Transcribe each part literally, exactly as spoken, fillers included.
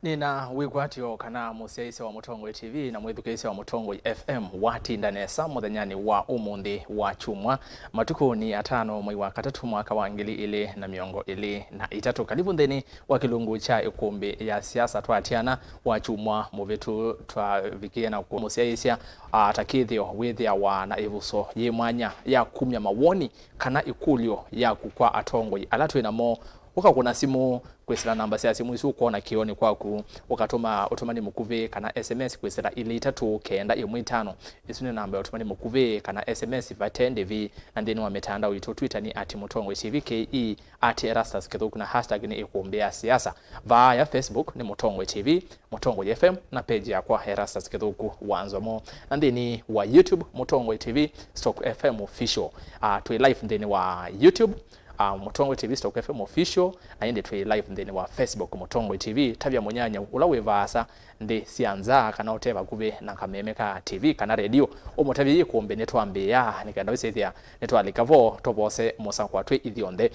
Nĩna wĩkwatyo kana mũsyaĩĩsya wa Mũtongoi T V na mwĩthukĩĩsya wa Mũtongoi F M watinda nesa mũthenyanĩ wa ũmũnthĩ wa kyumwa, matukũnĩ atano mwei wa katatũ mwaka wa ngili ilĩ na mĩongo ĩlĩ na itatũ. Kalivu nthĩnĩ wa kĩlungu kya ĩkũmbĩ ya siasa. Twatiana wa kyumwa mũvĩtu twavikie na kũ-, mũsyaĩĩsya ata kĩthĩo wĩthĩawa na ĩvuso yĩ mwanya ya kumya mawoni kana ĩkũlyo yaku kwa atongoi ala twĩ namo. Ũkakũna simũ kwĩsĩla namba sya simũ isu ũkwona kĩonĩ kwaku, ũkatũma ũtũmani mũkuvĩ kana S M S kwĩsĩla ilĩ itatũ kenda ĩmwe itano. Ĩsu nĩ namba ya ũtũmani mũkuvĩ kana S M S vate ndĩvi, na nthĩnĩ wa mĩtandao itũ, Twitter nĩ at Mũtongoi T V K E, at Erastus Kĩthũku, na hashtag nĩ ĩkũmbĩ ya siasa. Vaa ya Facebook nĩ Mũtongoi T V, Mũtongoi F M, na page yakwa Erastus Kĩthũku wa Nzomo. Na nthĩnĩ wa YouTube, Mũtongoi T V stroke F M Official. Ah, twĩ live nthĩnĩ wa YouTube, ah, Mũtongoi T V stroke F M Official, na ĩndĩ twĩ live nthĩnĩ wa Facebook, Mũtongoi T V. Tavya mũnyanyau ũla wĩ vaasa nthĩ sya nza kana ũte vakuvĩ na kameme ka T V kana redio, ũmũtavye ĩkũmbĩ nĩtwambĩĩa, nĩ kenda wĩsĩthĩa nĩtwalika vo tũvose mũsakwa twĩ ithyonthe.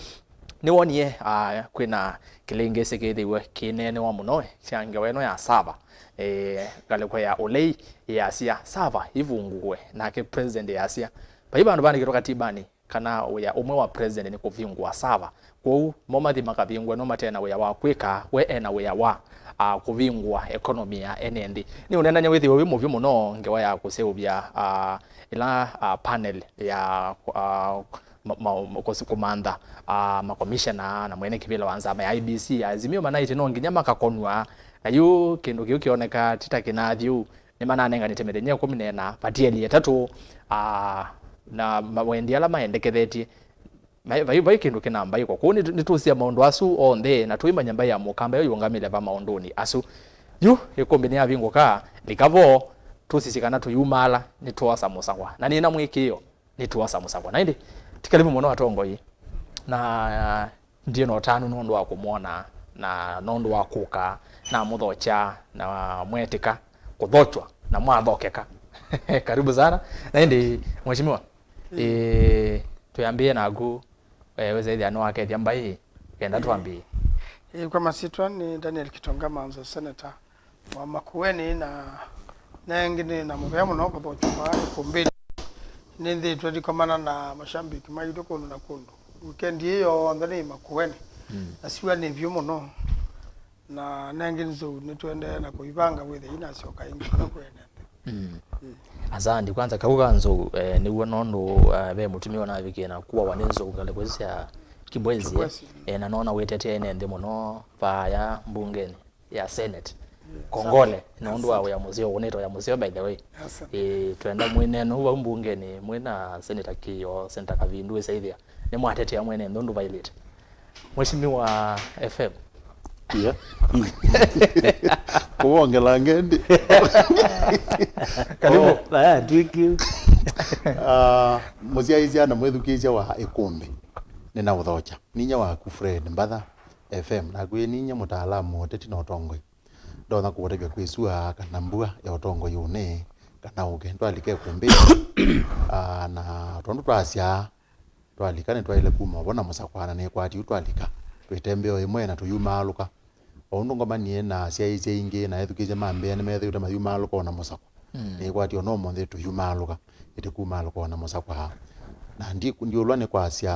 Nĩwonie, ah, kwĩna kĩlĩngĩsĩ kĩthĩiwe kĩneenewa mũno kya ngewa ĩno ya sava, eh, ngalĩko ya ũlei yasya, "Sava ivungũwe," nake president yasya, "Vai vandũ vaandĩkĩtwe katibanĩ kana wĩa ũmwe wa president nĩ kũvingũa sava." Kwoou mo mathi makavingũe, no mate na wĩa wa kwĩka, we e na wĩa wa, ah, kũvingũa economy ya ene nthĩ. Nĩ ũneenany'a wĩthĩwe wĩ mũvyũ mũno ngewa ya kũseũvya, ah, ĩla, ah, panel ya, ah, ma, ma, ma, kũs-, kũmantha, ah, makomishena na mwene kĩvĩla wa nzama ya I E B C, Azimio manaĩtye no nginya makakonw'a. Na yu kĩndũ kĩu kĩoneka ti ta kĩnathi ũu. Nĩmananenganĩte mĩthenya ĩkũmi na ĩna, vatieli ĩtatũ, ah, na mawendi ala maendekethetye. Vai, vai, vai kĩndũ kĩna mbaĩko. Kwoou nĩ, nĩtũsĩa maũndũ asu onthe, na tũimanya mbaĩ ya mũkamba ĩyo yũngamĩle va maũndũnĩ asu. Yu ĩkũmbĩ nĩyavingũka, lika vo, tũsisye kana tũyumaala, nĩtwosa mũsakwa. Na nĩna mwĩkĩĩo nĩtwosa mũsakwa. Na ĩndĩ, ti kalivu mũno atongoi. Na ndiĩ na ũtanu nũndũ wa kũmwona, na nũndũ wa kũka, na mũthokya, na mwetĩka kũthokya, na mwathokeka. Karibu sana. Na ĩndĩ, Mheshimiwa, ĩĩ, twĩambĩe naku, eh, wĩsethĩa nĩwakethya mbaĩ, kenda twambĩe. Ĩĩ, kwa masyĩtwa nĩ Daniel Kitonga Manzo, Senator wa Makueni, na nengĩ nĩ na mũvea mũno kũthokya vaa ĩkũmbĩnĩ. Nĩnthĩtwe ndikomana na mashabiki maitũ kũndũ na kũndũ. Weekend ĩĩ yonthe nĩ Makueni. Mm. Na syũa nĩ vyũ mũno. Na nengĩ nzou nĩtũendee na kũivanga wĩthĩa inasyoka ĩngĩ kũla kwene nthĩ. Mm. Mm. Asandi. Kwanza, kau ka nzou, eh, nĩw'o nũndũ, eh, ve mũtumĩa ũnavikie na kuawa nĩ nzou ngalĩko isu sya Kibwezi, eh? Kibwezi, mm. Eh, na nona wĩtetee ene nthĩ mũno vaya mbungenĩ ya Senate. Yeah. Kongole, asante, nũndũ wa wĩa mũseo, ũnĩte wĩa mũseo, by the way. Asante. Eh, twenda mwĩnene ũu vau mbungenĩ, mwĩ na Senator Kĩo, Senator Kavindu, ĩsaithĩa. Nĩmwatetea mwene nthĩ ũndũ vailĩte. Mheshimiwa F M. Yeah. Kũvongela ngendi. Karibu. Oh, aya, thank you. Ah, mũsyaĩĩsya na mwĩthukĩĩsya wa ĩkũmbĩ. Nĩnaũthokya. Ninyie waku Fred Mbatha, F M. Naku ĩ ninyie mũtaalamu wa ũteti na ũtongoi. Ndonya kũũtavya kwĩsua kana mbua ya ũtongoi ũnĩ, kana ũke. Twalika ĩkũmbĩ. Ah, na tondũ twasya, twalika nĩtwaĩle kuma ũvo na mũsakwa, na nĩkwati yu twalika. Twĩte mbeo ĩmwe na tũyumaalũka. O ũndũ ngomanie na asyaĩĩsya aingĩ na ethukĩĩsya ma mbĩa nĩmethĩĩtwe mayumaalũka o na mũsakwa. Mm. Nĩkwati o na ũmũnthĩ tũyumaalũka. Ĩtĩkumaalũka o na mũsakwa. Na ndi-, ndiũlwa nĩ kwasya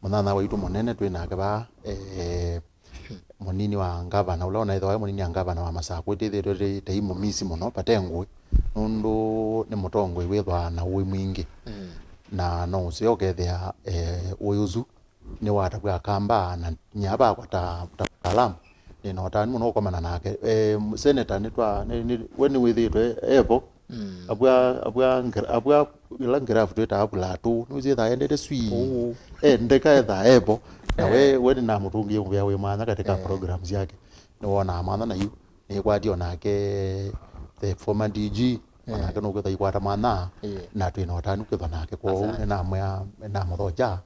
mũnyanya waitũ mũnene twĩ nake vaa, eh, mũnini wa ngavana, ũla ũnaĩthĩwa e mũnini wa ngavana wa Masakũ, ĩtĩthĩtwe tĩ-, tei mũmisi mũno, vate ngũĩ, nũndũ nĩ mũtongoi wĩthwaa na ũĩ mwingĩ. Mm. Na no ũseo ũkethĩa, eh, ũĩ ũsu nĩwatavw'a Akamba, na nyia vakwa ta, ta mũtaalamu, nĩ na ũtanu mũno ũkomana nake. Eh, senator nĩtwa-, nĩ, nĩ, we nĩwĩthĩĩtwe evo, Mm. Abua, abua, ngra-, abua ĩla ngirafu twĩtaa plateau, nĩwĩsĩ ethaa endete swii. Ũu. Endeka ethaa evo. Na we, eh, we nĩnamũtũngĩie mũvea wĩ mwanya katika, eh, programs yake. Nĩwonaa mwanya na yu. Nĩkwati o nake the former D G. Eh. O nake nũkwĩtha ikwata mwanya. Eh. Na twĩ na ũtanu kwĩthwa nake. Kwoou, asante, nĩnamwĩa, nĩnamũthokya.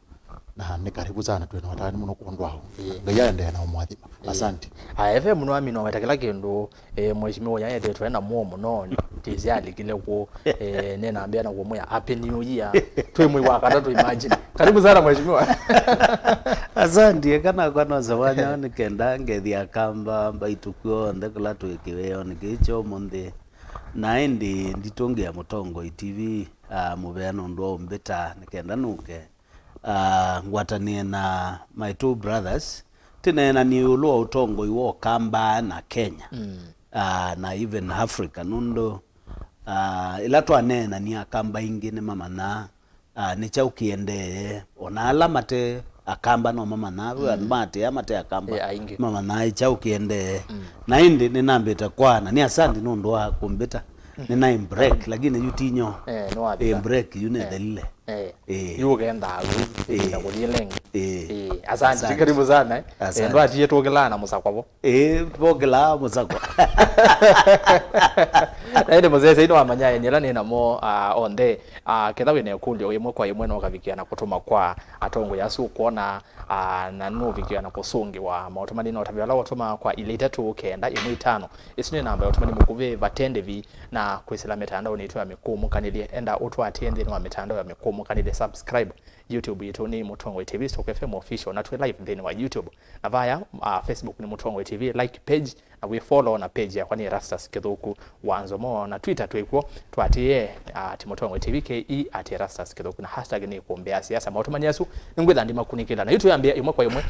Na nĩ karibu sana, twĩ na ũtanu mũno kwondũ wao. Ĩĩ. Ngai aendee na ũmũathima. Ĩĩ. Asante. A, F M nĩwamina weta kĩla kĩndũ, eh, mheshimiwa ũyũ aetĩtwe na mũo mũno, tĩsĩ alikile kũ, eh, nĩnambĩa na kũmwĩa, "Happy New Year." Twĩ mwei wa katatũ, imagine. Karibu sana mheshimiwa. Asante, eka nakwa nosa wanya nĩ kenda ngethi Akamba mbaitũ kw'onthe kũla twĩ kĩwĩonĩ kĩĩ kya ũmũnthĩ. Na ĩndĩ nditũngĩa Mũtongoi T V, ah, mũvea nũndũ wa ũmbĩta nĩ kenda nũke, ah, ngwatanĩe na my two brothers, tĩneenanie ĩũlũ wa ũtongoi wa Ũkamba na Kenya, mm, ah, na even Africa, nũndũ, ah, ĩla twaneenania Akamba aingĩ nĩmamanyaa, ah, nĩ kyaũ kĩendee. Ona ala mate Akamba no mamanyaa, mm, andũ ma atĩa mate Akamba, eh, aingĩ mamanyaa ĩ kyaũ kĩendee. Mm. Na ĩndĩ nĩnambĩte kwana, nĩ asandi nũndũ wa kũmbĩta. Mm. Nĩnaĩ break, lakini yu tinyo. Eh, nĩwavika. Eh, break yu nĩthelile. Eh. Eh. Yu ũkendaa ĩvinda kũthi ĩla ĩngĩ. Eh. Eh, asante. Asante. Karibu sana, eh. Asante. Eh, ndwatie tũkĩlaa na mũsakwa vo. Ĩĩ, vokĩlaa mũsakwa. Na ĩndĩ mũsese ino amanya eni ala nĩ namo, ah, onthe, ah, ketha wĩna ĩkũlyo ĩmwe kwa ĩmwe no ũkavikĩa na kũtũma kwa atongoi asu ũkwona, ah, na nũvikĩa na kũsũngĩwa maũtũmani na ũtavya ala ũtũma kwa ilĩ itatũ kenda ĩmwe itano. Ĩsu nĩ namba ya ũtũmani mũkuvĩ vate ndĩvi, na kwĩsĩla mĩtandaonĩ itũ ya mĩkũmũkanĩlye. Enda ũtũatĩe nthĩnĩ wa mĩtandao ya mĩkũmũkanĩlye, subscribe YouTube yitũ nĩ Mũtongoi T V stroke F M official, na twĩ live nthĩnĩ wa YouTube. Na vaya, ah, Facebook nĩ Mũtongoi T V, like page, na wĩ follow na page yakwa nĩ Erastus Kĩthũku wa Nzomo, na Twitter twĩ kw'o, tũatĩĩe, ah, at Mũtongoi T V K E, at Erastus Kĩthũku, na hashtag nĩ Kũmbĩa Siasa. Maũtũmani asu nĩngwĩtha ndimakunĩkĩla. Na yu tũyambĩa ĩmwe kwa ĩmwe.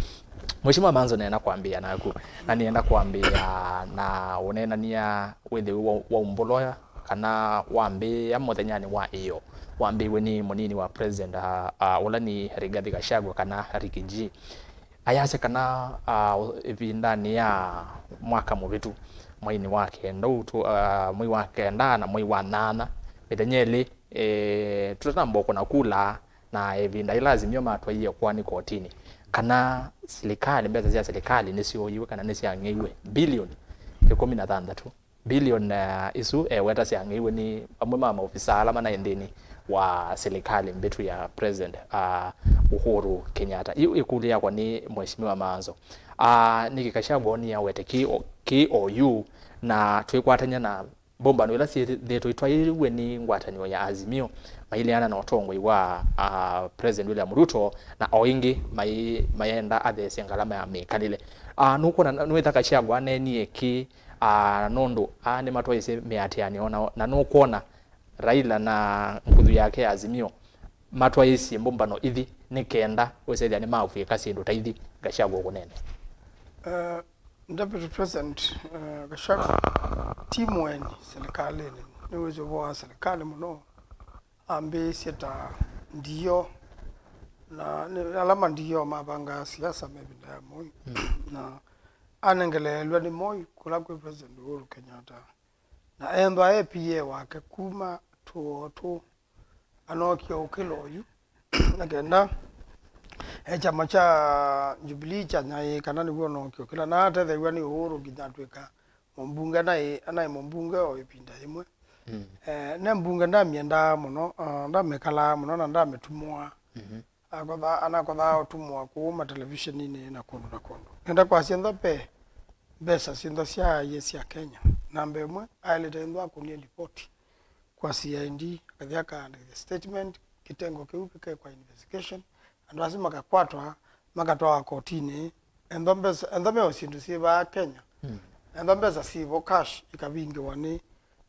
Mheshimiwa Manzo, nĩenda kwambĩa naku, na nĩenda kwambĩa na ũneenania wĩthĩwe wa, wa umbũloya kana wambĩĩa mũthenyanĩ wa ĩyo, wambĩĩwe nĩ mũnini wa president, ah, ah, ũla nĩ Rigathi Gachagua kana Ricky G. Ayasya kana, ah, ĩvindanĩ ya mwaka mũvĩtu, mweinĩ wa kenda ũũ tu, ah, mwei wa kenda na mwei wa nyanya, mĩthenya ĩlĩ, eh, tũtanamba kũna kula, na ĩvinda ĩla Azimio matwaie kũanĩ kotinĩ kana silikalĩ, mbesa sya silikalĩ nĩsyooiwe kana nĩsyang'eiwe bilioni ĩkũmi na thanthatũ. Bilioni, eh, isu eweta syang'eiwe nĩ amwe ma maovisaa ala manaĩ nthĩnĩ wa silikalĩ mbĩtu ya President, ah, Uhuru Kenyatta. Yu ĩkũlyo yakwa nĩ Mheshimiwa Manzo. Ah, nĩkĩ Gachagua onie awete kĩ o, kĩ o yu, na twĩkwatany'a na mbũmbano ila syĩthĩĩtwe itwaĩwe nĩ ngwatanĩo ya Azimio maileana na ũtongoi wa, ah, President William Ruto, na o ĩngĩ mai-, mayenda atheesye ngalama ya mĩkalĩle. Ah, nũkwona, nĩwĩtha Gachagua aneenie kĩ, ah, nũndũ aa nĩmatwaĩsye mĩatĩanĩo na, na nũkwona Raila na nguthu yake ya Azimio matwaĩsye mbũmbano ithi nĩ kenda wĩsethĩa nĩmavw'ĩka syĩndũ ta ithi Gachagua ũkũneenea? Eh, Deputy President, eh, Gachagua ti mũeni silikalĩnĩ, nĩwĩsĩ ũvoo wa silikalĩ mũno. Ambĩĩsye ta ndiyo, na nĩ ala mandiyo mavangaa siasa me ĩvinda ya Moi. Mm. Na anengeleelw'a nĩ Moi kũla kwĩ President Uhuru Kenyatta, na enthwa e P A wake kuma two oh two, anookie ũkĩla oyu na kenda e kyama kya Jubilee kyanyaĩĩka, na nĩw'o anookie ũkĩla, na atetheew'a nĩ Uhuru nginya atw'ĩka mũmbunge. Anaĩ, anaĩ mũmbunge o ĩvinda yĩmwe. Mm. Eh, ne mbunge ndamyendaa mũno, ah, ndamĩkalaa mũno na ndamĩtumũaa. Mhm. Akotha-, anakothaa ũtumũa kũu matelevisheninĩ na kũndũ na kũndũ. Nenda kwasya ntha ve mbesa syĩntha syaaie sya Kenya. Namba ĩmwe, aĩlĩte ĩntha akũnie lipoti kwa C I D, akathi akaandĩkĩthya statement, kĩtengo kĩu kĩkekwa investigation, andũ asu makakwatwa, makatwawa kotinĩ, entho mbesa, entho meo syĩndũ syĩ vaa Kenya. Mm. Entho mbesa syĩvo cash ikavingĩwa nĩ,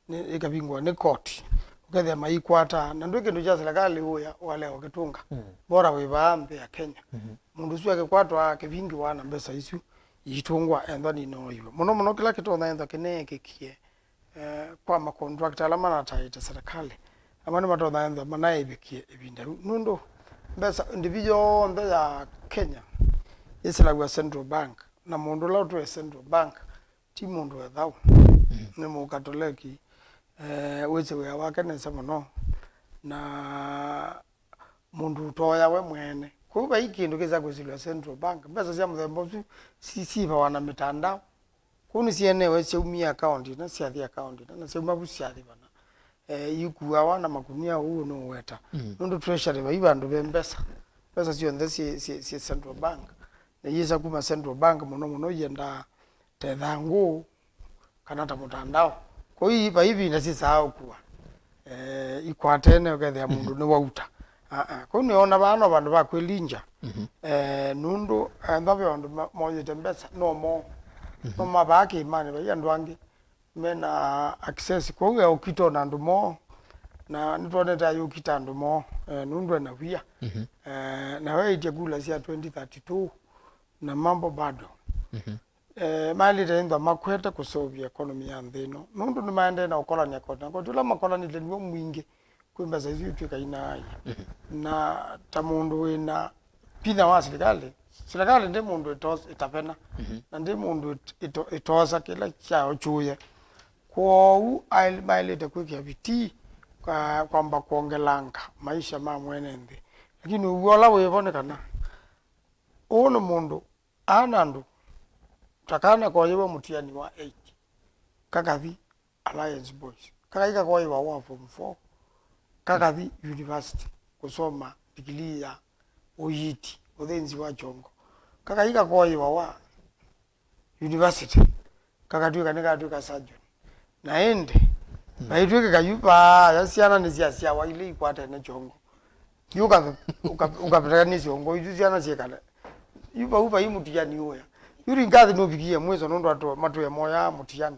nĩ, ikavingĩwa nĩ koti. Ũkethĩa maikwata, na ndwĩ kĩndũ kya serikali ũya ũkalea ũkĩtũnga. Mm. Bora wĩ vaa nthĩ ya Kenya. Mhm. Mũndũ ũsu akĩkwatwa akĩvingĩwa na mbesa isu iitũngwa entho ninoiwe. Mũno mũno kĩla kĩtonya entho kĩneekĩkie eh, kwa makontractor ala manataĩte serikali. Amwe nĩmatonya ethĩwa manaĩvĩkie ĩvinda yĩu. Nũndũ mbesa, ndĩvi yonthe ya Kenya yĩsĩlaw'a Central Bank, na mũndũ ũla ũtũe Central Bank ti mũndũ wĩ thau. Mm. Nĩ Mũkatoleki, eh, wĩsĩ wĩa wake nesa mũno, na mũndũ ũtoya we mwene. Kwoou vai kĩndũ kĩsa kwĩsĩlw'a Central Bank. Mbesa sya mũthemba ũsu si-, sivawa na mĩtandao. Kũu nĩsyenewe syaumie akaũndi ĩna, syathi akaũndi ĩna, na syauma vu syathi vana. Eh, ikuawa na makunia ũu nũweta. Mm. Nũndũ treasury vai vandũ ve mbesa. Mbesa syonthe syĩ, syĩ, syĩ Central Bank. Na iyĩsa kuma Central Bank mũno mũno iendaa ta ĩthangũ kana ta mũtandao. Kwoou vai ĩvinda syĩsaa ũkua. Eh, ikwatene ũkethĩa mũndũ nĩwauta. Ah, ah. Kũu nĩona vaa no vandũ va kwĩlinja. Mhm. Eh, nũndũ, eh, ethĩwa ve andũ ma-, moyĩte mbesa, no moo. Mhm. No mavaa kĩĩmanĩ, vai andũ angĩ mena access. Kwoou eũkita na andũ moo, na nĩtwonete ayũkita andũ moo, eh, nũndũ ena wia. Mhm. Eh, na weĩtye kula sya twenty thirty-two, na mambo bado. Mhm. Eh, maĩlĩte ĩndwa makwete kũseũvya economy ya nthĩ ĩno, nũndũ nĩmaendee na ũkolania koti na koti. Ũla makolanĩte nĩw'o mwingĩ, kwĩ mbesa isu itw'ĩka inaai. Mhm. Na ta mũndũ wĩna vinya wa silikalĩ, silikalĩ ndĩ mũndũ ĩtos-, ĩtavena, mhm, na ndĩ mũndũ ĩt-, ĩto-, ĩtosa kĩla kyayo kyũye. Kwoou aĩ-, maĩlĩte kwĩkĩa vitii kwa-, kwamba kwongelanga maisha ma mwene nthĩ. Lakini ũw'o ũla wĩvo nĩ kana, ũũ nĩ mũndũ ana andũ, ta kana koyĩwe mũtiani wa eight, kakathi Alliance Boys, kakathi kakoyĩwa wa form four, kakathi university kũsoma ndikilii ya ũiiti, ũthĩnzi wa kyongo, kakathi kakoyĩwa wa university, kakatw'ĩka nĩkatw'ĩka surgeon. Na ĩndĩ, mm, vaitw'ĩkĩka yu vaaya syana nĩsyasyawa ilĩ ikwatene kyongo. Yu ũka-, ũka-, ũkavĩtanĩsya ũngũ, isu syana syĩkale. Yu vau vai mũtiani ũya. Yu ringathi nũvikie mwĩso nũndũ atũ-, matũe moyaa mũtiani.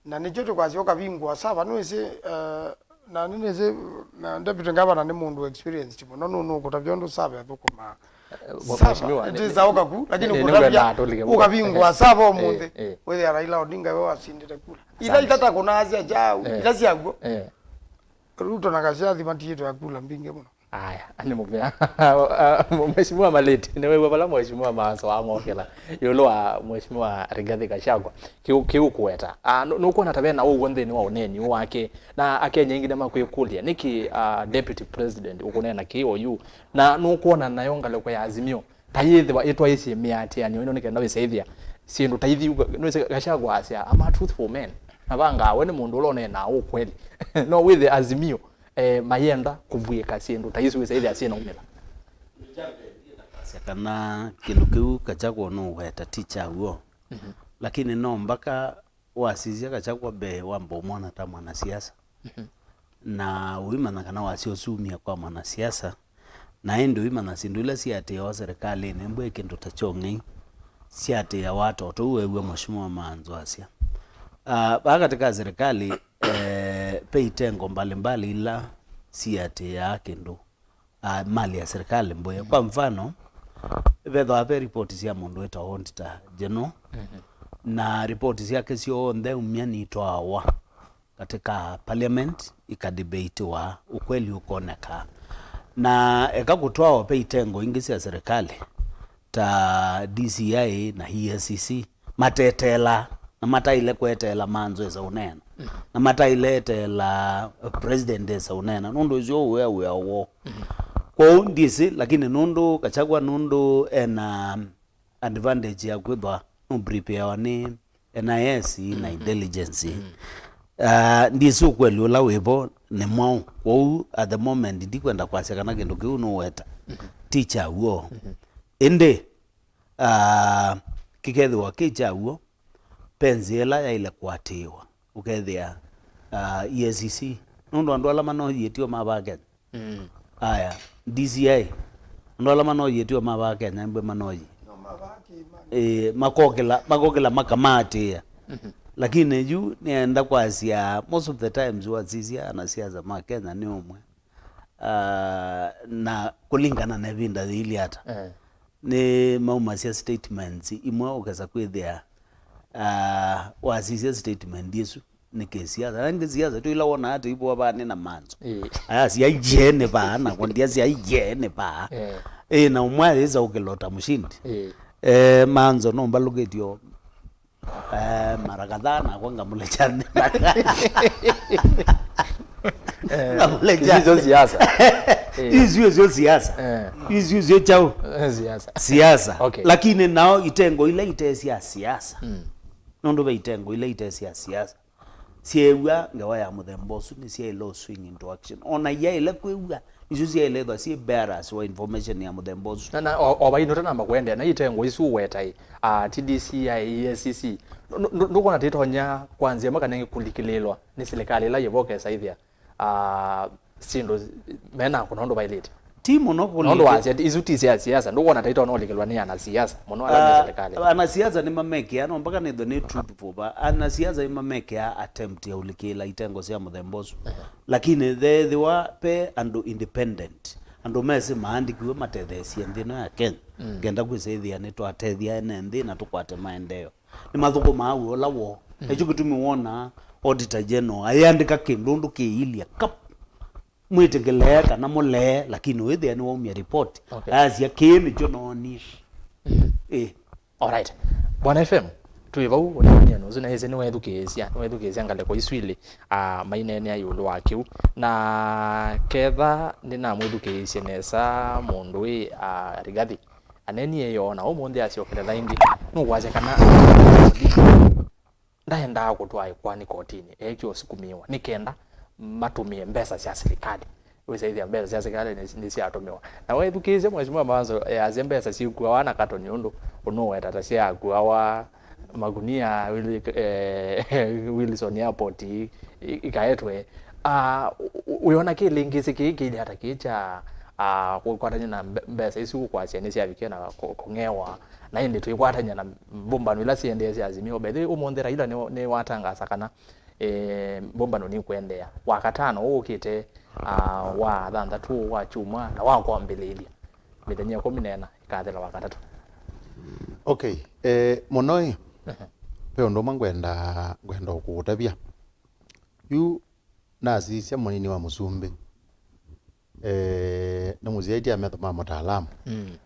Na nĩkyo tũkwasya ũkavingũa sava, nĩwĩsĩ, eh, na nĩnĩsĩ, na Deputy Governor nĩ mũndũ experienced mũno, nũ-, nũkũtavya ũndũ sava ĩthũkũmaa. Eh, sava, Mheshimiwa, it is a ũkaku, lakini nĩ-, nĩ-, ũkũtavya nĩngwenda atũlike ũkavingũa sava ũmũnthĩ, eh, eh, wĩthĩa Raila Odinga we wasindĩte kula. Ila, asante, itatako na asya jau, eh, ila syaguo. Eh. Ruto na Gachagua matiĩtwe akula mbingĩ mũno. Aya, nĩ mũvea. Mheshimiwa Malĩti, nĩwew'a vala Mheshimiwa Maasa wang'okela ĩũlũ wa Mheshimiwa Rigathi Gachagua? Kĩu, kĩu kũweta. Ah, nũ-, nũkwona ta vena ũw'o nthĩnĩ wa ũneeni ũũ wake, na Akenya aingĩ nĩmakwĩkũlya, nĩkĩ, ah, Deputy President ũkũneena kĩĩ oyu? Na nũkwona nayo ngalĩko ya Azimio ta yĩthĩwa ĩtwaĩsye mĩatĩanĩo ĩno, nĩ kenda wĩsaĩthĩa syĩndũ ta ithi, nĩwĩsĩ Gachagua asya, "I'm a truthful man." Navangaa we nĩ mũndũ ũla ũneenaa ũkweli. No wĩthĩe Azimio, eh, mayenda kũvw'ĩka syĩndũ ta isu wĩsaĩthĩa syĩnaumĩla. Asya kana kĩndũ kĩu Gachagua nũweta ti kya w'o. Mhm. Lakini no mbaka wasisya Gachagua mbee wamba ũmwona ta mwanasiasa. Mhm. Na ũimanya kana wasya ũsumie kwa mwanasiasa, na ĩndĩ ũimanya syĩndũ ila siatĩĩawa serikalĩnĩ mbwĩ kĩndũ ta kyong'ei, siatĩĩawa ata, o tũu weew'a Mheshimiwa Maanzo asya. Ah, vaa katĩ ka serikali, eh, ve itengo mbalimbali ila siatĩĩaa kĩndũ, ah, mali ya serikali mbũe. Kwa mfano, vethĩwa ve ripoti sya mũndũ wĩtawa Auditor General, mhm, na ripoti syake syonthe umya nitwawa katika parliament, ikadebatewa, ukweli ukoneka. Na eka kũtwawa ve itengo ingĩ sya serikali, ta D C I na E A C C, mateteela, na mataile kweteela Maanzo esa ũneena, na mataile eteela president esa ũneena, nũndũ ũsu wĩa wĩa woo. Kwoou ndyĩsĩ, lakini nũndũ Gachagua nũndũ ena advantage ya kwĩthwa nũpreparewa nĩ N I S na intelligence. Ah, ndyĩsĩ ũkweli ũla wĩvo nĩ mwaũ. Kwoou at the moment ndikwenda kwasya kana kĩndũ kĩu nũweta ti kya w'o. Ĩndĩ, ah, kĩkethĩwa kĩ kya w'o, ve nzĩa ĩla yaĩle kũatĩĩwa, ũkethĩa, ah, E A C C, nũndũ andũ ala manoyie tio ma vaa Kenya. Mm. Aya, D C I, andũ ala manoyie tio ma vaa Kenya, mbwe manoyie. Ĩĩ, makokĩla, makokĩla makamaatĩĩa. Lakini yu nĩenda kwasya, most of the times wasisya anasiasa ma Kenya nĩ ũmwe. Ah, na kũlingana na ĩvinda yĩilyĩ ata. Eh. Nĩ maumasya statements imwe ũkesa kwĩthĩa, ah, wasisya statement ĩsu nĩ kĩsiasa. Na nĩ kĩsiasa tu ila wonaa ata ivũa vaa nĩ na Maanzo. Ĩĩ. Ayasya iyeene vaa, na kwandia sya iyeene vaa. Eh. Ĩĩ, na ũmwe ayĩsa ũkĩlota mũshindi. Ĩĩ. Eh, Maanzo no mbalũkĩtyo Eh, mara kadhaa nakwa ngamũlecha nĩ. Eh, ngamũlecha. Isu syo siasa. Eh. Isu syo siasa. Eh. Isu syo chao. Eh, siasa. Siasa. Okay. Lakini nao itengo ila ite sya siasa. Mm. Nũndũ ve itengo ila ite sya siasa. Syeew'a ngewa ya mũthemba ũsu nĩsyaĩle swing into action. Ona iyaĩle kwĩw'a, nĩsyo syaĩle ĩthwa syĩ bearers wa information ya mũthemba ũsu. Na, na, o, o vai nũtanamba kũendeea na itengo isu ũweta ĩ, ah, T D C I, E A C C. Ndũ-, ndũ-, ndũkwona tĩtonya kwanzĩa maka nengĩ kũlikĩlĩĩlwa nĩ silikalĩ ĩla yĩvo kesa ĩthĩa, ah, syĩndũ menakũna ũndũ vaĩlĩte? Ti mũno kũlika. Nũndũ wa siasa, isu ti sya siasa. Ndũkwona ta itonya ũlikĩlwa nĩ anasiasa mũno ala me serikali. Anasiasa nĩmamekĩaa, no mpaka nĩthwe nĩ truthful va. Anasiasa nĩmamekĩaa attempt ya ũlikĩla itengo sya mũthemba ũsu. Lakini theethĩwa pe andũ independent, andũ mesĩ maandĩkiwe matetheesye nthĩ ĩno ya Kenya, ngenda kwĩsa ĩthĩa nĩtwatethya ene nthĩ na tũkwate maendeeo. Nĩmathũkũmaa wĩa ũla woo. Ekyo kĩtumi wona Auditor General ayĩandĩka kĩndũ ũndũ kĩilyĩ kap, mwĩtĩkĩlee kana mũlee, lakini wĩthĩa nĩwaumya report. Okay. Ayasya, "Kĩĩ nĩkyo noonie." Ĩĩ. Alright. Bwana F M, twĩ vau ũneenia nũsu, na ĩsĩ nĩwethukĩĩsya, nĩwethukĩĩsya ngalĩko isu ilĩ, ah, maineenea ĩũlũ wa kĩu. Na ketha nĩnamwĩthukĩĩsye nesa mũndũ wĩ, ah, Rigathi, anenie yo, na ũmũnthĩ asyokele ĩngĩ, nũkwasya kana ndaendaa kũtwaa ĩkoani kotinĩ, eekie ũsukumĩĩwa nĩ kenda matũmĩe mbesa sya silikalĩ. Wĩsaĩthya mbesa sya silikalĩ nĩ, nĩsyatũmĩwa. Na wethukĩĩsya Mheshimiwa Mawazo, easya mbesa syĩkuawa na katoni ũndũ ũnũweta ta syakuawa makunia Willi-, eh, Wilson Airport i-, i-, ikaetwe. Ah, ũ-, ũ-, wĩona kĩlĩngĩsĩ kĩĩ kĩilye ata kĩĩ kya, ah, kũkwatany'a na mbe-, mbesa isu ũkwasya nĩsyavikie na kũ-, kũng'ewa? Na ĩndĩ twĩkwatany'a na mbũmbano ila siendee sya Azimio. By the way, ũmũnthĩ Raila nĩ, nĩwatangasa kana, eh, mbũmbano nĩkũendeea. Wakatano ũũ ũkĩte, ah, wa thanthatũ, wa kyumwa, na wa kwambĩlĩĩlya mĩthenya ĩkũmi na ĩna ĩkathela Wakatatũ. Okay, eh, mũno ĩ, ve ũndũ ũmwe ngwenda, ngwenda kũũtavya. Yu nasisya mũnini wa mũsumbĩ, eh, nĩmũsyaĩtye ametho ma mũtaalamu. Mm.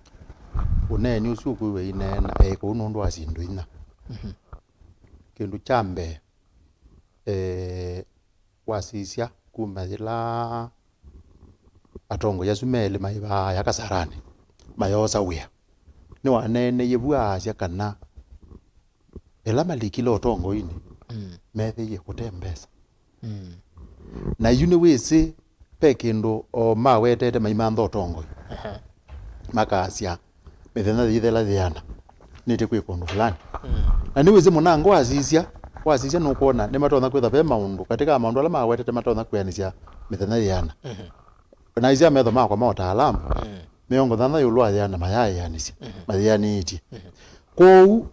Ũneeni ũsu ũkwĩw'a aineena, eĩ kũu nũndũ wa syĩndũ inya. Mhm. Kĩndũ kya mbee, eh, wasisya kuma yĩla atongoi asu melĩ maĩ vaaya Kasarani, mayoosa wĩa, nĩwaneeneie vu aasya kana ĩla malikile ũtongoinĩ, mm, meethĩie kũte mbesa. Mm. Na yu nĩwĩsĩ ve kĩndũ o mawetete maimantha ũtongoi. Aha. Makasya, mĩthenya yĩthela yĩana, nĩtĩ kwĩka ũndũ fulani. Mm. Na nĩwĩsĩ mũnango wasisya, wasisya nũkwona nĩmatonya kwĩtha ve maũndũ, katĩ ka maũndũ ala mawetete matonya kwĩanĩsya mĩthenya yĩana. Mhm. Na isya metho makwa ma ũtaalamu, mm, mĩongo thantha ĩũlũ wa yĩana mayaaĩanĩsya, mhm, mayĩanĩĩtye. Mhm. Kwoou,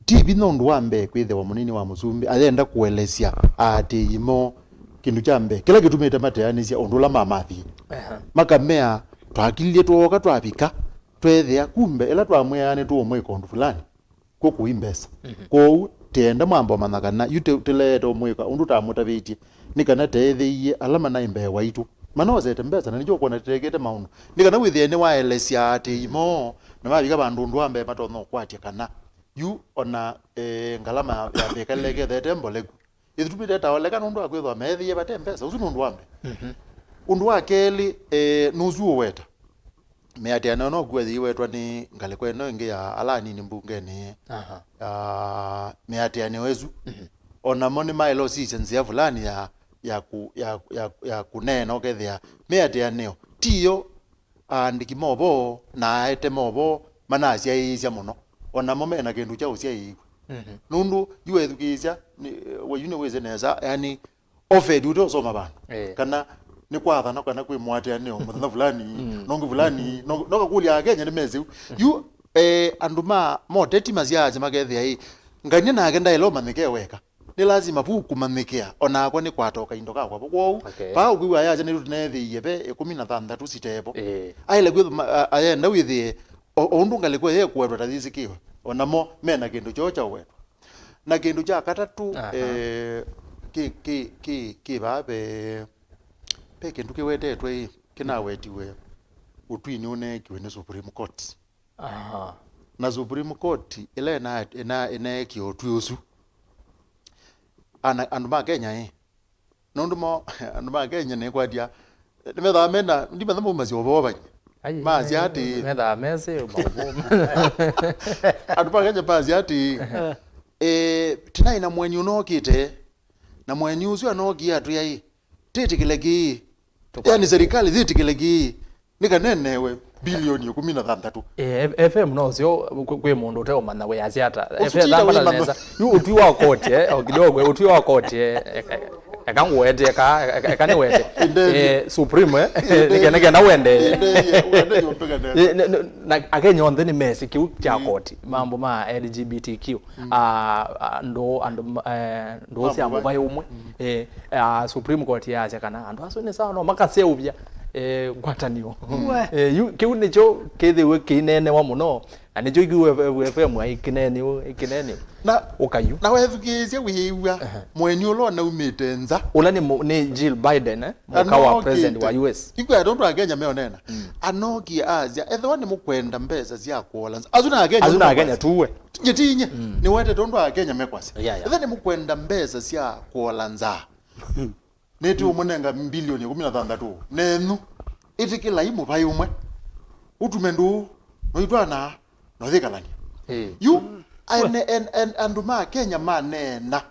ti vinya ũndũ wa mbee kwĩthĩwa mũnini wa mũsumbĩ ayenda kũelesya aatĩĩi moo kĩndũ kya mbee kĩla kĩtumĩte mateanĩsya ũndũ ũla mamathie. Aha. Makamea, "Twakililye twooka twavika, tweethĩa kumbe ĩla twamwĩaa nĩtũũmwĩka ũndũ fulani, kw'o kũi mbesa." Mhm. Kwoou, tĩenda mwamba ũmanya kana yu tĩ-, tĩleete ũmwĩka ũndũ tamũtavĩtye, nĩ kana teethĩie ala manaĩ mbee waitũ manosete mbesa, na nĩkyo ũkwona tĩtekĩte maũndũ, nĩ kana wĩthĩe nĩwaelesya aatĩĩi moo, na mavika vandũ ũndũ wa mbee matonya ũkwatya kana yu ona, eh, ngalama ya, ya mbĩkalĩle ĩkethete mboleku. Ĩtũtumĩte ta oleka nũndũ wa kwĩthwa meethĩie vate mbesa. Ũsu nĩ ũndũ wa mbee. Mhm. Ũndũ wa kelĩ, eh, nũsu ũweta. Mĩatĩanĩo nokw'o yĩiwetwa nĩ ngalĩko ĩno ĩngĩ ya ala anini mbungenĩ. Aha. Ah, mĩatĩanĩo ĩsu. Mhm. O namo nĩmaĩle ũsisya nzĩa fulani ya, ya, ku, ya, ya, ya kũneena ũkethĩa mĩatĩanĩo tiyo aandĩki movoo na aete movoo manasyaĩĩsya mũno, o namo me na kĩndũ kya ũsyaĩĩw'a. Mhm. Nũndũ yu wethukĩĩsya, nĩ, we yu nĩwĩsĩ nesa, yani, offered ũte ũsoma vandũ. Eh. Kana nĩ kwathana kana kwĩ mũatĩanĩo mũthenya fulani, mm, nongi fulani, no, no kakũlya Akenya nĩmesĩ. Yu, eh, andũ ma moteti masyaasya makethĩa ĩ, Ngai nĩ nake ndaĩle ũmanyĩke weka. Nĩ lasima vu kũmanyĩkĩa, o nakwa nĩkwata o kaindo kakwa vo. Kwoou, okay, vaa ũkwĩw'a ayasya nĩtũneethĩie ve ĩkũmi na thanthatũ sitevo. Ĩĩ. Aĩle kwĩthwa ma-, a-, ayenda wĩthĩe, o, o ũndũ ngalĩko ĩyo ĩkũwetwa ta yĩsĩkĩwe, o namo me na kĩndũ kyoo kya ũwetwa. Na kĩndũ kya katatũ, aha, eh, kĩ, kĩ, kĩ, kĩ vaa ve, ve kĩndũ kĩwetetwe ĩ, kĩnawetiwe ũtwinĩ ũneekiwe nĩ Supreme Court. Aha. Na Supreme Court ĩla ĩna-, ĩna-, ĩneekie ũtwi ũsu, ana-, andũ ma Kenya ĩ, nũndũ mo, andũ ma Kenya nĩkwatya, nĩmethaa mena, ndimetha maumasya ũvoo vanyĩ. Ai, masya atĩ, methaa mesĩ maũvoo. Andũ ma Kenya masya atĩ, eh, tinaĩ na mũeni ũnokĩte, na mũeni ũsu anokie atwĩa ĩ, tĩtĩkĩle kĩĩ. Tũkwatĩkĩle. Yani serikali yĩtĩkĩle kĩĩ. Nĩkanenewe bilioni ĩkũmi na thanthatũ. Eh, F-, F M no syo kwĩ, kwĩ mũndũ ũteũmanya wĩasya ata. Ũsu F M ti ĩla thambata wĩmanya. Nesa. Yu ũtwi wa koti, eh, o kidogo, ũtwi wa koti, eh, eh, eh. Eka ngũwete, eka, eka, eka nĩwete. Ĩndĩ. Eh, Supreme, eh? Ĩndĩ. Nĩkenda, nĩkenda wende. Ĩndĩ, wende yũmbĩka nesa. Eh, ne-, ne-, na Akenya onthe nĩmesĩ kĩu kya koti, mambo ma L G B T Q. Ah, ah, ndũ, andũ, eh, ndũ sya mũvaĩ ũmwe. Eh, ah, Supreme Court yaasya kana andũ asu nĩ sawa, no makaseũvya, eh, ngwatanĩo. Eh, yu, kĩu nĩkyo kĩthĩwe kĩineenewa mũno. Na nĩkyo Ĩkĩu F M aikĩneenewa, ikĩneenewa. Na ũkayu. Na wethukĩĩsya wĩĩw'a mũeni ũla ũnaumĩte nza. Ũla nĩ mũ-, nĩ Jill Biden, eh? Mũka wa president wa U S. Ikwĩa tondũ Akenya meonena. Anokie asya, ethĩwa nĩmũkwenda mbesa sya kũola nza. Asu na Akenya. Asu na Akenya tuwe. Tinye, tinye. Nĩwete tondũ Akenya mekwasya. Yeah, yeah. Ethĩwa nĩmũkwenda mbesa sya kũola nza. Nĩtũũmũnenga mbilioni ĩkũmi na thanthatũ nenyu. Ĩtĩkĩlai mũvaĩ ũmwe. Ũtume ndũũ, noitwana, noyĩkalany'a. Ĩĩ. Yu, ene-, en-, en-, andũ ma Kenya maneena,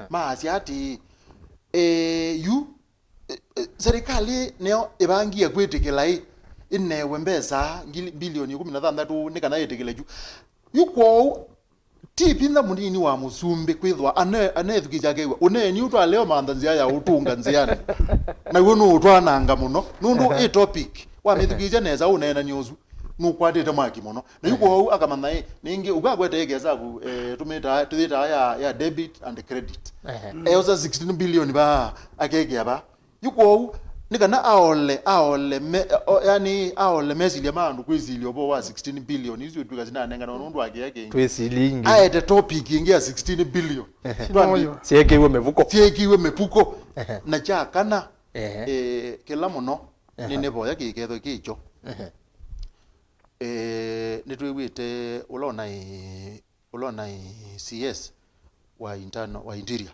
maasya atĩĩ, eh, yu, eh, eh, serikali nĩyo ĩvangie kwĩtĩkĩla ĩ, ĩnewe mbesa ngili-, mbilioni ĩkũmi na thanthatũ nĩ kana yĩtĩkĩle yu. Yu kwoou, ti vinya mũnini wa mũsumbĩ kwĩthwa ane-, anethukĩĩsya akew'a ũneeni ũtwaleo mantha nzĩa ya ũtũnga nzĩanĩ. Naw'o nũũtwananga mũno, nũndũ ĩ topic, wamĩthukĩĩsya nesa ũneenani ũsu, nũkwatĩte mwaki mũno. Na yu kwoou akamanya ĩ, nĩngĩ, ũkw'a akwete ĩkesa ku, eh, tũmĩtaa, tũyĩtaa ya, ya debit and credit. Eosa sixteen billion vaa, akekĩa vaa. Yu kwoou, nĩ kana aole, aole, me, o, yani, aole mesilya ma andũ kwĩsilya ũvoo wa sixteen billion, isu twĩka sinanengana nũndũ wa kĩĩa kĩngĩ. Twĩsilya ingĩ. Aete topic ĩngĩ ya sixteen billion. Twambi-, syekĩiwe mĩvuko. Syekĩiwe mĩvuko. Na kya kana, eh, kĩla mũno, nĩ nĩvoya kĩketho kĩkyo. Eh, nĩtwĩw'ĩte ũla ũnaĩ ũla ũnaĩ C S wa internal, wa interior.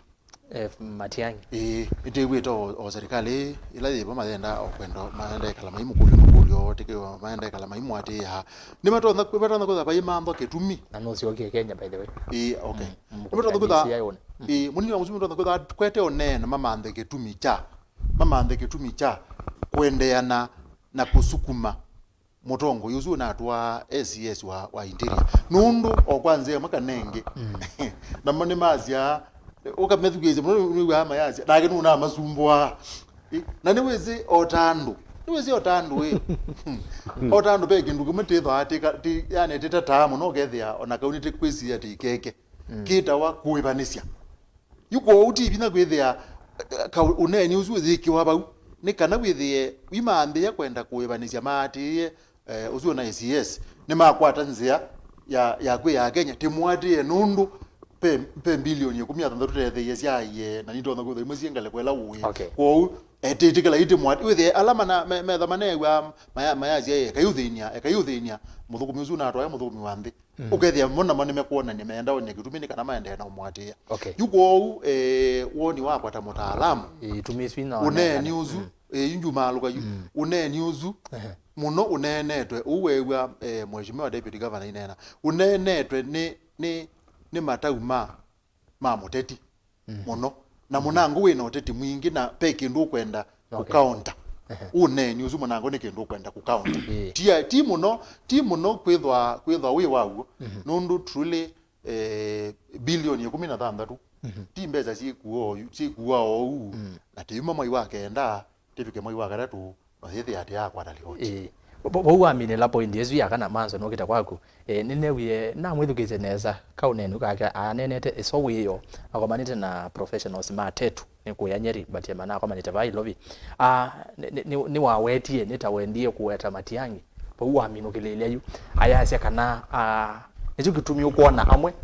Eh, Matiang'i. Ĩĩ, nĩtwĩw'ĩte o, o serikali ĩla yĩvo mayenda o kwenda, mayenda ĩkala maimũkũlya makũlyo, tĩkĩwa mayenda ĩkala maimũatĩĩa. Nĩmatonya, nĩmatonya kwĩtha vai mantho kĩtumi. Na nũsyokie Kenya, by the way. Ĩĩ, okay. Nĩmatonya kwĩtha, ĩĩ, mũnini wa mũsumbĩ nĩmatonya kwĩtha kwete ũneena mamanthe kĩtumi kya, mamanthe kĩtumi kya kwendeana na kũsukuma mũtongoi ũsu ũnatwaa A C S wa, wa interior. Nũndũ o kwa nzĩa ĩmwe kana ĩngĩ. Namo nĩmasyaa, ũkamethukĩĩsya mũno, nĩw'aa mayasya, nake nũnamasumbũaa. Ĩ, na nĩwĩsĩ o ta andũ, nĩwĩsĩ o ta andũ, ĩ. O ta andũ ve kĩndũ kĩmwe tĩthwaa tĩka-, tĩ-, yani tĩtataa mũno, ũkethĩa o na kau nĩtĩkwĩsĩa atĩ ikeke. Kĩtawa kũĩvanĩsya. Yu kwoou ti vinya kwĩthĩa, eh, ka-, ũneeni ũsu ũyĩkĩwa vau, nĩ kana wĩthĩe wimambĩĩa kwenda kũĩvanĩsya maatĩĩe, eh, ũsu na A C S nĩmakwata nzĩa ya, ya kwĩa Akenya, tĩmũatĩĩe nũndũ ve, ve mbilioni ĩkũmi na thanthatũ tetheie syaie, na nitonya kwĩthwa imwe syĩ ngalĩko ĩla ũĩ. Okay. Kwoou, eh, tĩtĩkĩla itĩmũatĩ-, wĩthĩe ala mana-, me-, metha maneew'a maya-, mayasya, "Ekai ũthĩny'a, ekai ũthĩny'a, mũthũkũmi ũsu natwae mũthũkũmi wa nthĩ." Ũkethĩa mo namo nĩmekwonany'a meenda one kĩtumi nĩ kana maendee na ũmũatĩĩa. Okay. Yu kwoou, eh, woni wakwa ta mũtaalamu, itumi isu ina ũneeni ũsu, eh, yu njumaalũka yu, ũneeni ũsu, mũno ũneenetwe, ũu weew'a, eh, Mheshimiwa Deputy Governor ineena, ũneenetwe nĩ, nĩ, nĩ matau ma ma mũteti mũno. Na mũnango wĩ na ũteti mwingĩ na ve kĩndũ ũkwenda kũkaonta. Ũneeni ũsu mũnango nĩ kĩndũ ũkwenda kũkaonta. Ti, ti mũno, ti mũno kwĩthwa, kwĩthwa wĩ waw'o. Nũndũ truly, eh, bilioni ĩkũmi na thanthatũ ti mbesa syĩkua oyu, syĩkua oou. Na tĩyuma mwai wa kenda, tĩvike mwai wa katatũ, na yĩthĩa atĩ akwata livoti. Ĩĩ. Vau waminĩla point ĩsu ya kana Manson ũkĩte kwaku, eh, nĩnewie namwĩthukĩĩsye nesa kaũneenũ kake aneenete ĩso wĩoo akomanĩte na professionals ma tetu nĩ kũya Nyeri, but manakomanĩte vaa Ilovi. Ah, nĩ, nĩ, nĩ, nĩwawetie, nĩ ta wendie kũweta Matiang'i. Vau waminũkĩlĩĩlya yu. Ayasya kana, ah, nĩkyo kĩtumi ũkwona amwe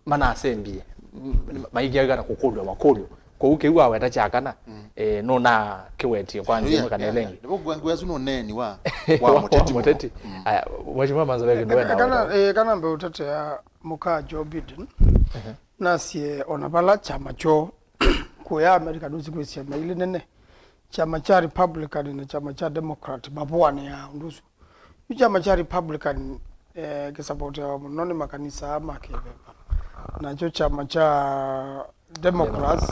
manasembie, m-, m-, maikĩa kana kũkũlw'a makũlyo. Kwoou kĩu waweta kya kana, eh, nũnakĩwetie kwa nzĩa ĩmwe kana ĩla ĩngĩ. Nĩvo ngwĩa asu nũneeni wa, wa mũteti mũno. Aya, Mheshimiwa Manzo, ve kĩndũ wenda kana, weta. Eh, kana mbe ũtetea mũka Joe Biden, nasye ona vala kyama kyoo kũya America ndũsi kwĩ syama ilĩ nene, kyama kya Republican na kyama kya Democrat mavũanĩaa ũndũ ũsu. Yu kyama kya Republican, eh, kĩsapoteawa mũno nĩ makanisa aa ma kĩveva. Nakyo kyama kya Democrats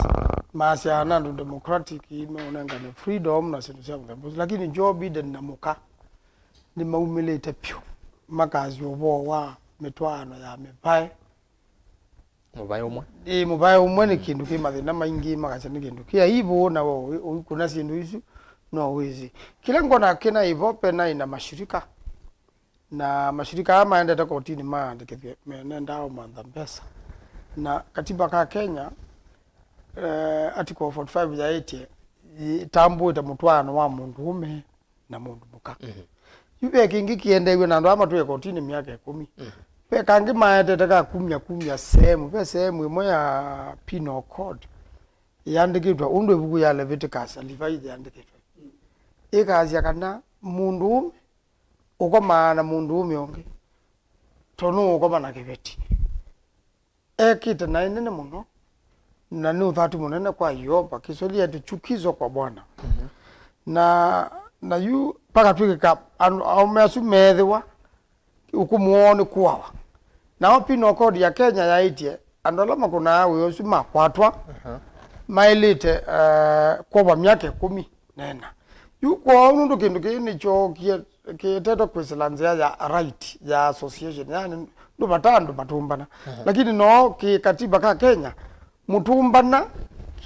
maasyaa na andũ Democratic meũnengane freedom na syĩndũ sya mũthemba ũsu. Lakini Joe Biden na mũka nĩmaumĩlĩte vyũ makasya ũvoo wa mĩtwaano ya mĩvae. Mũvae ũmwe. Ĩ, mũvae ũmwe nĩ kĩndũ kĩ mathĩna maingĩ, makasya nĩ kĩndũ kĩ aibu, na we ũi-, ũikũna syĩndũ isu no wĩsĩ. Kĩla ngona kĩna ivo, pena ina mashirika, na mashirika aya maendete kotini maandĩkĩthw'e menendaa ũmantha mbesa. Na katiba ka Kenya, eh, article forty-five yaĩtye yĩtambũĩte mũtwaano wa mũndũũme na mũndũ mũka. Mhm. Yu ve kĩngĩ kĩendeew'e na andũ aa matwĩe kotini myaka ĩkũmi. Mhm. Ve kangĩ maetete ka kumya kumya sehemu, ve sehemu ĩmwe ya Penal Code yandĩkĩtwe ũndũ ĩvuku ya Leviticus, Leviticus yandĩkĩtwe. Ĩkasya kana mũndũũme ũkomaa na mũndũũme ũngĩ, tondũ nũũkoma na kĩveti. Ekĩte naĩ nene mũno, na nĩ ũthatu mũnene kwa Yeova. Kiswahili yetu chukizo kwa Bwana. Mhm. Na, na yu pakatw'ĩka andũ aũme asu meethĩwa, ũkũmũ woo nĩ kũawa. Nao Penal Code ya Kenya yaĩtye andũ ala makũnaa wĩa ũsu makwatwa, aha, maĩlĩte, eh, kwovwa myaka ĩkũmi na ĩna. Yu kwoou nũndũ kĩndũ kĩĩ nĩkyo kĩe-, kĩetetwe kwĩsĩla nzĩa ya right ya association, yani ndũvata andũ matũmbana. Aha. Lakini no kĩ katiba ka Kenya, mũtũmbana,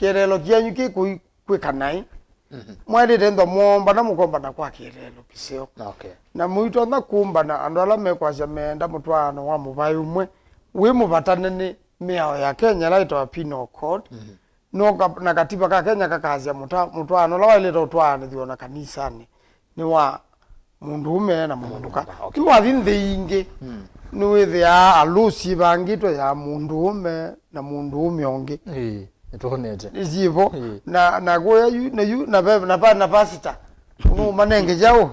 kĩeleelo kyenyu kĩ kũi-, kwĩka naĩ. Mhm. Mwaĩlĩte ntho mwombana, mũkombana kwa kĩeleelo kĩseo. Okay. Na mũitonya kũmbana andũ ala mekwasya meenda mũtwaano wa mũvaĩ ũmwe wĩ mũvatane nĩ mĩao ya Kenya ĩla ĩtawa Penal Code. Mhm. No ka-, na katiba ka Kenya kakasya mũta-, mũtwaano ũla waĩlĩte ũtwaanĩthw'a na kanisanĩ nĩ wa mũndũũme na mũndũ mũka. Mũndũ mũka, okay. Yu wathi nthĩ ingĩ, mm, nĩwĩthĩaa alũsi ĩvangĩtwe ya mũndũũme na mũndũũme ũngĩ. Ĩĩ, nĩtwonete. Nĩsyĩvo. Ĩĩ. Na, na kũya yu, na yu, na ve-, na pa-, na pasita. Ũnũũmanenge kyaũ?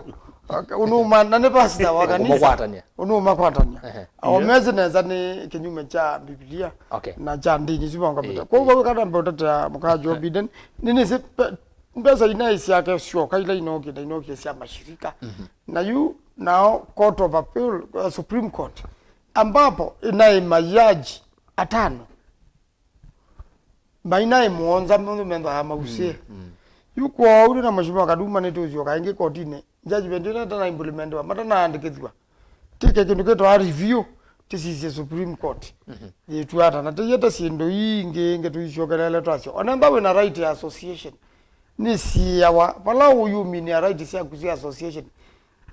Ũnũũma, na nĩ pasita wa kanisa. Ũkũmakwatania. Ũnũũmakwatania. Ehe. Aomesĩ nesa nĩ kĩnyume kya Mbivilia, okay, na kya ndĩni isu vangavĩta. Ĩĩ, kwoou ĩĩ. Vau kana mbeũtetea mũkaa Joe Biden, nĩnĩsĩ pe-, mbesa inaĩ syake syoka ila inokie na inokie sya mashirika. Mhm. Na yu nao Court of Appeal, uh, Supreme Court, ambapo inaĩ majaji atano, mainaĩ mũonza monthe methwaa mausĩe. Mm, mm. Yu kwoou nĩ na Mheshimiwa Kaduma nĩtũsyoka ĩngĩ kotinĩ, judgment ĩla ĩtana implementiwa, matanaandĩkĩthw'a. Tĩke kĩndũ kĩtawa review, tĩsisye Supreme Court. Mhm. Yĩtwata, na tĩyete syĩndũ ingĩ ingĩ tũisyokelele twasyo. Ona ethĩwa wĩna right ya association, nĩsiĩawa, vala ũyuminĩa right syaku sya association,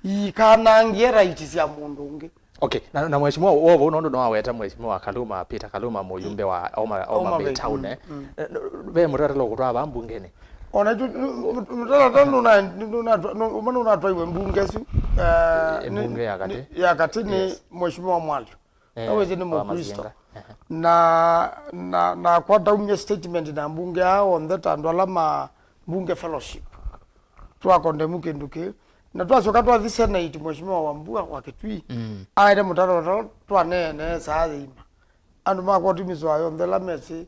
ikanangie right sya mũndũ ũngĩ. Okay, na, na mheshimiwa wo vau nũndũ nĩwaweta mheshimiwa Kaluma, Peter Kaluma, mũyumbe wa Homa, Homa Bay Town, mm, eh. Mm. N-, n-, ve mũtalatala ũkũtwaa vaa mbungenĩ? Ona ĩtu, n-, n-, mũtalatala nũna-, nũna-, nũ-, ũmwe nũnatwaiwe mbunge ĩsu, eh, eh, nĩ, mbunge ya katĩ? Nĩ, ya katĩ nĩ, yes, mheshimiwa Mwalyo. Eh, na wĩsĩ nĩ wa Mũkristo. Masinga. Ehe. Na, na, nakwa ndaumya statement na mbunge aa onthe ta andũ ala ma mbunge fellowship. Twakondemu kĩndũ kĩu. Na twasyoka twathi Senate, Mheshimiwa Wambua wa Kitui, mm, aete mũtalatala twaneenee saa yĩima. Andũ ma koti mĩsoa yonthe ĩla mesĩ,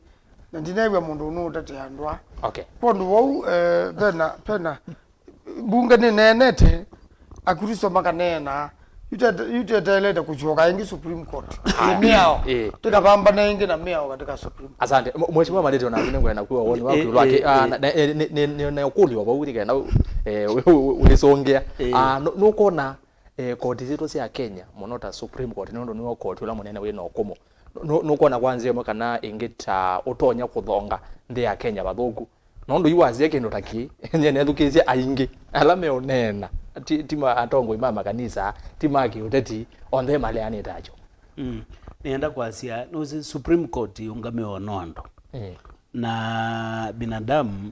na ndineew'a mũndũ ũnũũtetea andũ aa. Okay. Kwondũ vau, eh, pena, pena, mbunge nĩneenete, Akristo makaneena, yu tete-, yu tweteelete kũsyoka ĩngĩ Supreme Court. Ĩ mĩao, ĩ, tũkavambana ĩngĩ na mĩao katika Supreme Court. Asante. Mwe-, Mheshimiwa Malete, ona nĩngwenda kuwa woni waku ĩ, ĩũlũ wa ĩ, kĩ-, ah, ĩ, na, na, eh, nĩ, nĩ, nĩ, nĩ ũkũlyo vau nĩ kenda, eh, wĩ-, wĩ-, wĩsũngĩa. Ĩ. Ah, nũ-, nũkwona, eh, koti sitũ sya Kenya, mũno ta Supreme Court, nĩ ũndũ nĩyo koti ũla mũnene wĩ na ũkũmũ. Nũ-, nũkwona kwa nzĩa ĩmwe kana ĩngĩ ta ũtonya kũthonga nthĩ ya Kenya vathũku? Nũndũ yu wasya kĩndũ ta kĩĩ, nyie nethukĩĩsye aingĩ ala meũneena, ti, ti ma atongoi ma makanisa, ti ma kĩũteti, onthe maleanĩte nakyo. Mm. Nĩenda kwasya, nũsĩ Supreme Court yũngamĩwe no andũ. Mm. Na binadamu,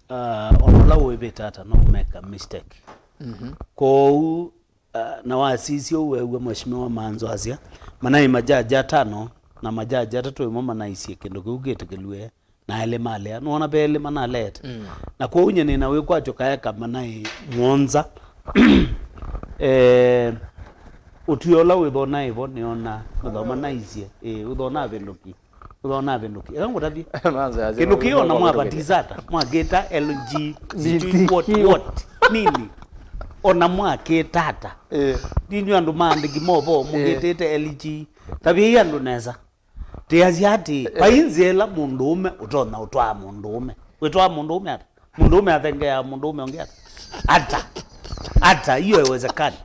uh, ona ũla ũĩvĩte ata no ũmeka mistake. Mhm. Kwoou, ah, na wasisya ũu weew'a Mheshimiwa Manzo asya, manaĩ majaji atano, na majaji atatũ ĩmwe manaisye kĩndũ kĩu kĩtĩkĩlw'e, na elĩ malea. Nũona ve elĩ manaleete. Mm. Na kwoou nyie nĩ na wĩkwatyo kaeka manaĩ mũonza. Eh, ũtw'ĩo ũla wĩthona ĩvo nĩona, ũthoma naisye, eh, ũthona avĩndũki. Ũthona avĩndũki. Eka ngũtavye. Kĩndũ kĩĩ ona mwavatiza ata, mwakĩta L G B T Q, what, what, nini? Ona mwakĩta ata? Eh. Ndinyu andũ maandĩki movoo, eh, mũkĩtĩte L G. Tavyai andũ nesa. Tĩasya atĩ, eh, vai nzĩa ĩla mũndũũme ũtonya ũtwaa mũndũũme. Wĩtwaa mũndũũme ata? Mũndũũme athengeaa mũndũũme ũngĩ ata? Ata? Ata? Hiyo haiwezekani.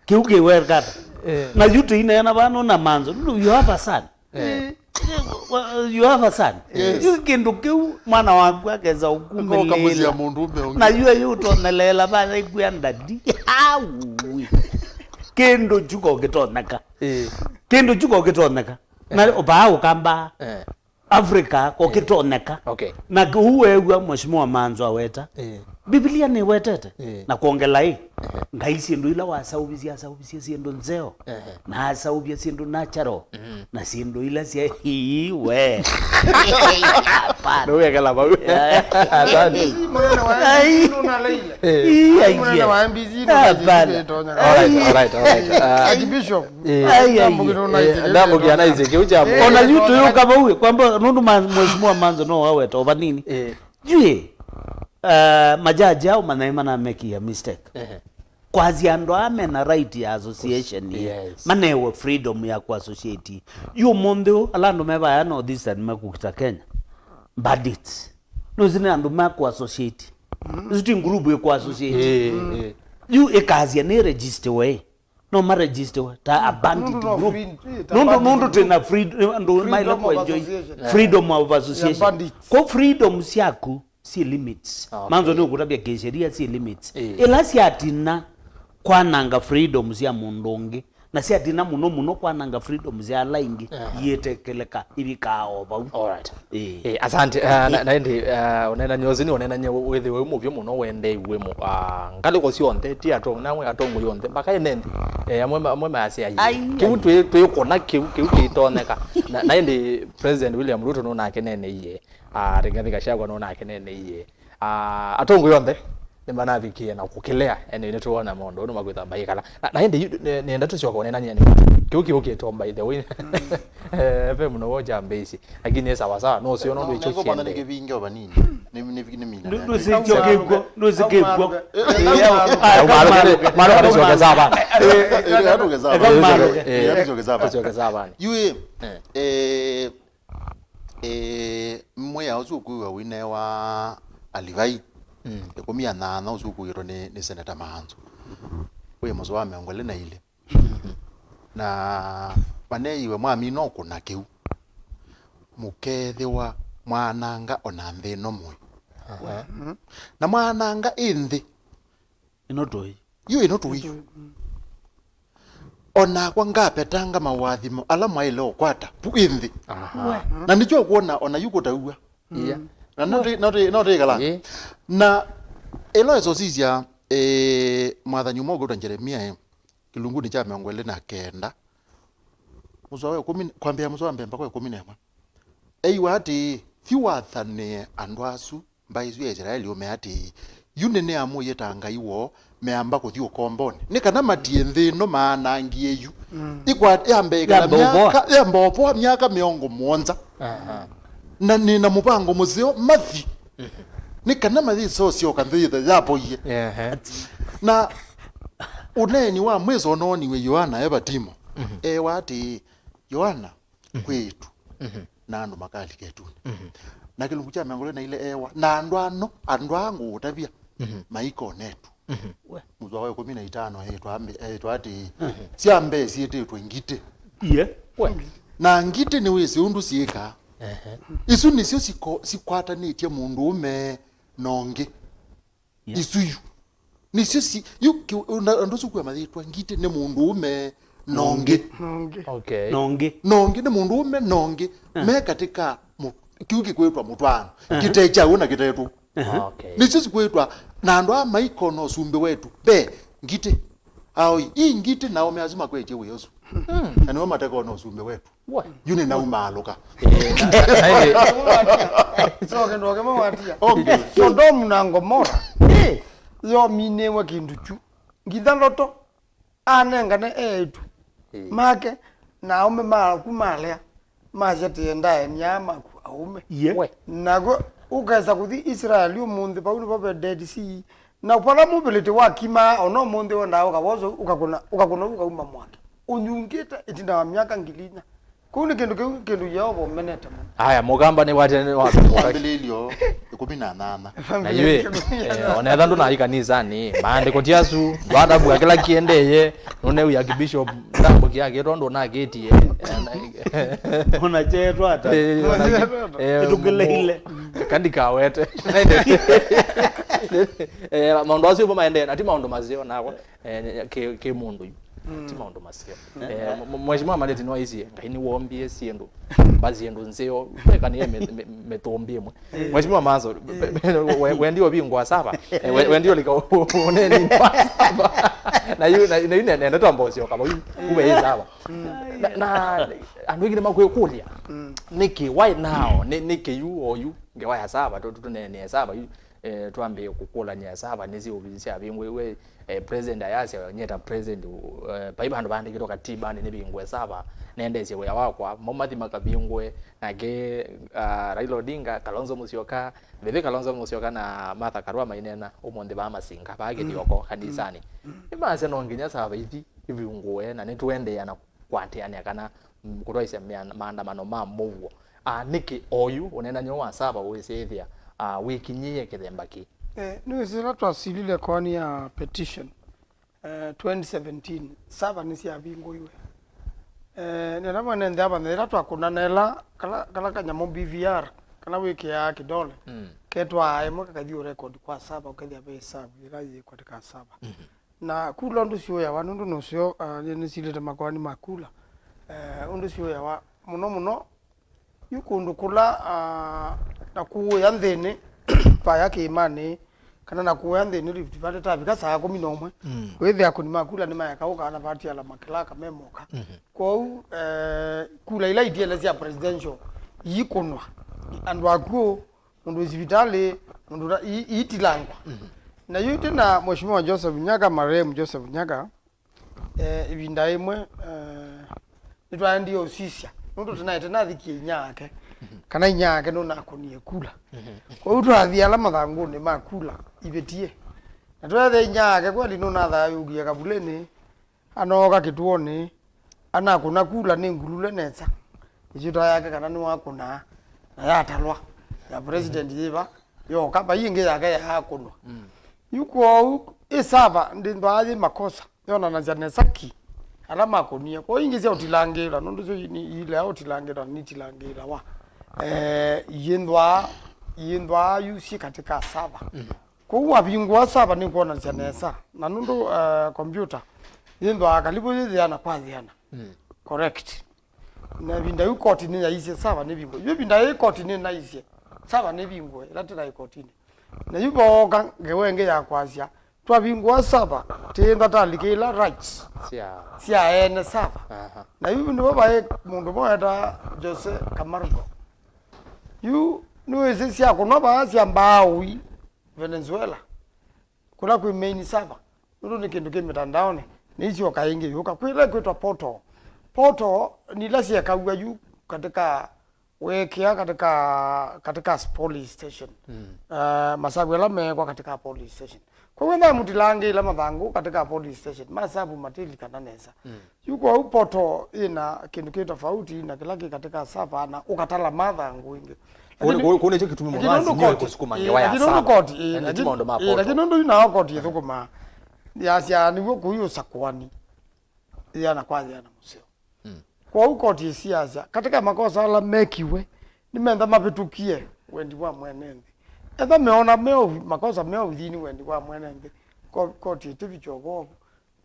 Kĩu kĩweka ata? Eh. Na yu tũineena vano na Manzo. You have a son. Eh. Well, you have a son. Yes. Yu kĩndũ kĩu mwana waku akesa ũkumĩlĩĩla. Ũkamũsia mũndũũme ũngĩ. Na yu yu ũtoneleela vaya ikwĩa ndadi. Aui. Kĩndũ kyu ko kĩtonyeka. Eh. Kĩndũ kyu ko kĩtonyeka. Na paa ũkamba. Eh. Africa ko kĩtonyeka. Okay. Na kĩu weew'a Mheshimiwa Manzo aweta. Eh. Biblia nĩwetete. Eh. Na kwongela ĩ, Ngai syĩndũ ila wasaũvisye, asaũvisye syĩndũ nzeo. Ehe. Na asaũvya syĩndũ natural. Mm. Na syĩndũ ila sya ii we. Hapana. Nĩwekela vau. Eh. Asante. Ai. Ii, ai, mũnene wa M B C. Hapana. Alright, alright, alright. Uh, Archbishop. Eh, ai, ai, ndambũkĩtwo na eh, isikĩ, ndambũkĩa na isikĩ, kĩu kya mũndũ. Ona yu tũyũka vau, kwamba nũndũ ma-, Mheshimiwa Manzo no waweta o vanini. Eh. Yu ĩ, uh, majaji ao manaĩ manamekia mistake. Ehe. Kwasya andũ aa mena right ya association ĩ, yes, manewe freedom ya kũassociate. Yu ũmũnthĩ ũũ, ala andũ me vaya North Eastern mekũkita Kenya, bandits. Nũsĩ nĩ andũ mekũassociate. Isu ti group ĩkũassociate. Eh, eh. Yu ĩkasya nĩ register we. No maregistiwe ta a bandit group. Nũndũ no free, eh, ta nũndũ, bandit nũndũ group. Twĩna free, andũ maĩle freedom of kwenjoy association. Freedom of association. Ya bandits. Ko freedom syaku syĩ limits. Ah, okay. Manzo nĩ ũkũtavya kĩsheria syĩ limits. Eh. Ĩla syatina kwananga freedom sya mũndũ ũngĩ, na syatina mũno mũno kwananga freedom sya ala ingĩ, eh, iĩtekeleka ivikaa o vau. Alright. Ĩĩ. Eh, asante. Ah, na, na ĩndĩ, ah, ũneenany'a ũsu nĩ ũneenany'a wĩthĩwe wĩ mũvyũ mũno, wendeiwe mu-, ah, ngalĩko syonthe, ti ato-, namwe atongoi onthe, mpaka ene nthĩ. Eh, amwe ma-, amwe mayasya, "Ai, kĩu ai, twĩ-, twĩkũna kĩu, kĩu kĩitonyeka." Na, na ĩndĩ President William Ruto nũnake neneie, ah, Rigathi Gachagua nũnake neneie. Ah, atongoi onthe nĩmanavikie na kũkĩlea, ene nĩtũwona maũndũ nĩ makwĩtha maikala. Na, na ĩndĩ yu-, nĩ-, nĩenda tũsyoka ũneenany'a nĩ kĩu kĩũkĩte, by the way. Eh, ve mũno wo jambĩsi. Lakini nĩ sawa sawa, no sio no ndũ icho kiende. Nĩ kĩvinge o vanini. Nĩ, nĩ, nĩ mina. Ndũsikyo kĩkw'o, ndũsikĩkw'o. Maloka nĩsyoke sawa. Eh, eh, eh, atuke sawa. Eh, atuke sawa. Yu, eh, eh, mwĩa ũsu ũkwĩw'a wĩnewa Alivai, mm, ĩkũmi na nyanya ũsu ũkuĩtwe nĩ, nĩ Seneta Maanzo. Wĩ mũsoa wa mĩongo ĩlĩ na ilĩ. Na maneeiwe mwamina ũkũna kĩu, mũkeethĩwa mwaananga o na nthĩ ĩno mũĩ. Aha. Na mwaananga ĩ nthĩ. Ĩno tũĩ. Yu ĩno tũĩ. O nakwa ngapetanga mawaathimo ala mwaĩle ũkwata vu ĩ nthĩ. Aha. Na nĩkyo ũkwona o na yu kũtauw'a. Yeah. Na no tũ-, no tũ-, no tũikala. Yeah. Na ĩla wesosisya, eh, mwathani ũmwe ũkwĩtwa Jeremia, eh, kĩlungunĩ kya mĩongo ĩlĩ na kenda, mũsoa wa ĩkũmi, kwambĩĩa mũsoa wa mbee mpaka wa ĩkũmi na ĩmwe. Eiwa atĩĩ, "Thi wathanĩe andũ asu, mbaĩ ĩsu ya Isilaeli, ũmea atĩĩ, 'Yu nĩnĩamũie ta Ngai woo, meamba kũthi ũkombonĩ, nĩ kana matie nthĩ ĩno maanangie yu. Mm. Ĩkwa-, yambe ĩkala yambe ũvoa. Myaka, yambe ũvoa myaka mĩongo mũonza. Aha. Na nĩ na mũvango mũseo mathi, nĩ kana mayĩsosyoka nthĩ yĩthe yavoie.'" Ehe. Na ũneeni wa mwĩso ũnooniw'e Yoana e Patimo. Mhm. Ewa atĩĩ, "Yoana, mhm, kwĩĩtu, mhm, na andũ makalika ĩtunĩ." Mhm. Na kĩlungu kya mĩongo ĩlĩ na ilĩ ewa, "Na andũ ano, andũ aa ngũũtavya, mhm, maikonetu." Mhm. We. Mũsoa wa ĩkũmi na itano eĩtwa ambi-, eĩtwa atĩĩ, mhm, "Sya mbee syĩtĩtwe ngitĩ." Iye. We. Na ngitĩ nĩwĩsĩ ũndũ syĩkaa. Ehe. Isu nĩsyo siko-, sikwatanĩtye mũndũũme na ũngĩ. Yeah. Isu yu. Nĩsyo si, yu ki-, na, andũ asu kwĩ mathĩtwa ngitĩ nĩ mũndũũme na ũngĩ. Na ũngĩ. Okay. Na ũngĩ. Na ũngĩ nĩ mũndũũme na ũngĩ. Eh. Me katĩ ka mũ-, kĩu kĩkwĩtwa mũtwaano. Eh. Kĩte kya ũũ na kĩtetũ. Aha. Okay. Nĩsyo sikwĩtwa, na andũ aa maikona ũsumbĩ wetu. Ve ngitĩ. Aoi, ii ngitĩ na aũme asu makwetye wĩa ũsu. Mm. Na nĩo matekona ũsumbĩ wetu. What? Yu nĩnaumaalũka. Eh, na, na, na, ĩndĩ so, kĩndũ kĩmwe watia. Okay. Sodomu na Gomora. Eh. Yominĩwe kĩndũ kyu. Ngitha Loto anengane eĩtu, eh, make na aũme maku malea, masya atĩĩ, "Ndaenyaa maku aũme." Ye. We. Nakw'o ũkesa kũthi Israeli ũmũnthĩ, vau nĩvo ve Dead Sea. Na vala mũvĩlĩtĩ wakimaa, o na ũmũnthĩ wendaa ũkavosa, ũkakũna, ũkakũna ũkauma mwaki. Ũnyungĩte ĩtina wa myaka ngili inya. Kũu nĩ kĩndũ kĩu, kĩndũ Yeova ũmenete mũno. Aya, mũkamba nĩ watene nĩ wa Wambĩlĩlyo kũmi na nyanya. Na yu, eh, onetha ndũnaĩ kanisanĩ, maandĩko ti asu, ndwatavw'a kĩla kĩendee, nũnew'a Archbishop ndambũkĩa kĩ tondũ ũnakĩtie. Ona chetwa ata. Eh, ona- eh, Ĩtũkĩleile. Kandikawete. Eh, maũndũ asu mo maendee, na ti maũndũ maseo nakwa. Eh, kĩ, kĩ mũndũ yu. Ti maũndũ maseo. Eh, m- m- Mheshimiwa Maleti nĩwaisie, Ngai nĩwombie syĩndũ. Mba syĩndũ nzeo, wekanĩe mĩ- mĩ- mĩtũmbi ĩmwe. Mheshimiwa Maso, we- wendi ũvingwa sava. Eh, we- wendi ũlika ũneni sava. Na yu, na na yu ne- nende twamba ũsyoka vau. Kuve ĩ sava. Na na andũ aingĩ nĩmakwĩkũlya, nĩkĩ, why now? Nĩ- nĩkĩ yu o yu ngewa ya sava, tũ- tũ- tũneenee sava yu, eh, twambĩe kũkũlany'a sava nĩsĩ ovisi syavingũiwe. Eh, president ayasya, nyie ta president, eh, vai vandũ vaandĩkĩtwe katibanĩ nĩvingũe sava, nendeesye wĩa wakwa, maumathi makavingũe, nake, ah, Raila Odinga, Kalonzo Musyoka, vĩthĩ Kalonzo Musyoka na Martha Karua maineena ũmũnthĩ vaa Masinga, vaa Kĩthioko kanisanĩ. Nĩmasya no nginya sava ithi ivingũe, na nĩtũendeea na kũatĩanĩa kana, mm, kũtwaisya mea- maandamano ma mũuo. Ah, nĩkĩ oyu ũneenany'o wa sava ũĩsĩthĩa, ah, wĩkinyĩĩe kĩthemba kĩ? Eh, nĩwĩsĩ ĩla twasilile koani ya petition, eh, twenty seventeen, sava nĩsyavingũiwe. Eh, nĩla mwene nthĩ avanya ĩla twakũnana ĩla kala, kala kanyamũ B V R, kala wĩkĩaa kĩdole, mm, ketwaa ĩmwe kakathiĩ ũrekodi kwa sava, ũkethĩa ve sava ĩla yĩ katika sava. Na kula ũndũ syũyawa, nũndũ nũseo, ah, nĩ- nĩsilĩte makoani ma kula. Eh, ũndũ syũyawa mũno mũno, yu kũndũ kũla, ah, na kũũya nthĩnĩ vaya kĩĩmanĩ, kana na kũũya nthĩnĩ Rift Valley, tavika saa kũmi na ũmwe, mm, wĩthĩa akũni ma kula nĩmaeka ũka na vatiala makilaka memoka. Mhm. Kwoou, eh, kula ila itiele sya presidential iikũnwa, andũ akw'ũ, mũndũ wĩ sivitalĩ, mũndũ ũta- i- iitilangwa. Mhm. Na yu twĩ na Mheshimiwa Joseph Nyaga, marehemu Joseph Nyaga, eh, ĩvinda ĩmwe, eh, nĩtwaendie ũsisya, nũndũ tũnaete nathikie inya yake, kana inya yake nũnakũnie kula. Mhm. Kwoou twathi ala mathangũnĩ ma kula ivĩtie. Na tweethĩa inya yake kweli nũnathayũũkie kavulĩnĩ, anooka kĩtuonĩ, anakũna kula nĩ ngulule nesa. Ĩsyĩtwa yake kana nĩwakũnaa, na yatalwa, ya president yĩva, yoka, vai ĩngĩ yake yaakũnwa. Mm. Yu kwoou, ĩ sava ndĩthwaa yĩ makosa, yonanasya nesa ki ala makũnie. Kwoou ingĩ sya ũtilangĩĩla, nũndũ syo ilea ũtilangĩĩla, nitilangĩĩlawa. Eh, iyĩnthwaa, iyĩnthwaa yu syĩ katika sava. Mm. Kwoou wavingũa sava nĩkwonasya nesa, na nũndũ, uh, kompyuta yĩnthwaa kalivu yĩyĩana kwa yĩana. Mm. Correct. Na ĩvinda yu koti nĩyaisye sava nĩvingũe. Yu ĩvinda yĩĩ koti nĩnaisye sava nĩvingũe, ĩla tĩnaĩ kotinĩ. Na yu vooka ngewa ĩngĩ ya kwasya, twavingũa sava, tĩĩntha talikĩĩla rights sya, sya ene sava. Aha. Na yu nĩvo vaĩ mũndũ ũmwe wetaa Jose Camargo. Yu nĩwĩsĩ syakũnwa vaa sya mbaaũi. Venezuela, kũla kwĩ main server, nũndũ nĩ kĩndũ kĩ mĩtandaonĩ, nĩisyoka ĩngĩ yũka. Kwĩ ĩla ĩkwĩtwa portal. Portal nĩ ila syekaw'a yu katika, weekĩa katika, katika police station. Mm. Uh, masavu ala meekwa katika police station. Kwoou ethĩwa mũtilangĩĩla mathangũ katika police station, masavu matilikana nesa. Mm. Yu kwoou portal ĩna kĩndũ kĩ tofauti na kĩla kĩ katika server na ũkatala mathangũ ĩngĩ. Kũu nĩkyo kĩtumi mũno asinyiwe kũsukuma ngewa ya sava. Lakini nũndũ koti, ĩĩ, lakini nũndũ yu nao koti ĩthũkũmaa, yasya nĩw'o kũi ũsakuani yĩana kwa yĩana mũseo. Mm. Kwoou koti ĩsiasya katika makosa ala mekiwe, nĩmenda mavĩtũkie wendi wa mwene nthĩ. Ethĩwa meona me makosa me ũthini wendi wa mwene nthĩ, ko- koti ĩtĩvikya ũvoo.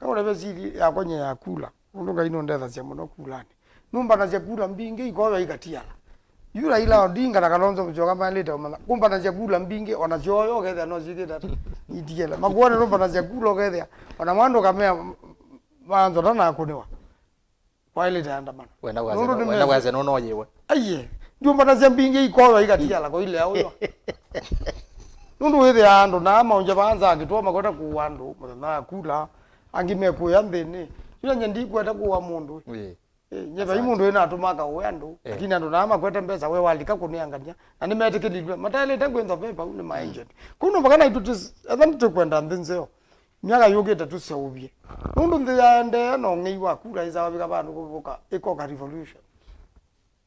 Ngaũleve sili yakwa nyie ya kula, nũndũ Ngai nũndethasya mũno kulanĩ. Nũmbanasya kula mbingĩ ikoywa ikatiala. Yu Raila Odinga na Kalonzo Musyoka maĩlĩte ũmanya, kũmbanasya kula mbingĩ, ona syoyo ũkethĩa no syĩkĩte ata, itiele. Makuanĩ nũmbanasya kula ũkethĩa ona mwana ũkamea manzota na akũnĩwa. Waĩlĩte andamano. Wenda kwasya nũndũ nũ- wenda nĩmesĩ- kwasya nũnoyĩwe. Aiye, ndiũmbanasya mbingĩ ikoywa ikatiala koile aũywa. Nũndũ wĩthĩaa andũ naa maũngya vaa nza akĩtwa makweta kũua andũ mũthenya wa kula, angĩ mekũĩa nthĩnĩ. Yũla nye ndikweta kũua mũndũ. Ĩĩ. Eh, nye vai mũndũ ĩnatũma akaũe andũ, eh, lakini andũ naa makwete mbesa we walika kũneangania, na nĩmetĩkĩlilw'e. Mataĩlĩte kwĩnthwa ve vau nĩ ma agent. Kũu no vaka naitũ tũs- etha nĩtũkwenda nthĩ nzeo. Myaka yũkĩte tũseũvye. Nũndũ nthĩ yaendee na ũng'ei wa kula ĩsa wavika vandũ kũvũka ĩkoka revolution.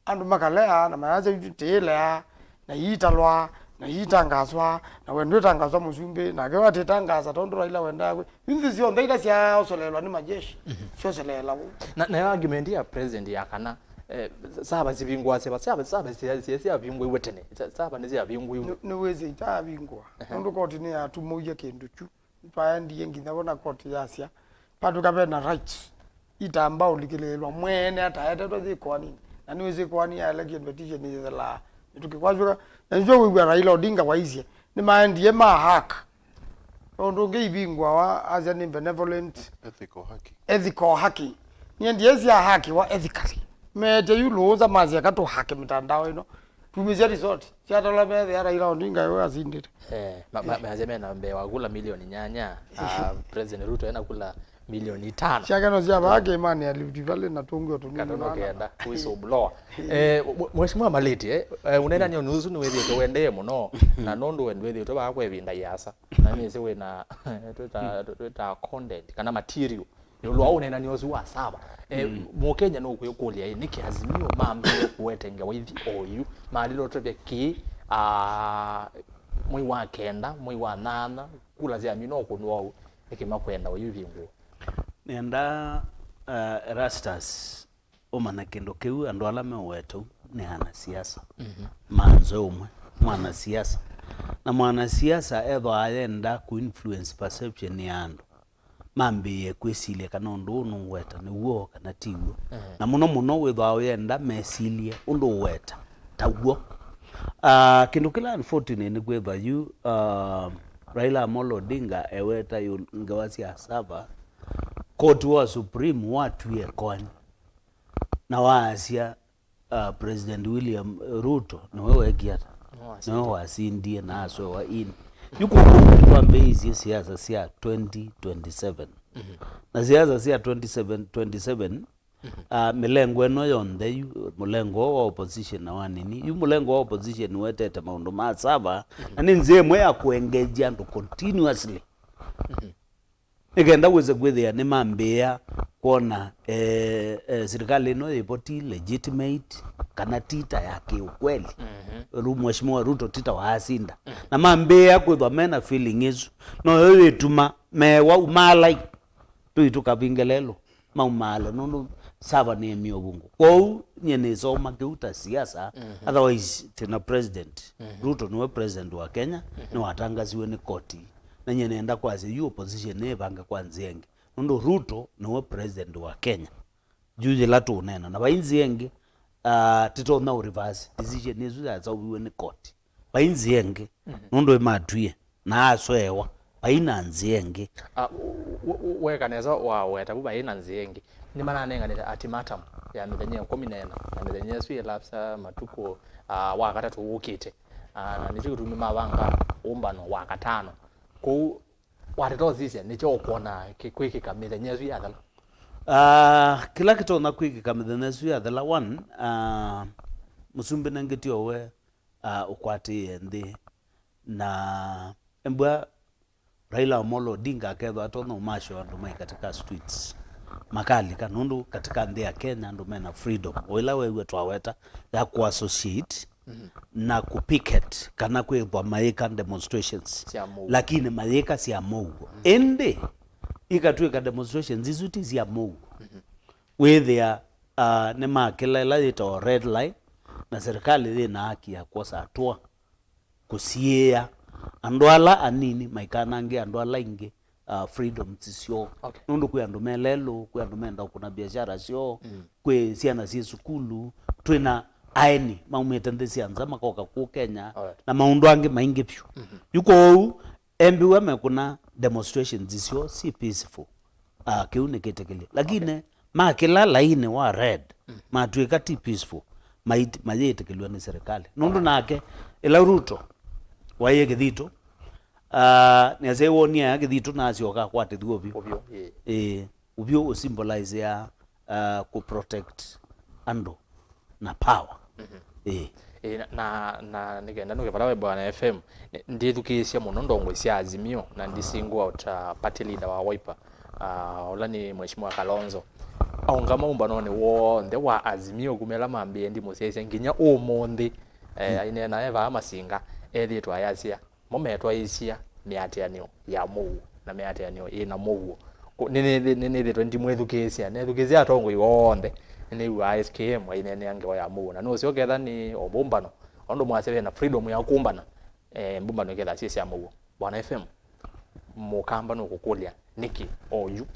Andũ makalea na mayasya itũ tĩĩlea na iitalwa Na iitangaswa, na we ndwĩtangaswa mũsumbĩ, nake we atĩtangaasa tondũ Raila wendaa kwĩ. Yu nthĩ syonthe ila syaasolelwa nĩ majeshi, syoseleela ũu. Na, nayo argument ya president ya kana, eh, sava sivingũa, sava, sava, sava sia-, sia-, siavingũiwe tene. Sa-, sava nĩsyavingũiwe. Nĩ, nĩwĩsĩ itaavingũa. Ehe. Nũndũ koti nĩyatumũie kĩndũ kyu. Twaendie nginya vo na koti yasya, patũka ve na rights itamba ũlikĩlĩĩlwa mwene ataetetwe yĩ koaninĩ. Na nĩwĩsĩ koani ya election petition yĩthelaa mĩtũkĩ kwasyoka. Na nĩsyo wĩw'a Raila Odinga waisye, nĩmaendie ma hack. Ũndũ ũngĩ ivingũawa asya nĩ benevolent Ethical hacking. Ethical hacking. Niendie sya hackiwa ethically. Meetye yu lũũsa masya katũ hack mĩtandao ĩno. Tumĩsya resort. Syatala methĩa Raila Odinga we asindĩte. Eh, ma-, ma-, measya mena mbee wa kula milioni nyanya, ah, President Ruto ena kula milioni itano. Syake no sya vaa kĩĩmanĩ ya Rift Valley na tũngĩ o tũnini. Katono kenda, whistleblower. Eh, mwe-, Mheshimiwa Maliti, eh, eh, ũneenany'o ũsu nĩwĩthĩĩtwe wendee mũno, na nũndũ we ndwĩthĩĩtwe vaa kwa ĩvinda yĩasa, na nĩsĩ wĩna, twĩta, twĩta content, kana material. Ĩũlũ wa ũneenany'o ũsu wa sava. Eh, Mũkenya nũkwĩkũlya ĩ, nĩkĩ Azimio mambĩĩe kũete ngewa ithi oyu? Malilotwe vya kĩ, ah, mwei wa kenda, mwei wa nyanya, kula sya mino kũnwa ũu, nĩkĩ makwenda oyu ivingũo? Nenda, uh, Erastus ũmanya kĩndũ kĩu, andũ ala meũweta ũu nĩ anasiasa. Manze ũmwe mwanasiasa. Na mwanasiasa ethwa ayenda kũ influence perception ya andũ, mambĩĩe kwĩsilya kana ũndũ ũũ nũngweta nĩ w'o kana ti w'o. Na mũno mũno wĩthwa ũyenda mesilye ũndũ ũweta ta w'o. Ah, kĩndũ kĩla unfortunate nĩ kwĩthwa yu, ah, Raila Amolo Odinga eweta yu ngewa sya sava, koti wa Supreme watwie koani na waasya, uh, President William Ruto nĩwe weekie ata? Nĩwe wasindie. Nĩwe wasindie na aswewa in. Yu kũkũ twambĩĩisye siasa sya twenty twenty-seven. Na siasa sya twenty-seven, twenty-seven, uh, mĩlengo ĩno yonthe yu, mũlengo wa opposition na wa nini, yu mũlengo wa opposition wetete maũndũ ma sava, na nĩ nzĩa ĩmwe ya kũengage andũ continuously. Nĩ kenda wĩse kwĩthĩa nĩmambĩĩa kwona, eh, eh, sirikali ĩno yĩvo ti legitimate kana ti ta ya kĩũkweli. Rĩu Mheshimiwa Ruto ti ta waasinda. Na mambĩĩa kwĩthwa mena feeling ĩsu. Noyo yĩtuma meewa umaalai. Tũi tũkavinge lelũ maumaale nũndũ sava nĩemie ũvungũ. Kwoou nyie nĩsoma kĩu ta siasa, otherwise tĩna president. Ruto nĩwe president wa Kenya, nĩwatangasiwe nĩ koti. Na nyie nenda kwasya yu opposition nĩĩvange kwa nzĩa ĩngĩ. Nũndũ Ruto nĩwe president wa Kenya. Yu yĩla tũũneena. Na vai nzĩa ĩngĩ, ah, tĩtonya ũ reverse decision ĩsu yasauviw'e nĩ koti. Vai nzĩa ĩngĩ. Nũndũ ĩmatwie. Na asweewa. Vai na nzĩa ĩngĩ. Ah, u-, u-, u-, weka nesa waweta vu vai na nzĩa ĩngĩ. Nĩmananenganĩte ultimatum ya mĩthenya ĩkũmi na ĩna. Na mĩthenya ĩsu yĩlapsa matukũ, ah, wa katatũ wũkĩte. Ah, na nĩkyo kĩtumi mavanga ũmbano wa katano. Kwoou wateta ũsisya, nĩkyo ũkwona kĩ-, kwĩkĩka mĩthenya ĩsu yathela? Ah, kĩla kĩtonya kwĩkĩka mĩthenya ĩsu yathela, one, ah, mũsumbĩ nengĩtio we, ah, ũkwatĩĩe nthĩ, na embwa Raila Amolo Odinga akethwa atonya ũmasyo andũ mai katika streets, makalika, nũndũ katika nthĩ ya Kenya andũ mena freedom, o ĩla wew'a twaweta, ya kũassociate na kũpicket kana kwĩthwa mayĩka demonstrations. Sya mũuo. Lakini mayĩka sya mũuo. Ĩndĩ ikatw'ĩka demonstrations isu ti sya mũuo. Wĩthĩa, ah, nĩmakĩla ĩla yĩtawa red line, na serikali yĩna haki ya kwosa hatua kũsiĩĩa andũ ala anini maikanange andũ ala aingĩ, uh, freedoms syoo. Okay. Nũndũ kwĩ andũ me lelũ, kwĩ andũ menda kũkũna biashara syoo, kwĩ syana syĩ sukulu, twĩna aeni maumĩte nthĩ sya nza makoka kũũ Kenya, alright, na maũndũ angĩ maingĩ vyũ. Yu kwoou, embĩwa mekũna demonstrations syoo si peaceful. Ah, kĩu nĩkĩtĩkĩlye. Lakini, okay, makĩla laini wa red, matw'ĩka ti peaceful, mait-, mayĩtĩkĩlw'a nĩ serikali. Nũndũ nake, ĩla Ruto waĩe Kĩthitũ, ah, nĩasya wonie aya Kĩthitũ na asyoka akwatĩthw'a ũvyũ. Ũvyũ, ĩĩ. Ĩĩ, ũvyũ ũsymbolizeaa, ah, kũ protect andũ na power. Ĩĩ. Ĩĩ, na, na, na nĩ kenda nũke vala we Bwana F M, nĩ-, ndĩthukĩĩsya mũno ndongoi sya Azimio, na ndi single out, uh, party leader wa Wiper, uh, ũla nĩ Mheshimiwa Kalonzo. Aũngama ũmbanonĩ w'onthe wa Azimio kuma ĩla mambĩĩe ndimũsyaĩĩsya nginya ũmũnthĩ, eh, aineena e vaa Masinga. ethĩĩtwe ayasya, mo metwaĩĩsya mĩatĩanĩo ya mũuo na mĩatĩanĩo yĩ na mũuo. Kũ-, nĩ, nĩ, nĩ, nĩnĩthĩĩtwe ndimwĩthukĩĩsya, nethukĩĩsya atongoi onthe, nĩnĩw'aa S K M aineenea ngewa ya mũuo, na nũseo ketha nĩ o mbũmbano, ũndũ mwasya ve na freedom ya kũmbana, eh, mbũmbano iketha syĩ sya mũuo. Bwana F M, mũkamba nũkũkũlya nĩkĩ oyu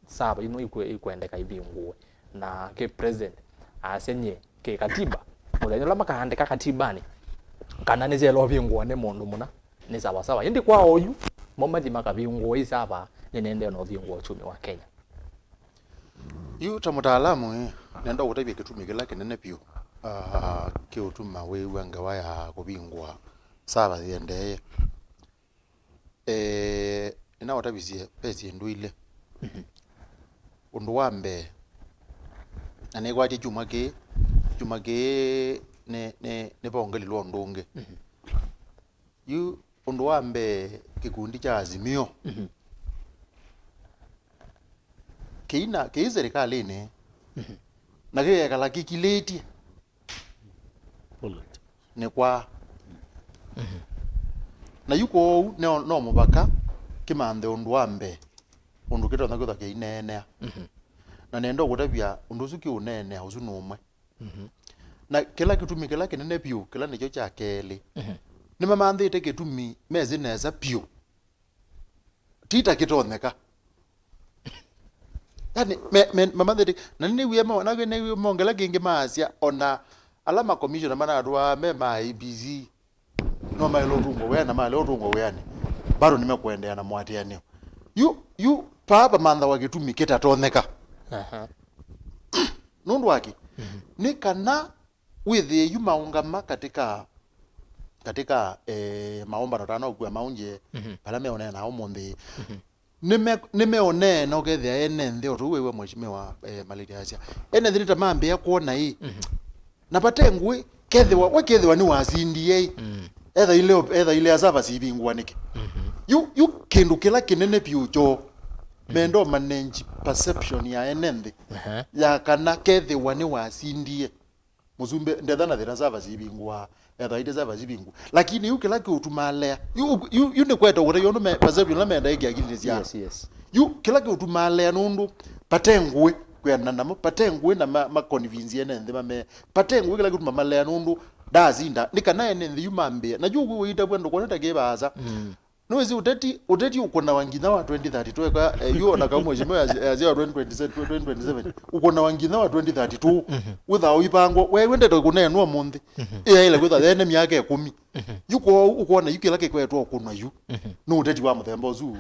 sava ino ikwe-, ikwendeka ivingũwe. Na kĩ president asya nyie kĩ katiba, mũthenya ũla makaandĩka katibanĩ kana nĩsyaĩle ũvingũwa nĩ mũndũ mũna, nĩ sawa sawa. Ĩndĩ kwa oyu, mo mathi makavingũwa isava, nĩnendee na ũvingũa uchumi wa Kenya. Yu ta mũtaalamu ĩ, nenda ũtavya kĩtumi kĩla kĩnene vyũ, ah, kĩũtuma wĩw'a ngewa ya kũvingũa sava yĩendee. Eh, nĩnaũtavisye ve syĩndũ ilĩ. Mhm. Ũndũ wa mbee, na nĩkwatye kyumwa kĩĩ, kyumwa kĩĩ nĩ, nĩ, nĩvaongelilwe ũndũ ũngĩ. Mhm. Yu ũndũ wa mbee, kĩkundi kya Azimio, mhm, kĩina, kĩi serikalĩnĩ, mhm, na kĩkekala kĩkilĩtye. Politics. Nĩ kwa. Mhm. Na yu kwoou no, no mũvaka kĩmanthe ũndũ wa mbee, ũndũ kĩtonya kwĩthwa kĩineenea. Mhm. Na nenda ũkũtavya ũndũ ũsu kĩũneenea ũsu nĩ ũmwe. Mhm. Na kĩla kĩtumi kĩla kĩnene vyũ, kĩla nĩkyo kya kelĩ, mhm, nĩmamanthĩte kĩtumi mesĩ nesa vyũ. Ti ta kĩtonyeka. Yani, me, me, mamanthĩte, na nĩnĩwie mo, na nĩnĩwie mongela kĩngĩ maasya, ona ala makomishona manatũaa me ma A B C, no maĩle ũtũngwa wĩanĩ, na maĩle ũtũngwa wĩanĩ, bado nĩmekũendeea na mũatĩanĩo. Yu, yu, paa pamanthawa kĩtumi kĩtatonyeka. Aha. Nũndũ wa kĩ? Mhm. Nĩ kana wĩthĩe yu maũngama katika, katika, eh, maũmbano tana ũkua maunje, mhm, vala meũneena ũmũnthĩ. Mhm. Nĩme-, nĩmeũneena ũkethĩa ene nthĩ o tũu wĩw'a mheshimiwa, eh, Malĩti asya. Ene nthĩ nĩtamambĩĩa kwona ĩ. Mhm. Na vate ngũĩ, kethĩwa, we kethĩwa nĩwasindie ĩ. Mm. Ethaile, ethaile asava sivingũa nĩkĩ? Mhm. Yu, yu kĩndũ kĩla kĩnene vyũ kyoo. Mhm. Mendo manage perception ya ene nthĩ. Aha. Ya kana kethĩwa nĩwasindie. Mũsumbĩ, ndetha na thĩna sava sivingũa, ethaite sava sivingũa. Lakini yu kĩla kĩũtumaa lea. Yu, yu, yu nĩ kweta ũkũta, yu ũndũ me, perception ĩla mendaa ĩkĩ akilinĩ syao. Yes, yes. Yu kĩla kĩũtumaa lea nũndũ vate ngũĩ kwĩanana namo, vate ngũĩ na ma, ma convince ene nthĩ mame. Vate ngũĩ kĩla kĩũtuma malea nũndũ ndasinda. Nĩ kana ene nthĩ yu mambĩĩa. Na yu ũkwĩw'a itavw'a ndũkwona ta kĩ vaasa. Mm. Nĩwĩsĩ ũteti, ũteti ũkũnawa nginya wa twenty thirty-two, eka, eh, yu ona kau mheshimiwa ya, ya, ya twenty twenty-seven, twenty twenty-seven, ũkũnawa nginya wa twenty thirty-two. Mhm. Wĩthaa ũipangwa, we wendete kũneenwa ũmũnthĩ. Mhm. Ĩyaĩle kwĩtha yene myaka ĩkũmi. Mhm. Yu kwoou ũkwona yu kĩla kĩkwetwa ũkũnwa yu. Mhm. Nĩ ũteti wa mũthemba ũsu,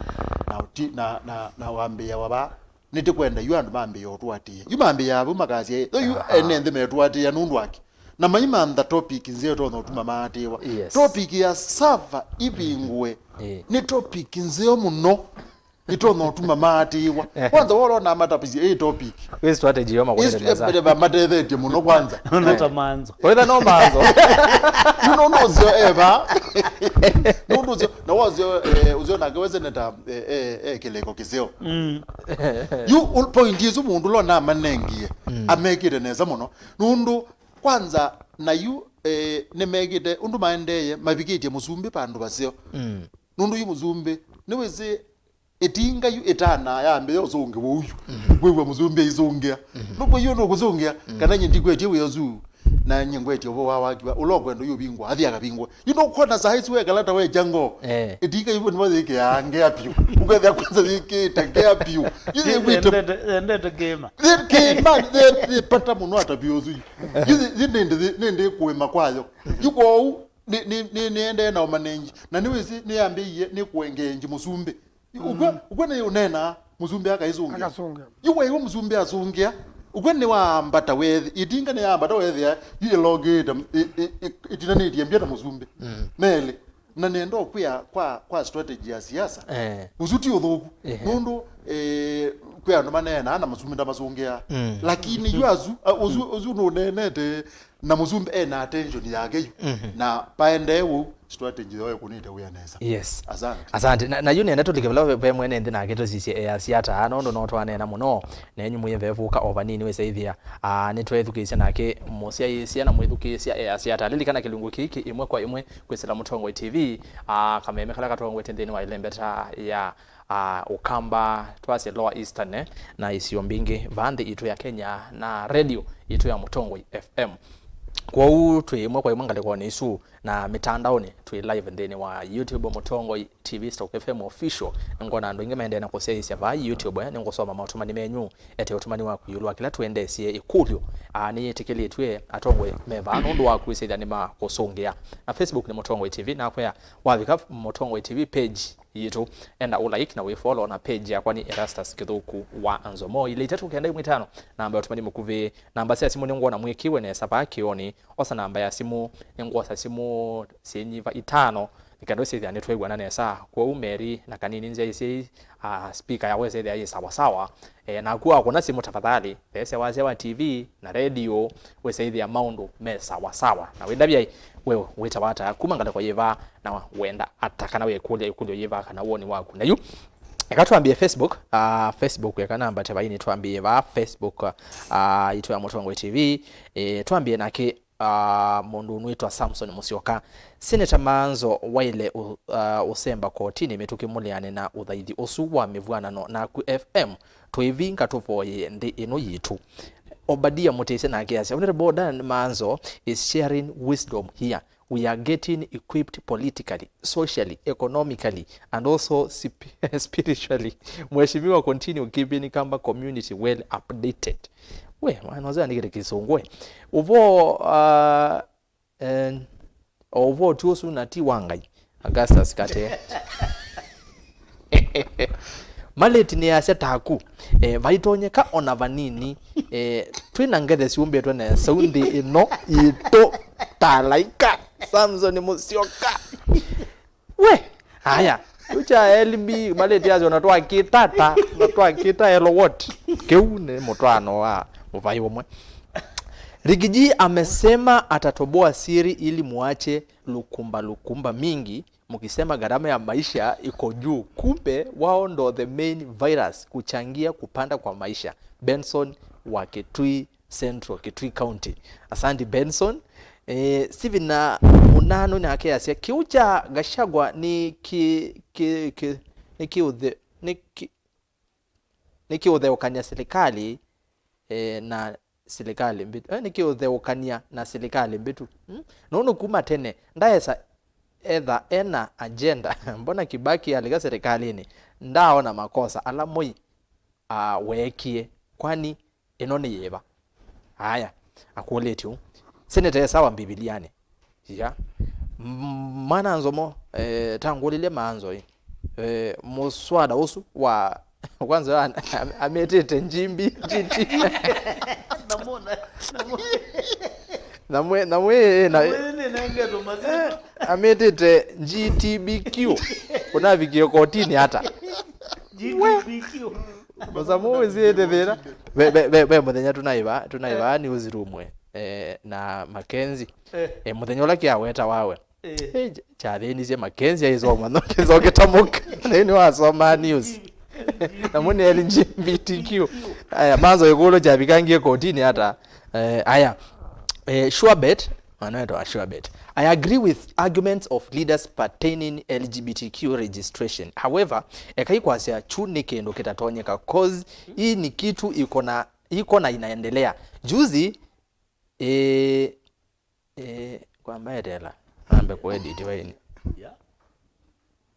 na, ũti-, na, na, na wambĩĩawa vaa. Nĩtĩkwenda yu andũ mambĩĩa ũtũatĩĩa. Yu mambĩĩaa vu makasya, "Ĩ, yu ene nthĩ metũatĩĩa nũndũ wa kĩ?" Na maimantha topic nzeo ĩtonya ũtuma maatĩĩwa. Yes. Topic ya sava ivingũe, eh, nĩ topic nzeo mũno ĩtonya ũtuma maatĩĩwa. Kwanza wolo na matapisye ĩ topic. Wĩ strategy yo makũnĩte nesa. Matethetie mũno kwanza. Nũta manzo. Wetha no manzo. Nũndũ ũseo eva. Nũndũ ũseo, na woseo, eh, ũseo nake we seneta, eh, eh, eh, kĩlĩko kĩseo. Mm. Yu, ul-, point isu mũndũ ũla namanengie, mm, amekĩte nesa mũno. Nũndũ, kwanza, na yu, eh, nĩmekĩte ũndũ maendeeye, mavikĩtye mũsumbĩ vandũ vaseo. Mm. Nũndũ yu mũsumbĩ, nĩwĩsĩ ĩtinga yu ĩtana yambĩĩa ũsũngĩwa ũyu. Mhm. Kwĩw'a mũsumbĩ aisũngĩa. Mhm. Nũkwĩw'a nũkũsũngĩa, mhm, kana nyie ndikwetye wĩa ũsu, na nyie ngwetye ũvoo wa wakiwa, ũla ũkwenda ũyũvingwa, athi akavingwa. Yu nũkwona saa isu wekala ta wekya ngoo. Eh. Ĩtinga yu nĩmo yĩkĩaa ngea vyũ. Ũkethĩa kwanza yĩkĩĩte ngea vyũ. Yu yĩwĩte yendete, yendete kĩĩma. Thĩ kĩĩma, thĩ, thĩ pata mũno atavia ũsu yu. Yu thĩ, thĩ nĩndĩ, thĩ, nĩndĩ kũĩma kwayo. Yu kwoou, nĩ, nĩ, nĩ, nĩendee na ũmanenji. Na nĩwĩsĩ, nĩyambĩie, nĩ kũengenji mũsumbĩ. Ũkw'a, mm, ũkw'a nĩ ũnena, mũsumbĩ akaisũngĩa. Akasũngĩa. Yu waiwe mũsumbĩ asũngĩa, ũkw'a nĩ waambata wethi, ĩtinga nĩ yaambata weethĩa, yu ĩlongĩte, ĩ, ĩ, ĩ, ĩtinanĩtie mbya na mũsumbĩ. Mm. Melĩ, na nenda ũkwĩa kwa, kwa strategy ya siasa, eh, ũsu ti ũthũku. Ehe. Nũndũ, eh, kwĩ andũ maneenaa na mũsumbĩ ndamasũngĩa. Mm. Lakini yu asu, a, ũsu, mm, ũsu nũneenete, na mũsumbĩ ena attention yake yu. Mhm. Na paendee ũu, strategy yoo ĩkũnĩte wĩa nesa. Yes. Asante. Asante. Na, na yu nĩenda tũlike vala ve, ve mwene nthĩ nake tũsisye easya ata, nũndũ no twanena mũno, na enyu mwĩe vevũka o vanini wĩsaĩthĩa. Ah, nĩtwethukĩĩsya nake mũsyaĩĩsya na mwĩthukĩĩsya easya ata. Lilikana kĩlungu kĩĩ kĩ ĩmwe kwa ĩmwe kwĩsĩla Mũtongoi T V, ah, kameme kala katongwete nthĩnĩ wa ĩlembeta ya ah, Ũkamba, twasye Lower Eastern, eh, na isio mbingĩ vaa nthĩ itũ ya Kenya, na radio itũ ya Mũtongoi F M. Kwoou twĩ ĩmwe kwa ĩmwe ngalĩkonĩ isu na mĩtandaonĩ, twĩ live nthĩnĩ wa YouTube Mũtongoi T V stroke F M official. Nĩngwona andũ aingĩ maendee na kũsyaĩĩsya vaa YouTube, eh, nĩngũsoma maũtũmani menyu, ete ũtũmani waku ĩũlũ wa kĩla tũendeesye ĩkũlyo. Ah, nĩyĩtĩkĩlĩtw'e atongoi me vaa nũndũ wa kwĩsĩthya nĩmakũsũngĩa. Na Facebook nĩ Mũtongoi T V, nakwĩa wavika Mũtongoi T V page yitũ, enda ũ like na wĩ follow na page yakwa nĩ Erastus Kĩthũku wa Nzomo. Ilĩ itatũ kenda ĩmwe itano, namba ya ũtũmani mũkuvĩ. Namba sya simũ nĩngwona mwĩkiwe nesa vaa kĩonĩ. Osa namba ya simũ, nĩngwosa simũ syĩnyiva itano, nĩkenda ũsĩthĩa nĩtwĩw'ana nesa. Kwoou Mary na kanini nzyaĩsyei, ah, speaker yawe ĩsethĩa yĩ sawa sawa. Eh, naku wakũna simũ tafadhali, theesya wasya wa T V na radio, wĩsaĩthĩa maũndũ me sawa sawa. Na wĩndavya we wĩtawa ata, kuma ngalĩko yĩva, na wenda ata, kana wĩkũlya ĩkũlyo yĩva, kana woni waku. Na yu, eka twambie Facebook, ah, Facebook, eka nambate vaini twambie va Facebook, ah, itũ ya Mũtongoi T V, eh, twambie nake, ah, mũndũ ũnwĩtwa Samson Musyoka. Seneta Maanzo waĩle ũ-, ah, ũsemba kotinĩ mĩtũkĩ mũleane na ũthaithi ũsu wa mĩvw'anano naku F M. Twĩvinga tũvoye nthĩ ĩno yitũ. Obadia Mũtĩsya nake asya, Honorable Dan Maanzo is sharing wisdom here. We are getting equipped politically, socially, economically, and also sp-, spiritually. Mheshimiwa, continue keeping Kamba community well updated. We, mwana ũsu andĩkĩte kĩsũngũ we. Ũvoo, uh, Eh, o ũvoti ũsu na ti wa Ngai. Augustus Kate. Malĩti nĩasya taku, eh, vaitonyeka ona vanini. Eh, twĩ na ngethe syũmbĩtwe nesa nthĩ ĩno itũ ta alaika. Samson Musyoka. We, aya, kĩu kya L B, malĩti asyo na twakĩtata, na twakĩta elo what? Kĩu nĩ mũtwaano wa mũvai ũmwe. Rigiji amesema atatoboa siri ili muache lukumba lukumba mingi, mkisema gharama ya maisha iko juu, kumbe wao ndo the main virus kuchangia kupanda kwa maisha. Benson wa Kitui Central, Kitui County. Asante Benson. Eh, Steven na Munanu nake asya, kĩu kya Gachagua nĩ ki, ki, ki, nĩ kiũthe, nĩ ki, nĩ kiũtheũkany'a silikalĩ, eh, na silikalĩ mbĩtu. Eh, nĩ kiũtheũkany'a na silikalĩ mbĩtu. Hmm? Nũndũ kuma tene, ndaesa etha ena agenda. Mbona Kibaki alika silikalĩnĩ, ndaona makosa ala Moi, ah, weekie. Kwani ĩno nĩ yĩva? Aya, akũlĩtye ũu. Seneta e sawa Mbivilianĩ? Ya. M-, mwana Nzomo, eh, tangũlĩlye Maanzo ĩ. Eh, mũswada ũsu wa kwanza an-, am-, amĩtĩte njimbi, njiti. Namwona, namwona. Namwe, namwe, eh, na, Mwene nĩnengetwe maziwa. Amĩtĩte G T B Q. Ũnavikie kotini ata? G T B Q. Mũsamũ wĩsĩĩte thĩna. Ve, ve, ve, ve mũthenya tũnaĩva, tũnaĩva newsroom, eh, na Mackenzie. Eh. Eh, mũthenya ũla kĩaweta wawe. Eh. Eh, kyathĩnisye Mackenzie aisoma no kĩsoke tamũka. Na yu nĩwasoma news. Na mũnĩ L G B T Q. Aya, Maanzo ĩkũlyo kyavikangie kotini ata? Eh, aya. Eh, sure bet. Mwana wetu wa sure bet. I agree with arguments of leaders pertaining L G B T Q registration. However, ekai kwasya kyu nĩ kĩndũ kĩtatonyeka, cause hii ni kitu iko na, iko na inaendelea. Juzi, eh, eh, kwamba etela, nambe kuedit vaini. Yeah.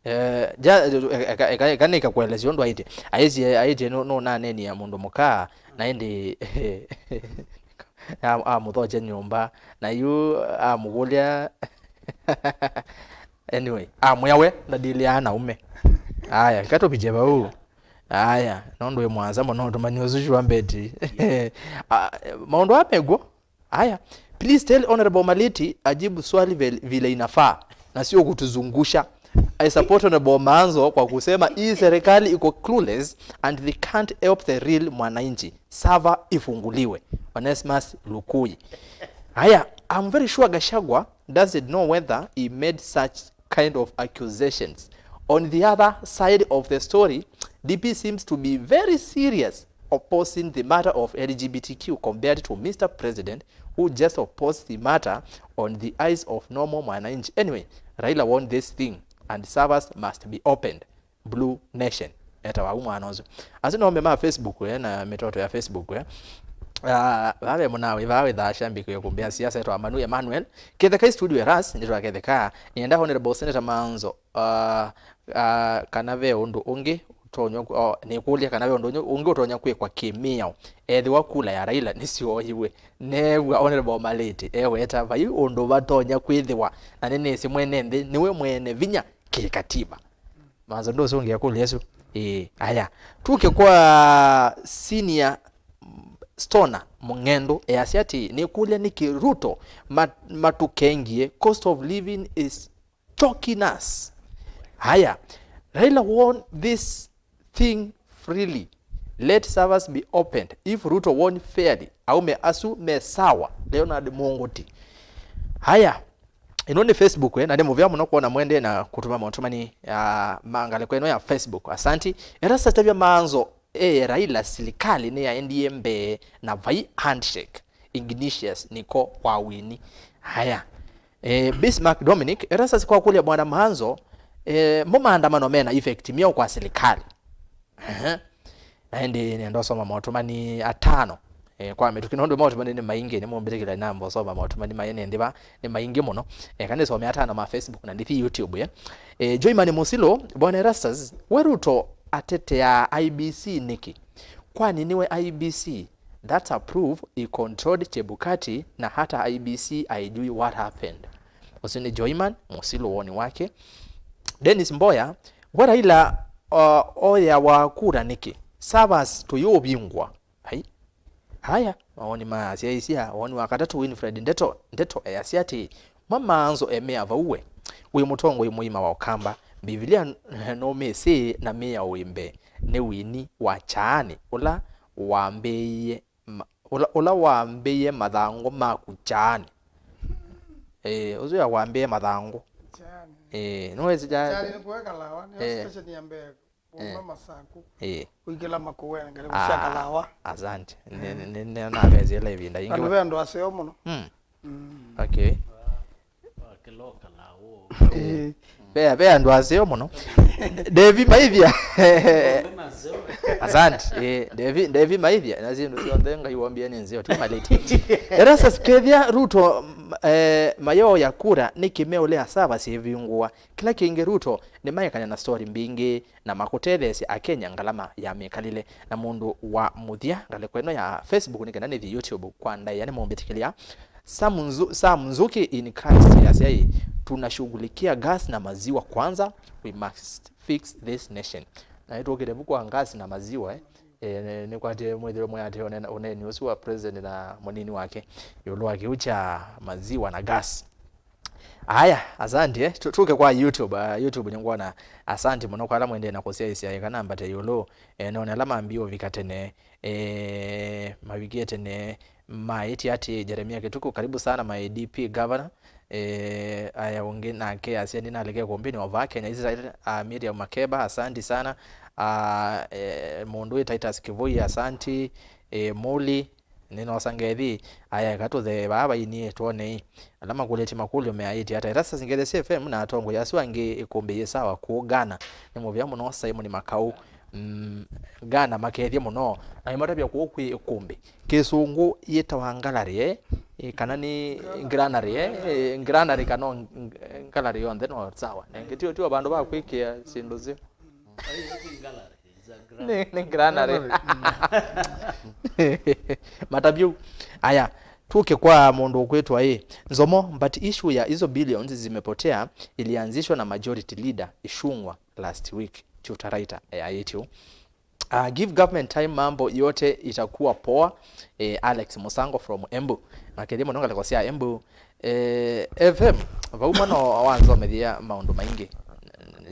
Eh, ja, eka, eka, eka nĩkakuelesya ũndũ aĩtye. Aĩtye, aĩtye nũ-, nũnanenia mũndũ mũka, na ĩndĩ a-, amũthokya nyũmba, na yu amũkũlya. Anyway, amwĩa we, ndadiliaa na ume. Aya, katũvikye vau. Aya, nũndũ wĩ mũasa mũno ũtũmani ũsu sure bet. Ah, maũndũ aa mekw'o. Aya, please tell Honorable Maliti ajibu swali vel-, vile inafaa, na sio kutuzungusha. I support Honorable Maanzo kwa kusema hii serikali iko clueless and they can't help the real mwananchi. Sava ifunguliwe. Onesmus Lukui. Aya, I'm very sure Gachagua doesn't know whether he made such kind of accusations. On the other side of the story, D P seems to be very serious opposing the matter of L G B T Q compared to Mister President, who just opposed the matter on the eyes of normal mwananchi. Anyway, Raila won this thing and servers must be opened. Blue Nation. Etawa u mwana ũsu. Asu no me ma Facebook, eh, na mĩtoto ya Facebook, eh. Ah, vave mũnawe, vave thaa shambiki ya kumbia siasa etwa Manu Emmanuel. Ketheka studio Eras, nĩtwa Ketheka. Nienda Honorable Senator Manzo. Ah, ah, kana ve ũndũ ũngĩ ũtonya ku-, oh, nĩkũlya kana ve ũndũ ũngĩ ũtonya kwĩkwa kĩmĩao. Ethĩwa kula ya Raila nĩsyoiwe. New'a Honorable Malĩti eweta vai ũndũ vatonya kwĩthĩwa. Na nĩnĩsĩ mwene nthĩ nĩwe mwene vinya kĩkatiba. Manzo ndũsũngĩa kũlya ĩsu. Ĩĩ, aya. Tuke kwa senior Stoner Mung'endu, easya atĩ, nĩkũlya nĩkĩ Ruto ma-, matũkengie, cost of living is choking us. Aya. Raila won this thing freely. Let servers be opened. If Ruto won fairly, aume asu me sawa. Leonard Munguti. Aya. Ĩno nĩ Facebook, eh, na nĩ mũvea mũno kwona mwendee na kũtũma maũtũmani, ah, ma ngalĩko ĩno ya Facebook. Asanti. Erastus Tavia Manzo, eh, Raila silikalĩ nĩyaendie mbee na vai handshake. Ignatius nĩko kwa wini. Haya. Eh, Bismarck Dominic, Erastus kwa kũlya Bwana Manzo, eh, mo maandamano mena effect myeũ kwa silikalĩ. Ehe. Na ĩndĩ nenda ũsoma maũtũmani atano, eh, kwa mĩtũkĩ, nũndũ maũtũmani nĩ maingĩ, nĩmũmbĩtĩkĩla namba ũsoma maũtũmani maĩ nĩ nthĩ va, nĩ maingĩ mũno. Eh, kana nĩsome atano ma Facebook na ndithi YouTube, eh. Eh, Joyman Musilo, Bwana Erastus, we Ruto ateteaa I B C nĩkĩ? Kwani nĩwe I B C? That's a proof he controlled Chebukati na hata I B C haijui what happened. Ũsu nĩ Joyman Musilo woni wake. Dennis Mboya, we Raila, uh, oyawa kura nĩkĩ? Servers tũyũvingwa. Ai. Haya, mawoni ma asyaĩĩsya, woni wa katatũ Winfred Ndeto, Ndeto easya atĩ, ma Manzo emea vau we. Wĩ mũtongoi mũima wa Ũkamba, Mbivilia nũmĩsĩ na mĩao wĩ mbee, nĩ wini wa kyaanĩ, ũla wambĩĩie ma-, ũla, ũla wambĩĩie mathangũ maku kyaanĩ. Ĩĩ, ũsu ya wambĩĩie mathangũ. Kyaanĩ. Ĩĩ, nĩwĩsĩ kya-, kyaanĩ nĩ kũekalawa, nĩyo eh, station ya mbee. Kuma eh, Masaku, eh, ũikĩla Makueni, ngalĩko sya ah, Kalawa. Asante. Nĩ, nĩ, nĩ, nĩnavesie la ĩvinda yingĩ. Andũ ve andũ aseo mũno. Mm. Mm. Okay. Wa, wa kĩlo Kalawa. Eh. Ve, ve andũ aseo mũno. Devi Maithia. Asante. Eh, Devi, Devi Maithia. Na syĩndũ syonthe Ngai wombie nĩ nzeo, ti malĩti. Erastus kethia Ruto, mm, eh, mayoya kura nĩkĩ meũlea sava syĩvingũa. Kĩla kĩngĩ Ruto nĩmaekane na story mbingĩ na makũtetheesya Akenya ngalama ya mĩkalĩle. Na mũndũ wa mũthya ngalĩko ĩno ya Facebook nĩ kana nĩthi YouTube kwa ndaĩa nĩmũmbĩtĩkĩlya. Sam Nzu-, Sam Nzuki in Christ yasya ĩ, "Tunashughulikia gas na maziwa kwanza, we must fix this nation." Na nĩtũkĩte vu kwa gas na maziwa, eh. Eh, nĩ-, nĩkwatie mwĩthĩwe mwĩatĩ ũnena-, ũneeni ũsu wa president na mũnini wake ĩũlũ wa kĩu kya maziwa na gas. Aya, asante, eh. Tu-, tuke kwa YouTube. Ah, YouTube nĩngwona. Asante mũno kwa ala mwendee na kũsyaĩsya ĩka nambate ĩũlũ. Eh, none ala mambie ũvika tene. Eh, mavikie tene. Maĩtye atĩ, Jeremia Kĩtukũ, karibu sana my D P governor. Eh, aya ũngĩ nake asya, "Nĩnalekea kumbini over Kenya Israel." Ah, Miriam Makeba, asante sana. Ah, eh, mũndũ wĩ Titus Kivoi, asante. Eh, Muli, nĩnosa ngethi, aya, eka tũthee vaa vainie, twonei. Ala makũlĩtye makũlyo meaĩtye ata? Erastus Ngethesya F M na atongoi asu angĩ ĩkũmbĩ yĩ sawa kũũ Ghana. Nĩ mũvea mũno Simon Makau. Mm, Ghana makethye mũno. Na ĩmatavya kũũ kwĩ ĩkũmbĩ. Kĩsũngũ yĩtawa gallery, eh? Ĩ, kana nĩ granary, eh? Ĩ, granary kana o ng-, ng-, gallery yonthe no sawa. Nengĩ tio, tio vandũ va kwĩkĩa syĩndũ syo. Nĩ, nĩ granary. Granary, mm. Matavyu. Aya, tuke kwa mũndũ ũkwĩtwa ĩ, Nzomo, but issue ya hizo billions zimepotea ilianzishwa na majority leader Ichung'wa last week. Tutor writer, eh, aitio. Uh, give government time, mambo yote itakuwa poa. Eh, Alex Musango from Embu. Makethie mũno ngalĩko sya Embu. Eh, F M, vauma no wanzomethia maũndũ maingĩ.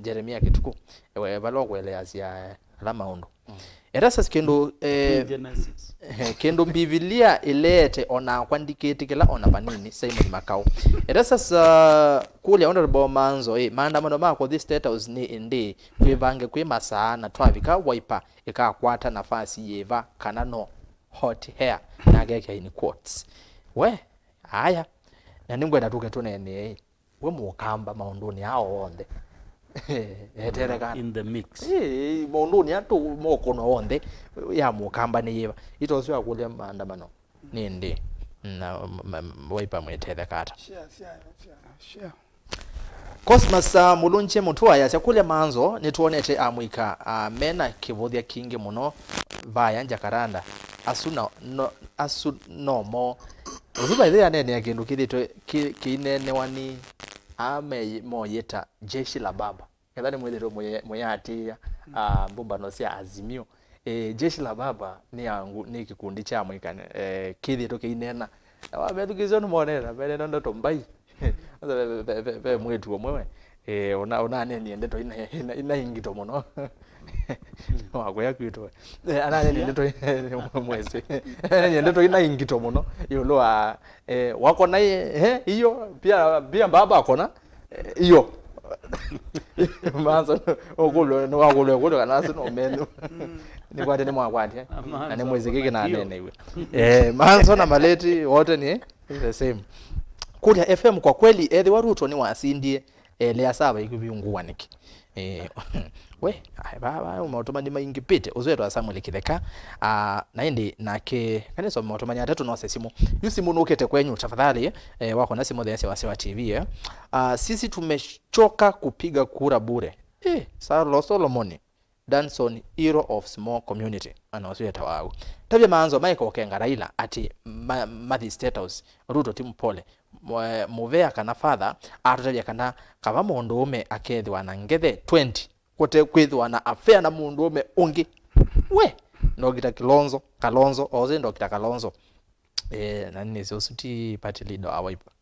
Jeremia Kĩtukũ. Ewe, vala ũkũeleasya, eh, ala maũndũ. Mm. Erastus kĩndũ, eh, Genesis. Eh, kĩndũ Mbivilia ĩleete o nakwa ndikĩtĩkĩla o na vanini. Simon Makau. Erastus, uh, kũlya Honorable Manzo, eh, maandamano ma kũthi State House nĩ ĩndĩ kwĩvange kwĩ masaa na twavika Wiper ĩkakwata nafasi yĩva kana no hot hair, na agekĩa in quotes. We, aya, na nĩngwenda tũke tũneenee, we mũkamba maũndũnĩ aa onthe. Eterekana. In the mix. Ĩĩ, maũndũnĩ aa tũ mokono onthe, ya mũkamba nĩ yĩva? Ita ũsu akũlya maandamano nĩ ĩndĩ, na ma- ma- Wiper mwĩtetheka ata? Share, share, share. Share. Cosmas, uh, Mulunje Mutua ayasya, kũlya Manzo nĩtwonete amũika, uh, mena kĩvũthya kingĩ mũno vaya Jacaranda. Asu no, no, asu no mo. Ũsu by the way aneenea kĩndũ kĩthĩtwe kĩ- kĩineenewa nĩ aa me- moyĩta Jeshi la Baba. Ketha nĩmwĩthĩtwe mũyĩ- mũyĩatĩĩa, uh, mbũmbano sya Azimio. Eh, Jeshi la Baba nĩ angu, nĩ kĩkundi kya amũika, eh, kĩthĩtwe kĩineena. Na wamethukĩĩsya nĩmonena, menena ndeto mbai. Ve, ve, ve, ve, ve mwĩĩtu ũmwe we, eh, ũna- ũnanenie ndeto ina- ina- ina ingito mũno. Wakũya kwitũ we. Eh, ananenie ndeto ina- mwezi. Ananenie ndeto ina ingito mũno ĩũlũ wa, eh, wakona, eh, iyo pia, pia baba akona, eh, iyo. Manzo, ũkũlwe, nĩwakũlwe kũlwe kana asu no menyu. Nĩkwate nĩmwakwatya. Na nĩmwĩsĩ kĩkĩ naneneiwe. Eh, Manzo na Maleti wote ni the same. Kũlya F M, kwa kweli, ethĩwa Ruto nĩwasindie, elea sava ikũvingũwa nĩkĩ? Eh, we, ai, va- va- maũtũmani maingĩvĩte. Ũsu etwa Samuel Kĩtheka. Ah, na ĩndĩ nake, kana nisome maũtũmani atatũ nose simũ. Yu simũ nũkĩte kwenyu, tafadhali, eh, wakona simũ theesya wasya wa T V, eh. Ah, sisi tumechoka kupiga kura bure. Eh, Salo Solomoni. Danson, hero of small community, ana ũsu etawa au. Tavya Manzo maeka ũkenga Raila ati ma- mathi State House, Ruto ti mpole. Mwe- Mũvea kana father atũtavya kana kava mũndũũme akethĩwa na ngethe twenty kũte kwĩthĩwa na affair na mũndũũme ũngĩ. We, Ndokita Kilonzo, Kalonzo, ose Ndokita Kalonzo. Eh, na nĩnĩsĩ ũsu ti party leader wa Wiper.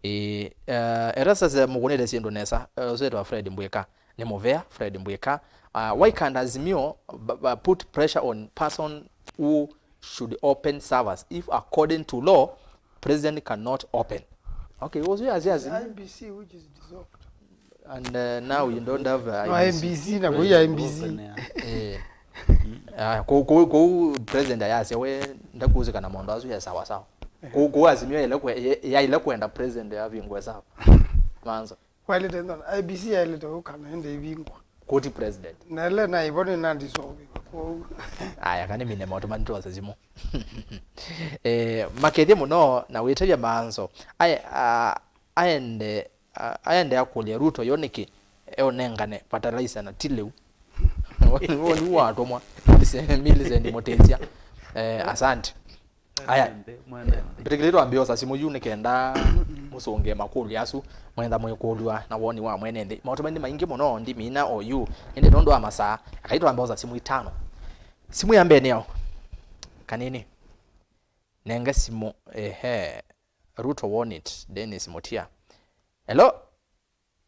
Eh, eh, Erastus, eh, mũkũnĩte syĩndũ nesa, eh, ũsu wĩtwa Fred Mbwĩka. Nĩ mũvea, Fred Mbwĩka. Uh, why can't Azimio b- b- put pressure on person who should open servers if according to law, president cannot open? Okay, ũsu yasya Azimio. I B C which is dissolved. And, uh, now you don't have, uh, No, I B C. I B C, na kũi I B C. Eh. Ah, kũu, kũu, kũu president ayasya we ndakusikana maũndũ asu ya sawa sawa. Kũu, kũu Azimio yaile kwe- ye- yaile kwenda president avingwe sawa. Manzo. Wailĩte nthona, I B C yailĩte ũka na ĩndĩ ĩvingwa. Koti president. Na ĩla naĩvo nĩnandisovĩwa kwoou. Aya, kana mine maũtũmani twose simũ. Eh, makethye mũno na wĩtavya Manzo. Aye, ah, aende, a- aendea kũlya Ruto yo nĩkĩ eũnengane fertilizer na ti lĩu. Woni watũmwa Millicent Mũtĩsya. Eh, asante. Aya, mbĩtĩkĩlĩtwa mbĩosa simũ yu nĩkenda mũsũngĩe makũlyo asu, mwenda mwĩkũlw'a na woni wa mwene nthĩ. Maũtũmani nĩ maingĩ mũno ndimina o yu, ĩndĩ nũndũ wa masaa, akai twambe osa simũ itano. Simũ ya mbee nĩyo kanini. Nenge simũ, ehe. Ruto won it, Dennis Mutia. Hello?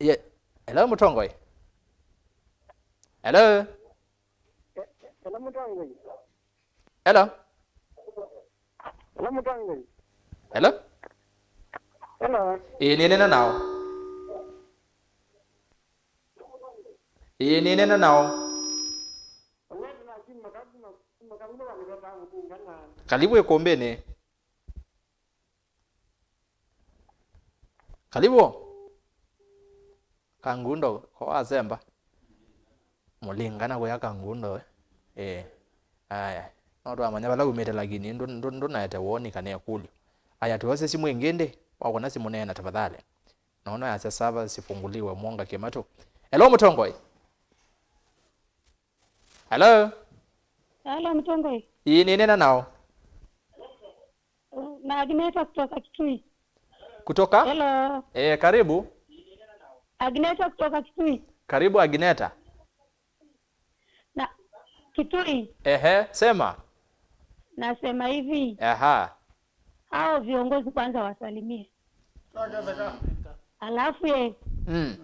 Ye, hello, Mũtongoi? Hello? Hello, Mũtongoi. Hello? Hello, Mũtongoi. Hello? Hello? Ĩĩ, nĩnena nao. Ĩĩ, nĩnena nao. Kalibu ĩkũmbĩnĩ. Kalibu. Kangundo, ko wasemba. Mũlingana kũya Kangundo, eh. Eh. Aya. No twamanya vala umĩte, lakini ndũ- ndũ- ndũnaete woni kana ĩkũlyo. Aya, tuose simũ ĩngĩ ndĩ. Wakona simũ neena tafadhali. Naona yasya sava sifunguliwe, Mwonga Kĩmatũ. Hello, Mũtongoi. Hello? Hello, Mũtongoi. Ĩĩ, nĩnena nao. Na Agneta kutoka Kitui. Kutoka? Hello. Eh, karibu. Agneta kutoka Kitui. Karibu, Agneta. Na Kitui. Ehe, sema. Nasema hivi. Aha. Hao viongozi kwanza wasalimie. Alafu ye, mm,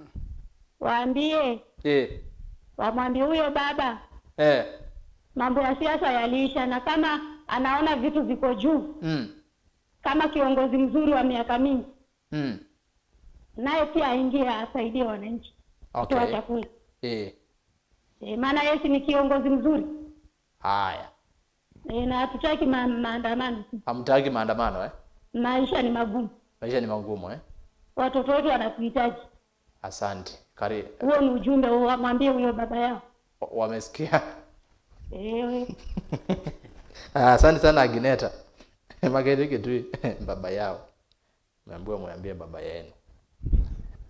waambie, eh, wamwambie huyo baba, eh, Mambo ya siasa yaliisha, na kama anaona vitu ziko juu, Mm. kama kiongozi mzuri wa miaka mingi, Mm. naye pia aingie asaidie wananchi kutoa Okay. chakula. Eh. Eh, maana yeye si ni kiongozi mzuri. Haya. Eh, na hatutaki ma-, maandamano. Hamtaki maandamano, eh? Maisha ni magumu. Maisha ni magumu, eh? Watoto wetu wanakuhitaji. Asante. Kari- Huo ni ujumbe, wa-, mwambie huyo baba yao. Wa-, wamesikia? Eh. Ah, asante sana Agineta. Makete Kitui, baba yao. Meambiwa mwambie baba yenu.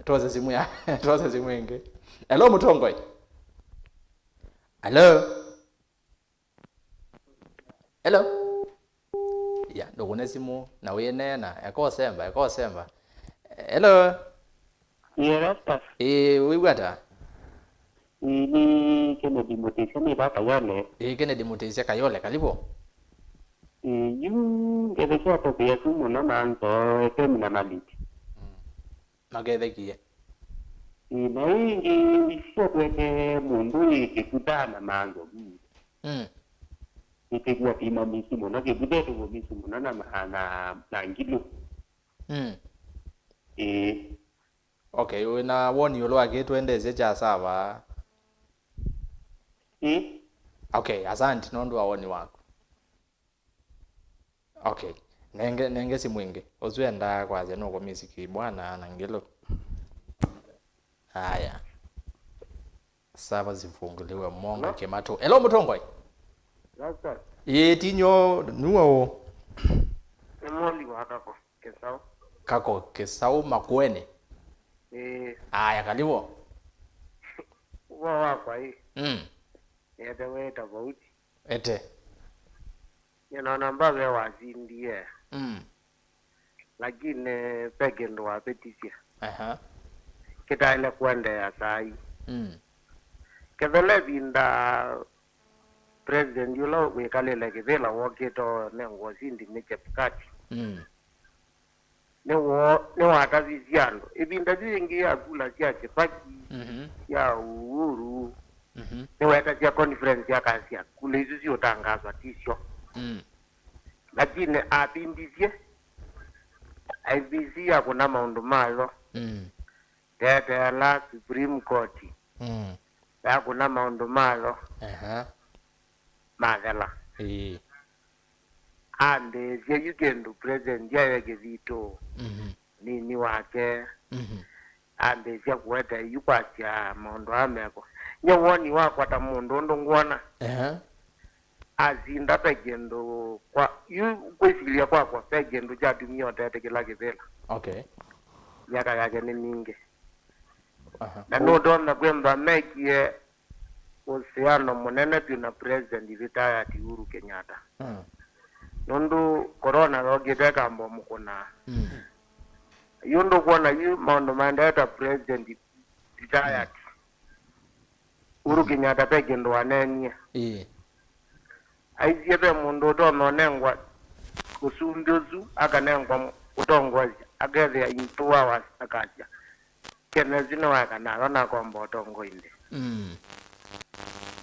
Tuoze simu ya, tuoze simu ĩngĩ. Hello, Mũtongoi. Hello. Hello. Ya, ndũkũne simu na wĩneena, eka ũsemba, eka ũsemba. Hello. Ĩĩ, Rasta. Ĩĩ, wĩw'a ata? Ĩĩ, nĩ Kennedy Mũtĩsya, nĩ va Kayole. Ĩĩ, Kennedy Mũtĩsya Kayole, karibu. Ĩĩ, yu ngethekea topic yaku mũno na nzo F M na Maliki. Mm. Makethekie. Ĩĩ, na ĩngĩ nĩsyotwete mũndũ ĩ kĩvutha na manzo. Mm. Nĩtĩkua pima misi mũno, kĩvutha ĩtũvo misi mũno na, na, na, na ngilũ. Mm. Ĩĩ. Okay, wĩ na woni ũlũ wa kĩtwendesye kya sava? Ĩĩ. Okay, asante nũndũ wa woni waku. Okay, nenge, nenge simu ĩngĩ. Ũsu endaa kwasya nũkũmisi kĩbwana na ngilũ. Haya. Sava zifunguliwe monga Hello? Kĩmatũ. Hello, Mũtongoi. Rasta. Ĩĩ, tinyo, nuo. Nĩ Moli wa Kako. Kĩsaũ. Kako Kĩsaũ Makueni. Ĩĩ. Aya, karibu. Ũvoo wakwa ĩ. Mm. Nĩete wĩ tofauti. Ete. Nĩnaona mba ve wasindie. Mm. Lakini ve kĩndũ wavĩtisye. Aha. Kĩtaĩle kũendeea saa ii. Mm. Kethela ĩvinda President ũla wĩkalĩle kĩvĩla wokĩte ũnengwa ũsindi nĩ Chebukati. Mm. Nĩwo-, nĩwatavisye andũ. Ĩvinda yu yĩngĩ ya kula sya Kibaki, Mhm. sya Uhuru, Mhm. nĩwetasya conference akasya kula isu siũtangaswa tisyo. Mm. Lakini apindisye, I B C yakũna maũndũ mayo. Mm. Ndeteela Supreme Court. Mm. Yakũna maũndũ mayo. Aha. Mathela. Ĩĩ. Ambĩĩsya yu kĩndũ President aye kĩthitũ. Mhm. Nini wake. Mhm. Ambĩĩsya kũweta yu kwasya maũndũ aa meko. Nye woni wakwa ta mũndũ ũndũ ngwona. Aha. Asinda ve kĩndũ kwa, yu kwĩsilya kwakwa ve kĩndũ kyatumie ũtetĩkĩla kĩvĩla. Okay. Myaka yake nĩ mingĩ. Aha. Na nũtonya kwĩmba mekie ũsiano mũnene vyũ na President retired Uhuru Kenyatta. Mm. Nũndũ corona yokĩte ĩkamba ũmũkũnaa. Mm. Yu ndũkwona yu maũndũ maendee ta President retired. Uhuru Kenyatta ve kĩndũ waneenie. Ĩĩ. Aisye ve mũndũ ũtonya ũnengwa ũsumbĩ ũsu, akanengwa ũtongoesya, akethĩa in two hours akasya, Kenneth nĩwaekana ava nakomba ũtongoi nthĩ. Mm.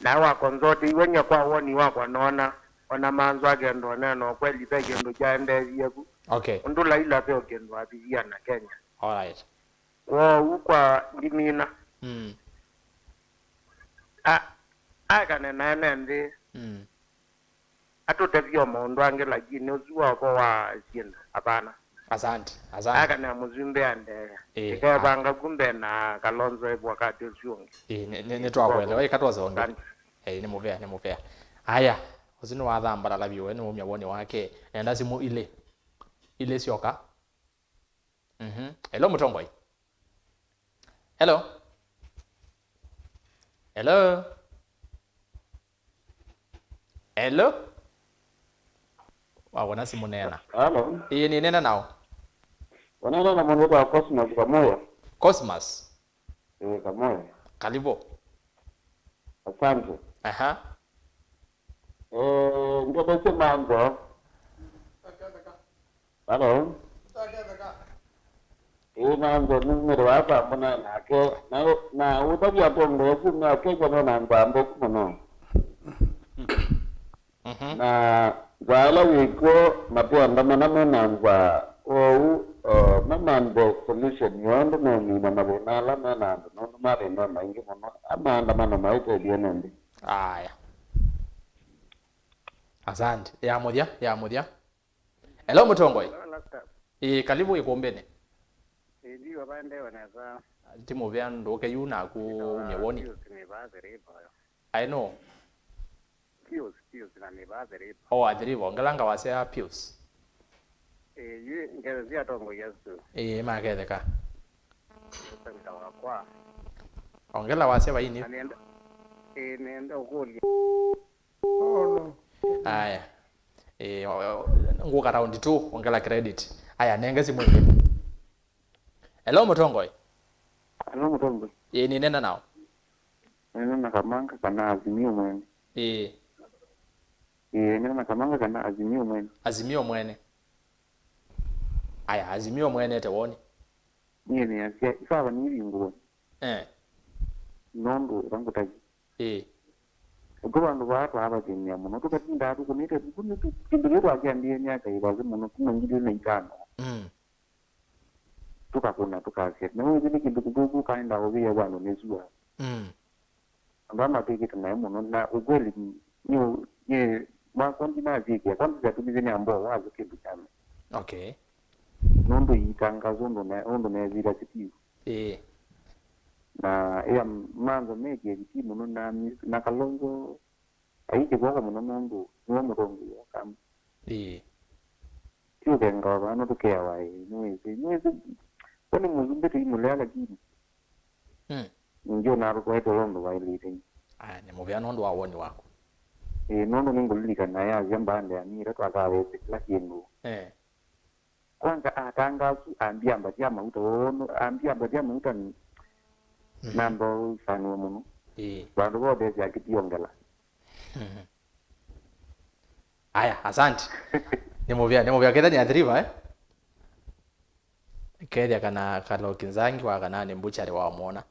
Na wa consult iwe nye kwa woni wakwa noona, ona manzo akenda ũneena ũkweli ve kĩndũ kyaendeeie vu. Okay. Ũndũ Laila ve kĩndũ wavithia na Kenya. All right. Kwoou kwa ndimina. Mm. A-, aekane na ene nthĩ. Mm. Atũtavye o maũndũ angĩ, lakini ũsu wa ũvo wa syĩndũ, hapana. Asante, asante. Aekane na mũsumbĩ aendeea. Eh, ĩkevanga ah. Kumbe na Kalonzo ĩvwa kati ũsu ũngĩ. Eh, nĩ, nĩ, nĩtwakwelewa, ĩka twose ũngĩ. Asante. Eh, nĩ mũvea, nĩ mũvea. Aya, ũsu nĩwathambalala vyũ, we nĩwaumya woni wake. Nenda simũ ilĩ. Ilĩ syoka. Mhm. Hello, Mũtongoi. Hello. Hello. Hello. Wawona simũ, neena. Hello. Ĩĩ, nĩneena nao. Ũneena na mũndũ wĩtawa Cosmas Kamoya. Cosmas. Ĩĩ, Kamoya. Karibu. Asante. Aha. Eh, ngetesye manzo. Hello? Ĩĩ, manzo nĩmĩrĩ wa kwambona nake. Na, na ũtavya atongoi kumya Kenya no na nzambo kumũno. Mhm. Na nzaa ĩla yĩ kw'o, matũandamana me na nzaa, kwoou, uh, mamanthe solution yoo nĩ nũmina mathĩna ala me na andũ, nũndũ mathĩna maingĩ mũno. A maandamano maitethie nũndũ. Aya. Asante. Ya mũthya, ya mũthya. Hello, mũtongoi. Hello, Rasta. Ĩĩ, karibu ikumbini. Ĩĩ, ndiwa vaendewe nesa. Ti mũvea ndũke yu naku umye woni. Pius nĩ vaa Athiriva. I know. Pius, Pius na nĩ vaa Athiriva. Oh, Athiriva. Ongela ngawasya ya Pius. Ĩĩ, yu ngezo sya atongoi asu. Ĩĩ, maketheka. Senta wakwa. Ongela wasya vaini. Na nenda, ĩĩ, nenda ũkũlya. Oh, no. Aya. Eh, o- o- ngũka round two, ongela credit. Aya, nenge simu ĩngĩ. Hello, mũtongoi. Hello, mũtongoi. Eh, ninena nao. Nena na Kamanga kana Azimio mwene. Eh. Eh, nena na Kamanga kana Azimio mwene. Azimio mwene. Aya, Azimio mwene ete woni. Niĩ nĩasya, ĩsava nĩivingũwe. Eh. Nũndũ ĩla ngũtavya. Ĩĩ. Ũtũ vandũ vaa twaavathĩnĩa mũno, tũkatindaa tũkũnĩte kũnĩ kĩndũ kĩu twakyambĩĩe myaka ĩvathĩ mũno, kuma ngili ilĩ na itano. Mm. Tũkakũna, tũkasya, na wĩthĩ nĩ kĩndũ kĩthũku, kaenda ũvĩa vandũ nĩ sua. Mm. Andũ aa matwĩkĩte naĩ mũno, na ukweli, nĩ, nĩ, makwa ndinasyĩkĩa, kwanza syatumisye nĩ ambao wazo kĩndũ kyame. Okay. Nũndũ iitangaso ũndũ ne-, ũndũ neethĩĩtwe Steve. Ĩĩ. Na ĩa manzo mekie vitii mũno na, na Kalonzo aitye kw'oko mũno nũndũ nĩwe mũtongoi wa kamba. Ĩĩ. Ti ũkenga vano tũkeawa, ĩĩ, nĩwĩsĩ, nĩwĩsĩ, we nĩ mũsumbĩ tũimũlea, lakini Mm. Ndio na arutwa aitũ ũla ũndũ waĩlĩte. Aya, nĩ mũvea nũndũ wa woni waku. Ĩĩ, nũndũ nĩngũlilikana yasya mbande ya mira twakawete kĩla kĩndũ. Eh. Kwanza atangasu ambia mbatia mauta wono, ambia mbatia mauta ni Mhm. namba ũsanĩwe mũno. Ĩĩ. Vandũ vothe sya kĩtiongela. Mhm. Aya, asante. Nĩ mũvea, nĩ mũvea. Ketha nĩ athiriva, eh? Kethya kana Kaloki Nzangi wa kana nĩ mbuchari wa mwona.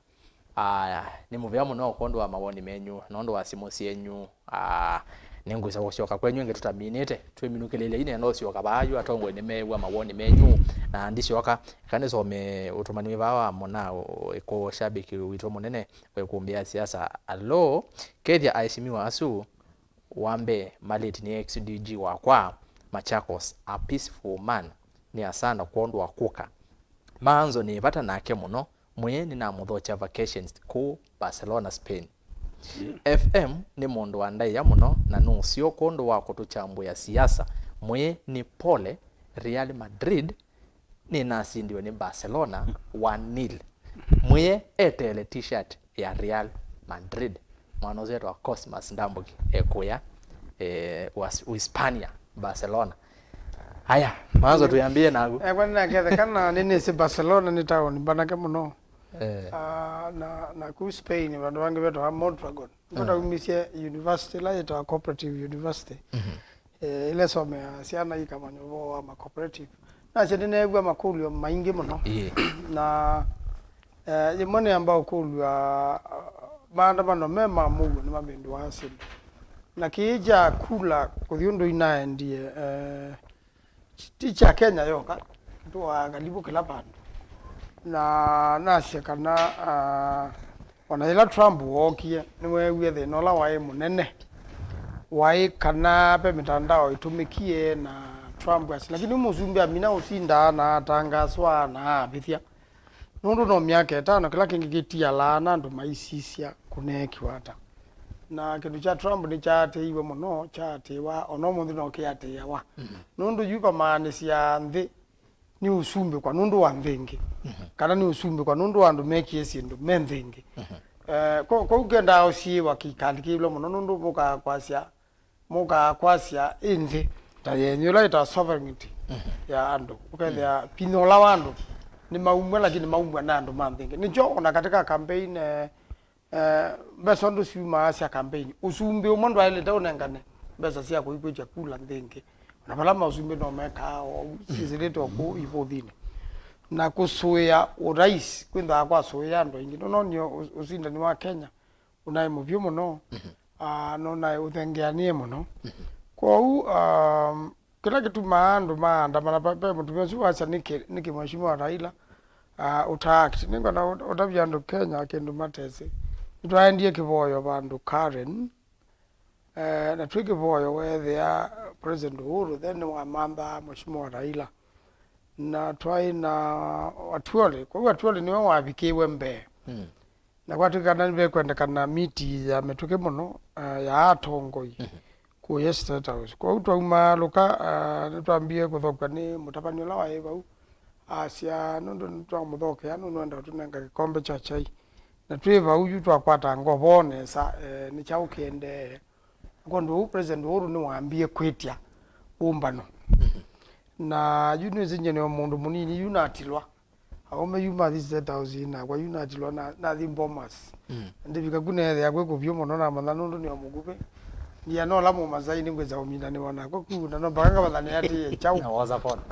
Aya, nĩ mũvea mũno kwondũ wa mawoni menyu, nondũ wa simũ syenyu. Ah, nĩngwĩsa kũsyoka kwenyu ĩngĩ tũtaminĩte, twĩminũkĩlĩlya ine ndo syoka vaa yu atongoi nĩmeew'a mawoni menyu, na ndisyoka, eka nĩsome ũtũmani wĩ vaa wa mũna ũ-, ĩkũ shabiki witũ mũnene wĩkumbĩa siasa. Alo, kethya aheshimiwa asu, wa mbee, Malĩti nĩ X D G wakwa, Machakos, a peaceful man, nĩ asanda kwondũ wa kũka. Maanzo nĩ vata nake mũno, mwĩe nĩnamũthokya vacations kũu Barcelona, Spain. F M nĩ mũndũ wa ndaĩa mũno na nũseo kwondũ wa kũtũkyambũĩa siasa, mwĩe nĩ pole, Real Madrid nĩnasindiwe nĩ Barcelona one nil. Mwĩe eteele t-shirt ya Real Madrid. Mwana ũsu etwa Cosmas Ndambuki ekũya, eh, Uas-, Uhispania, Barcelona. Aya, maanzo tuyambie nagu. Ekwa nĩnaketheka na nĩnĩsĩ Barcelona nĩ taoni mbanake mũno. Eh. Ah, na, na ku Spain, vandũ vangĩ vetawa Mondragon. Nĩvo naumisye university ĩla yĩtawa Cooperative University. Mhm. Eh, ĩla ĩsomeaa syana ikamanya ũvoo wa ma cooperative. Nasya nĩneew'a makũlyo maingĩ mũno. Ĩĩ. Na, eh, yĩmwe nĩamba ũkũlw'a, ah, maandamano me ma mũuo nĩmavĩndũaa syĩndũ. Na kĩĩ kya kula kũthi ũndũ inaendie, eh, ti kya Kenya yoka, tũaa kalivu kĩla vandũ. Na nasya kana, ah, o na yĩla Trump wookie, nĩweewie thĩna ũla waĩ mũnene, waĩ kana ve mĩtandao ĩtũmĩkie na Trump asi. Lakini mũsumbĩ amina ũsindaa na atangaswa na avĩthya. Nũndũ no myaka ĩtano, kĩla kĩngĩ kĩtialaa na andũ maisisya kũneekiwa ata. Na kĩndũ kya Trump nĩkyaatĩĩiwe mũno, kyaatĩĩwa, o na ũmũnthĩ no kĩatĩĩawa. Mhm. Nũndũ yu vamaanĩsya nthĩ nĩ ũsumbĩkwa nũndũ wa nthĩ ĩngĩ, mhm, kana nĩ ũsumbĩkwa nũndũ wa andũ mekie syĩndũ me nthĩ ĩngĩ. Mhm. Eh, ko-, kwoou kendaa ũsiĩĩwa kĩikandĩkĩĩlwe mũno nũndũ mũkaa kwasya mũkaa kwasya ĩ nthĩ ta yenyu ĩla ĩtawa sovereignty, mhm, ya andũ. Ũkethĩa, mhm, vinya ũla wa andũ nĩ maumw'a, lakini maumw'a na andũ ma nthĩ ĩngĩ. Nĩkyo ona katika campaign, eh, eh, mbesa ndũ syumaa sya campaign. Ũsumbĩ ũmwe ndwaĩlĩte ũnengane mbesa sya kũikwĩtya kula nthĩ ĩngĩ. Ona vala mausumbĩ no mekaa o, mhm, syĩsĩlĩte o kũu ivũthinĩ. Na kũsũĩa ũrais kwĩnthaa kwasũĩa andũ aingĩ. Nũnonio ũ-, ũsindani wa Kenya ũnaĩ mũvyũ mũno, mhm, ah, na ũnaĩ ũthengeanĩe mũno. Mhm. Kwoou, um, kĩla kĩtumaa andũ maandamana, ve mũtumĩa ũsu wasya nĩkĩ, nĩkĩ Mheshimiwa Raila uh, ũta act. Nĩngwenda ũtavya andũ Kenya kĩndũ matesĩ. Nĩtwaendie kĩvoyo vandũ Karen, eh, na twĩ kĩvoyo weethĩa President Uhuru then nĩwamanthaa Mheshimiwa Raila. Na twaĩ na Atuoli, kwoou Atuoli nĩwe wavikĩiwe mbee. Mm. Na kwatw'ĩkana nĩvekwendekana miti ya mĩtũkĩ mũno, eh, ya atongoi kũya State House. Kwoou twaumaalũka, eh, nĩtwambie kũthokwa nĩ mũtavany'a ũla waĩ vau. Asya, nũndũ nĩtwamũthokea, nũndũ nĩwenda ũtũnenga kĩkombe kya kyai. Na twĩ vau yu twakwata ngoo nesa, eh, nĩ kyaũ kĩendee. Kwondũ ũu President Uhuru nĩwambie kwĩtya ũmbano. Na yu nĩwĩsĩ nyie nĩ o mũndũ mũnini, yu natilwa. Aũme yu mathi State House nakwa yu natilwa na, nathi Bomas. Mm. Ndivika ku neethĩa kwĩ kũvyũ mũno namanya nũndũ nĩ o mũkuvĩ. Ndia nola Mũmasai nĩngwĩsa ũmindanĩwa nakwa ku na no mpaka ngavathanĩa atĩĩ kyaũ. Na woza phone.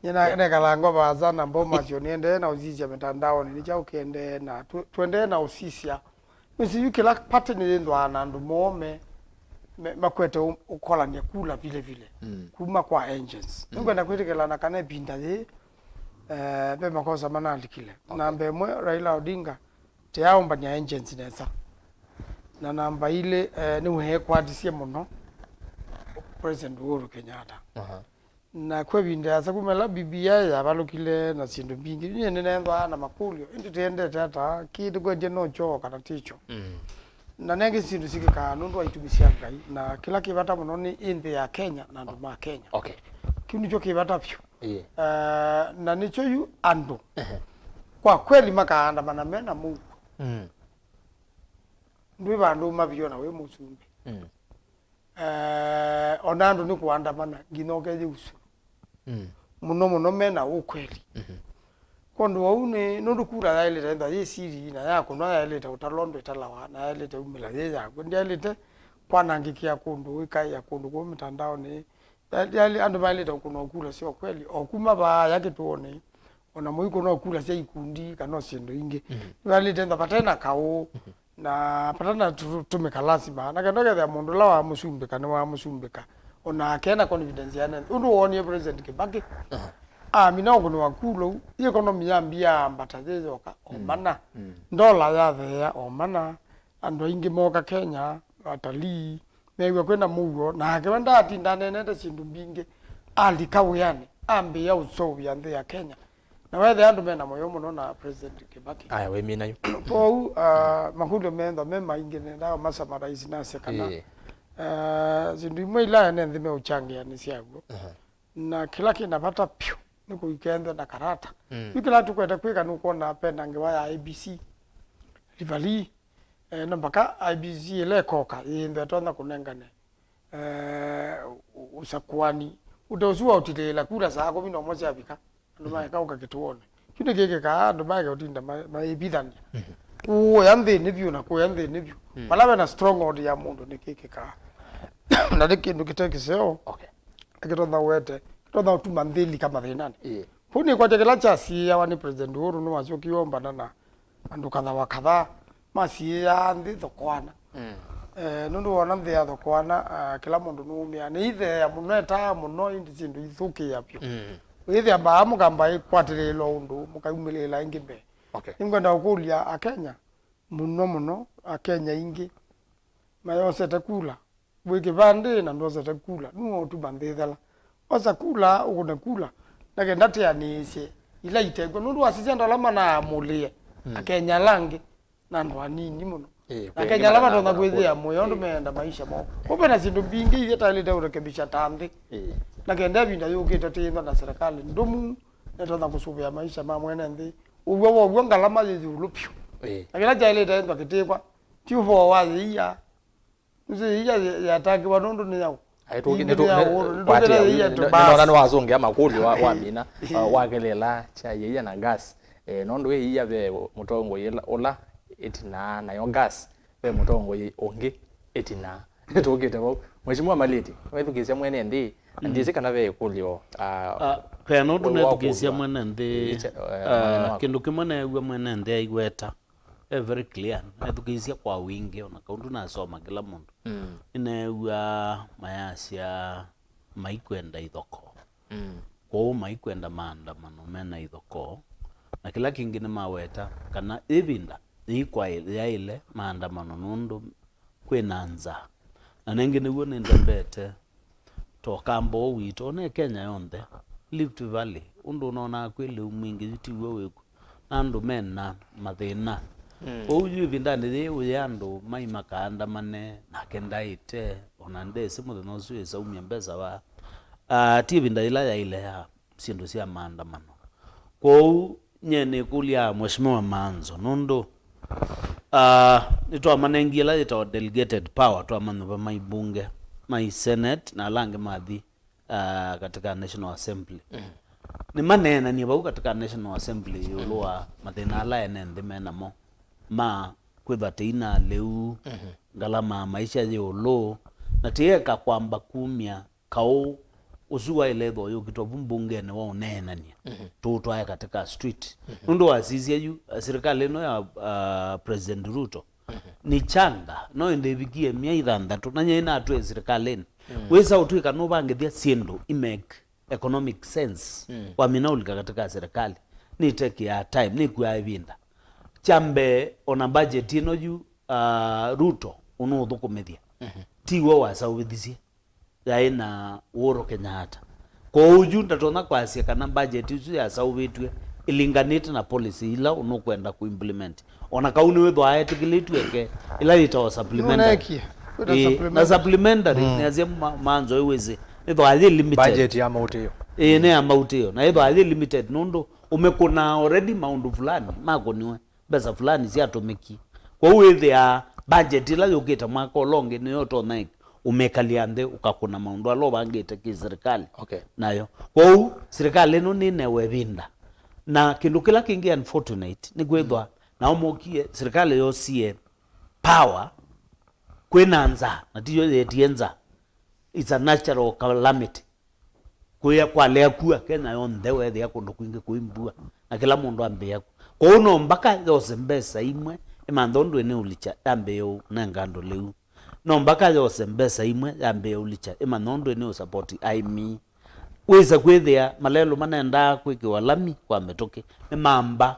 Nyie na- nekalaa ngova sana Bomas yo nĩendee na ũsisya mĩtandaonĩ nĩ kyaũ kĩendee na tũ- tũendee na ũsisya. Nĩsĩ yu kĩla party nĩyĩthwaa na andũ moo me, me, makwete ũ- ũkolany'a kula vile vile. Mm. Kuma kwa agents. Mm. Nĩngwenda kwĩtĩkĩlana kana ĩvinda yĩĩ, eh, ve makosa manalikile. Okay. Namba ĩmwe, Raila Odinga teaũmbany'a agents nesa. Na namba ilĩ, eh, nĩweekwatisye mũno President Uhuru Kenyatta. Aha. Na kwĩ ĩvinda yasa kuma ĩla B B I yavalũkile na syĩndũ mbingĩ, nyie nĩnenthwaa na makũlyo, ĩndĩ tĩendete ata? Kĩĩ tũkwendie no kyoo kana ti kyo? Mm. Na nengĩ syĩndũ sikĩkaa nũndũ wa itumi sya Ngai, na kĩla kĩ vata mũno nĩ ĩ nthĩ ya Kenya na andũ ma Kenya. Okay. Kĩu nĩkyo kĩ vata vyũ. Ĩĩ. Eh, na nĩkyo yu andũ, ehe, kwa kweli makaandamana me na mũuo. Mm. Ndwĩ vandũ ũmavio na wĩ mũsumbĩ. Mm. Eh, ona andũ nĩ kũandamana, nginya ũkethĩa ũsũlũ. Mm. Mũno mũno mena ũkweli. Mhm. Kwondũ wau nĩ nũndũ kura yaĩlĩte ĩthwa yĩ siri na yakũnwa yaĩlĩte ũtalwa ndũ ĩtalawa na yaĩlĩte umĩla yĩ yakw'o. Ndyaĩlĩte kwanangĩkĩa kũndũ, ĩkaĩa kũndũ kũu mĩtandaonĩ. Ya- yaĩlĩ- andũ maĩlĩte kũnwa kura sya ũkweli. O kuma vaaya kĩtũonĩ, ona mũikũnwa kura sya ikundi kana o syĩndũ ingĩ. Mhm. Nĩvaĩlĩte ĩthwa vate na kaũ. Mhm. Na patana tũtũmĩka lasima. Na kenda ũkethĩa mũndũ ũla wamũsumbĩka nĩwamũsumbĩka. Onake ena confidence ya nene. Ũndũ woonie President Kibaki. Aha. Amina ũkũnĩwa kula ũu. Ĩ economy yambia ambata yĩyoka. O mana. Mm. Ndola yatheea. O mana. Andũ aingĩ moka Kenya. Atalii. Meew'a kwĩna mũuo. Nake we ndaatinda aneenete syĩndũ mbingĩ. Alika wĩanĩ. Ambĩĩa ũseũvya nthĩ ya Kenya. Na wethĩa andũ mena mũyo mũno na President Kibaki. Aya, wĩmina yu. Kwoou, ah, makũlyo methwa me maingĩ nendaa ma summarize nasya kana, ĩĩ, ah, syĩndũ imwe ila ene nthĩ meũkyangĩa nĩ syaw'o. Aha. Na kĩla kĩna vata vyũ nĩ kũikenthe na karata. Mm. Yu kĩla tũkwete kwĩka nũkwona pena ngewa ya I E B C, Rivalĩ, eh, no mpaka I E B C ĩla ĩkoka yĩthwe ĩtonya kũnengane eh, ũ- ũsakuani. Ũte ũsu wa ũtilĩĩla kula saa kũmi na ũmwe syavika, andũ maeka ũka kĩtũonĩ. Kyu nĩkĩkĩkaa andũ maeka ũtinda ma- maĩvithany'a. Kũya nthĩnĩ vyũ na kũya nthĩnĩ vyũ. Mm. Vala vena stronghold ya mũndũ nĩkĩkĩkaa. Na nĩ kĩndũ kĩte kĩseo. Okay. Kĩtonya ũete, kĩtonya ũtuma nthĩ ĩlika mathĩnanĩ. Ĩĩ. Kũu nĩkwatya kĩla kyasiĩĩawa nĩ President Uhuru nĩwasyokie ombana na andũ kadha wa kadha masiĩĩaa nthĩ thokoana. Mm. Eh, nũndũ wona nthĩ ya thokoana, ah, kĩla mũndũ nũũmĩaa. Nĩitheea mũno, etaa mũno, ĩndĩ syĩndũ ithũkĩĩa vyũ. Mm. Wĩthĩa mbaa mũkamba ĩkwatĩlĩĩlwa ũndũ, mũkaumĩlĩĩla ĩngĩ mbee. Okay. Nĩngwenda ũkũlya Akenya, mũno mũno Akenya aingĩ mayosete kula. Wĩ kĩvandĩ na ndwosete kula, nũũ ũtuma nthĩ ĩthela? Osa kula, ũkũne kula, na kenda tĩanĩĩsye ila itekw'a, nũndũ wasisya andũ ala manaamũlĩe, mm, Akenya ala angĩ, na andũ anini mũno. Ĩĩ, na kwĩ Akenya angĩ ala matonya matanamba kwĩthĩa kũla mũyo, andũ, ĩĩ, meenda maisha moo. Kũu ve na syĩndũ mbingĩ iria taĩlĩte ũrekebisha ta nthĩ. Ĩĩ. Na kenda ĩvinda yũkĩte tĩĩthwa na serikali ndũmu, netonya kũsũvĩa maisha ma mwene nthĩ. Ũw'o wow'o ngalama yĩ ĩũlũ vyũ. Ĩĩ. Na kĩla kyaĩlĩte ĩthwa kĩtĩkwa, ti ũvoo wa yĩia. Nĩsĩ ĩia yatakiwa nũndũ nĩ yaũ? Aĩ, tũki- nĩtũ- nĩ- nĩtũkĩte ĩia tũbasi. Nĩnona nĩwasũngĩa makũlyo wa, wa mina, uh, wakelelaa kya ĩia na gas. Eh, nũndũ ĩia ve mũtongoi ĩla- ũla ĩtinaa, nayo gas ve mũtongoi ũngĩ ĩtinaa. Nĩtũkĩte vau. Mheshimiwa Maliti, wethukĩĩsya mwene nthĩ, na ndyĩsĩ kana ve ĩkũlyo, uh, ah, kana ũndũ we nethukĩĩsya waũkũlw'a mwene nthĩ, ĩkya- eh, ah, mwene waku. Kĩndũ kĩmwe neew'a mwene nthĩ aiweta. E very clear, nethukĩĩsya kwa wingĩ, ona kaundu nasoma kĩla mũndũ. Mm. Nĩneew'a mayasya maikwenda ithokoo. Mm. Kwoou maikwenda maandamano mena ithokoo, na kĩla kĩngĩ nĩmaweta kana ĩvinda yĩikwaĩ-, yaĩle maandamano nũndũ kwĩna nzaa. Na nĩngĩ nĩw'o nĩndembete to kamba ũũ witũ, ona e Kenya yonthe, Rift Valley, ũndũ ũnonaa kwĩ lĩu mwingĩ yu tiw'o wĩkw'o, na andũ mena mathĩna. Mm. Kwoou yu ĩvindanĩ yĩĩ ũye andũ mai makaandamane, nake ndaĩte, ona ndesĩ mũthenya ũsu ĩsaumya mbesa va. Ah, ti ĩvinda yĩla yaĩle ya syĩndũ sya maandamano. Kwoou nyie nĩkũlya Mheshimiwa Maanzo, nũndũ, ah, nĩtwamanengie ĩla yĩtawa delegated power, twamanyũva mai bunge, mai senate, na ala angĩ mathi, ah, katika National Assembly. Mm. Nĩmaneenanie vau katika National Assembly ĩũlũ wa mathĩna ala ene nthĩ menamo ma kwĩthwa tĩina lĩu, mhm, ngalama ya maisha yĩ ũlũ, na tĩeka kwamba kumya kaũ ũsu waĩle ĩthwa ũyũkitwa vu mbungenĩ wa ũneenany'a, mhm, tũũtwae katika street. Mhm. Nũndũ wasisya yu, eh, serikali ĩno ya, ah, President Ruto, mhm, nĩ changa, no ĩndĩ ĩvikie myei thanthatũ, na nyie natwĩe serikalĩnĩ. Mm. Wĩsa ũtw'ĩka nũvangĩthya syĩndũ i make economic sense, mm, wamina ũlika katika serikali. Nĩtekĩaa time, nĩkuaa ĩvinda. Kya mbee, ona budget ĩno yu, ah, Ruto ũnũũthũkũmĩthya, mhm, tiw'o wasaũvĩthisye, yaĩ na Uhuru Kenyatta. Kwoou yu ndatonya kwasya kana budget ĩsu yasaũvĩtw'e ĩlinganĩte na policy ila ũnũkwenda kũimplement. Ona kau nĩwĩthwaa etĩkĩlĩtw'e eke ĩla yĩtawa supplementary. Nũneekie. Kwĩna, ĩĩ, na supplementary, supplementary, mm, nĩasya ma-, Maanzo ĩwĩsĩ, ĩthwaa yĩ limited. Budget ya maũtĩo. Ĩĩ, nĩ ya maũtĩo. Na ĩthwaa yĩ limited nũndũ ũmĩkũnaa already maũndũ fulani makũniwe. Mbesa fulani syatũmĩkie. Kwoou wĩthĩaa budget ĩla yũkĩte mwaka ũla ũngĩ nĩyo ũtonya ũmĩkalya nthĩ ũkakũna maũndũ ala ũvangĩte kĩ serikali, okay, nayo. Kwoou serikali ĩno nĩnewe ĩvinda. Na kĩndũ kĩla kĩngĩ unfortunate nĩ kwĩthwa, mm, nao mokie, serikali yosie power kwĩna nzaa, na tiyo yetie nzaa. It's a natural calamity. Kũya kwalea kua, Kenya yonthe weethĩa kũndũ kwingĩ kwĩ mbua, na kĩla mũndũ ambĩĩa kua. Kwoou no mbaka yose mbesa imwe, ĩmantha ũndũ ĩnĩũlikya, yambĩĩe ũnenga andũ lĩu. No mbaka yose mbesa imwe, yambĩĩe ũlikya, ĩmantha ũndũ ĩnĩũsapoti aĩmi. Wĩsa kwĩthĩa malelũ manendaa kwĩkĩwa lami kwa mĩtũkĩ, nĩmamba,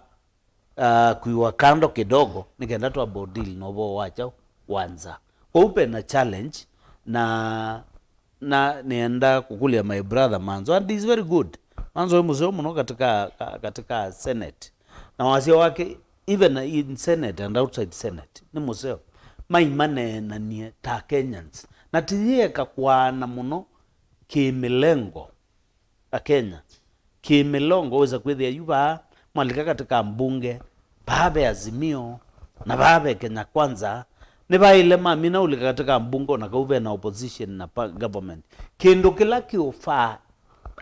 ah, kwiwa kando kidogo, nĩ kenda twambe ũdeal na ũvoo wa kyaũ, wa nza. Kwoou pena challenge, na, na nĩenda kũkũlya my brother Maanzo, and he's very good. Maanzo wĩ mũseo mũno katika, ka-, katika Senate. Na wasya wake, even in Senate and outside Senate, nĩ mũseo. Mai maneenanie ta Kenyans. Na tiyĩeka kwaana mũno kĩmĩlengo. Akenya, kĩmĩlongo, wĩsa kwĩthĩa yu vaa mwalika katika mbunge, vaa ve Azimio, na vaa ve Kenya Kwanza, nĩvaĩle mamina ũlika katika mbunge, ona kau vena opposition na pa-, government. Kĩndũ kĩla kĩũfaa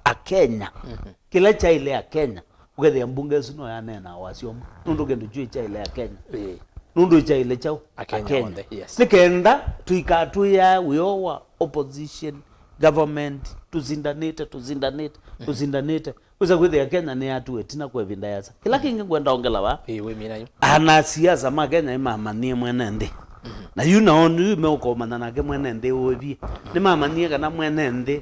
Akenya, mhm, kĩla kyaĩle Akenya, ũkethĩa mbunge ĩsu no yaneenaa wasyo ũmwe, nũndũ kĩndũ kyu kyaĩle Akenya. Ĩĩ. Nũndũ kyaĩle kyaũ? Akenya. Akenya onthe, yes. Nĩ kenda tũikatwĩaa wĩoo wa opposition, government, tũsindanĩte, tũsindanĩte, mm, tũsindanĩte. Wĩsa kwĩthĩa Kenya nĩyatũe ĩtina kwa ĩvinda yasa. Kĩla kĩngĩ ngwenda ongela vaa. Ĩĩ, wĩmina yu. Ana siasa ma Kenya nĩmamanyie mwene nthĩ. Mhm. Na yu nao nĩyu meũkomanya nake mwene nthĩ ũĩvie. Mhm. Nĩmamanyie kana mwene nthĩ,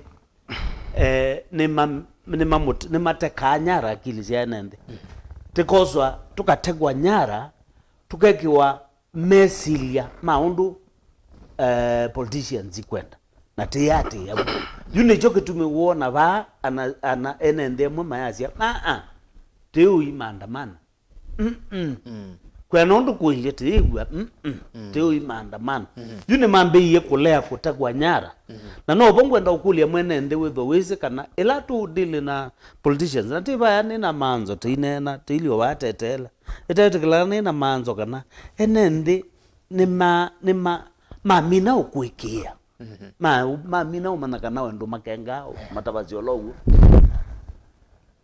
eh, nĩma-, nĩmamũt-, nĩmatekaa nyara akili sya ene nthĩ. Mhm. Tĩkoswa tũkategwa nyara, tũkekĩwa mesilya ma ũndũ, eh, politicians ikwenda, na tĩatĩĩa vu. Yu nĩkyo kĩtumi wona vaa ana, ana ene nthĩ amwe mayasya, "Aa, tĩũi maandamano." Mm-mm. Mm. Kwena ũndũ kũilye tĩĩw'a, mm-mm. Mm. Tĩũi maandamano. Mm-hmm. Yu nĩmambĩĩie kũlea kũtegwa nyara. Mm-hmm. Na novo ngwenda ũkũlya mwene nthĩ wĩthwa wĩsĩ kana ĩla tũdili na politicians, na ti vaya nĩ na Maanzo tĩineena, tĩilio vaa teteela. Ĩtetĩkĩlana nĩ na Maanzo kana ene nthĩ nĩma-, nĩma-, mamina ũkũĩkĩĩa. Mhm. Ma-, mamina ũmanya kana we ndũmakengaa, matavasya ũla ũw'o.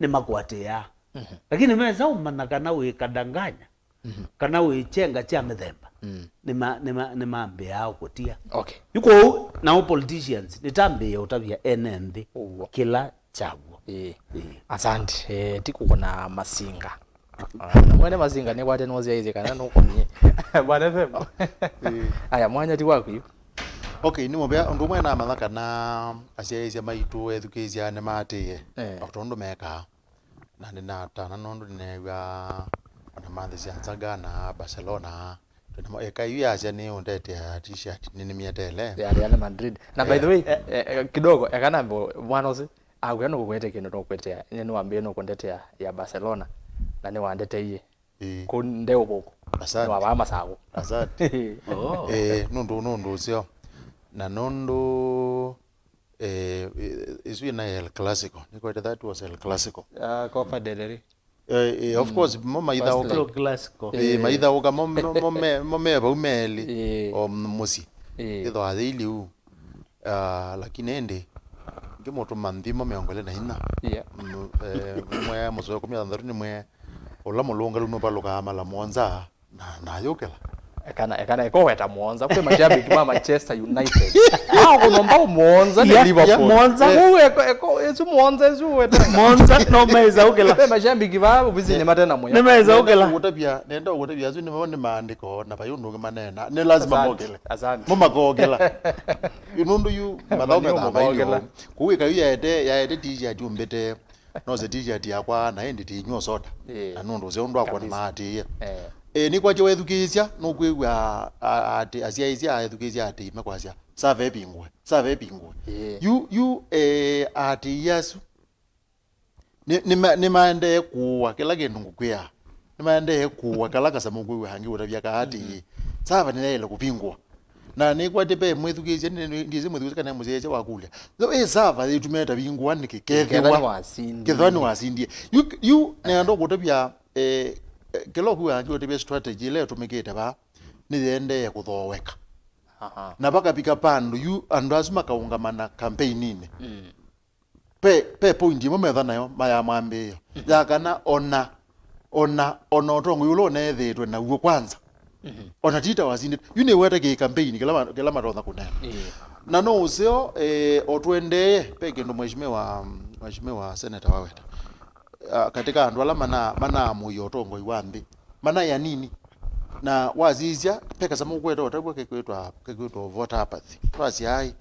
Nĩmakwatĩaa. Mhm. Lakini mesa ũmanya kana wĩ kadanganya, mhm, kana wĩ kyenga kya mĩthemba, mm, nĩma-, nĩma-, nĩmambĩaa ũkũtia. Okay. Yu kwoou, nao politicians, nĩtambĩĩe ũtavya ene nthĩ, ũw'o, kĩla kyaw'o. Ĩĩ. Ĩĩ. Asante. Eh, ti kũkũna masinga. Mwene Masinga nĩkwate nũsyaĩĩsye kana nũkũnie. Bwana F M. Ĩĩ. Aya, mwanya ti waku yu. Okay, nĩ mũvea ũndũ ũmwe namanya kana asyaĩĩsya maitũ ethukĩĩsya nĩmaatĩĩe. Eh. O tondũ mekaa. Na nĩnatana nũndũ nĩneew'a ona mathi sya Nzaga na Barcelona. Twĩna mo-, eka yu yasya nĩũndetea t-shirt nĩnĩmĩetele. Ya Real Madrid. Na by the way, eh, eh, kidogo, eka nambe mwana ũsu, akwĩa nũkũkwetea kĩndũ nũkwetea, nye nĩwambĩe nũkũndetea ya Barcelona, na nĩwandeteie. Ĩĩ. Kũ ndeũvũku. Asante. Nĩwavaa masaku. Asante. Oh. Eh, nũndũ, nũndũ ũseo. Na nũndũ Eh, i-, isu ina El Clasico. Nĩkwete that was El Clasico. Ah, Copa del Rey. Eh, eh, of course, mo maithaũka. Clasico. Eh, maithaũka, mo, mo, mo me, mo me vau melĩ. Eh. O mũsyĩ. Eh. Ĩthwa yĩili u. Ah, lakini ĩndĩ, ngĩmũtũma nthimo mĩongo ĩlĩ na inya. Yeah. Mm, eh, nĩmwe mũsoe kũmi na thanthatũ nĩmwe ũla mũlũngalu nũvalũkaa mala mũonza. Na, na yũkĩla. Ekana, ekana, eko weta mũonza. Kwĩ mashabiki ma Manchester United. Ah, kũno mbao mũonza nĩ Liverpool. Mũonza. Kũu eko, eko, ĩsu mũonza, ĩsu weta. Mũonza, no meza ũkĩla. Kwĩ mashabiki va ofisinĩ matena mũya. Nĩ meza ũkĩla. Nenda ũkũtavya, nenda ũkũtavya, asu nĩ, nĩ maandĩko, na vai ũndũ ũngĩ manena. Nĩ lazima mokĩle. Asante. Mo makokĩla. Nũndũ yu, mathaũ methaa mailio. Kũu ĩka yu yaete, yaete t-shirt yumbĩte. Nose t-shirt yakwa, na ĩndĩ tinywa soda. Ĩĩ. Na nũndũ ũseo ũndũ wakwa nĩmaatĩĩe. Ĩĩ. Ĩĩ, nĩkwatya wethukĩĩsya, nũkwĩw'a a-, a-, atĩ asyaĩĩsya ethukĩĩsya atĩ mekwasya, "Sava ĩvingũe, sava ĩvingũe." Ĩĩ. Yu, yu, eh, atĩĩi asu, nĩ, nĩma-, nĩmaendee kũũa kĩla kĩndũ ngũkwĩa. Nĩmaendee kũũa kala kasamũ kwĩw'a angĩ ũtavya kaa atĩĩ, "Sava nĩyaĩle kũvingũa." Na nĩkwatĩ ve mwĩthukĩĩsya, nĩ-, nĩ-, ndiĩsĩ mwĩthukĩĩsya kana mũsyaĩĩsya wakũlya. Yo, ĩ sava yĩtumĩte vingũa nĩkĩ? Kethĩwa nĩwasindie. Kethĩwa nĩwasindie. Yu, yu, nĩenda kũtavya, eh, eh, kĩla ũkwĩw'a angĩ ũtavya strategy ĩla ĩtũmĩkĩte vaa, nĩyendee kũthooeka. Aha. Na vakavika vandũ, yu, andũ asu makaũngama na campaign-inĩ. Mm. Ve, ve point ĩmwe metha nayo ma ya mwambĩĩo. Mhm. Ya kana ona, ona, ona ũtongoi ũla ũneethĩĩtwe naw'o kwanza. Mhm. Ona tita wasindĩte. Yu nĩwete kĩ campaign kĩla ma-, kĩla matonya kũneena. Ĩĩ. Na no ũseo, eh, o tũendee, ve kĩndũ mheshimiwa, mheshimiwa senator waweta. Ah, katika andũ ala mana-, manaamũia ũtongoi wa nthĩ. Manaĩ anini. Na wasisya, ve kasamũ ũkwete ũtavw'a kekwĩtwa, kekwĩtwa voter apathy. Twasya ai,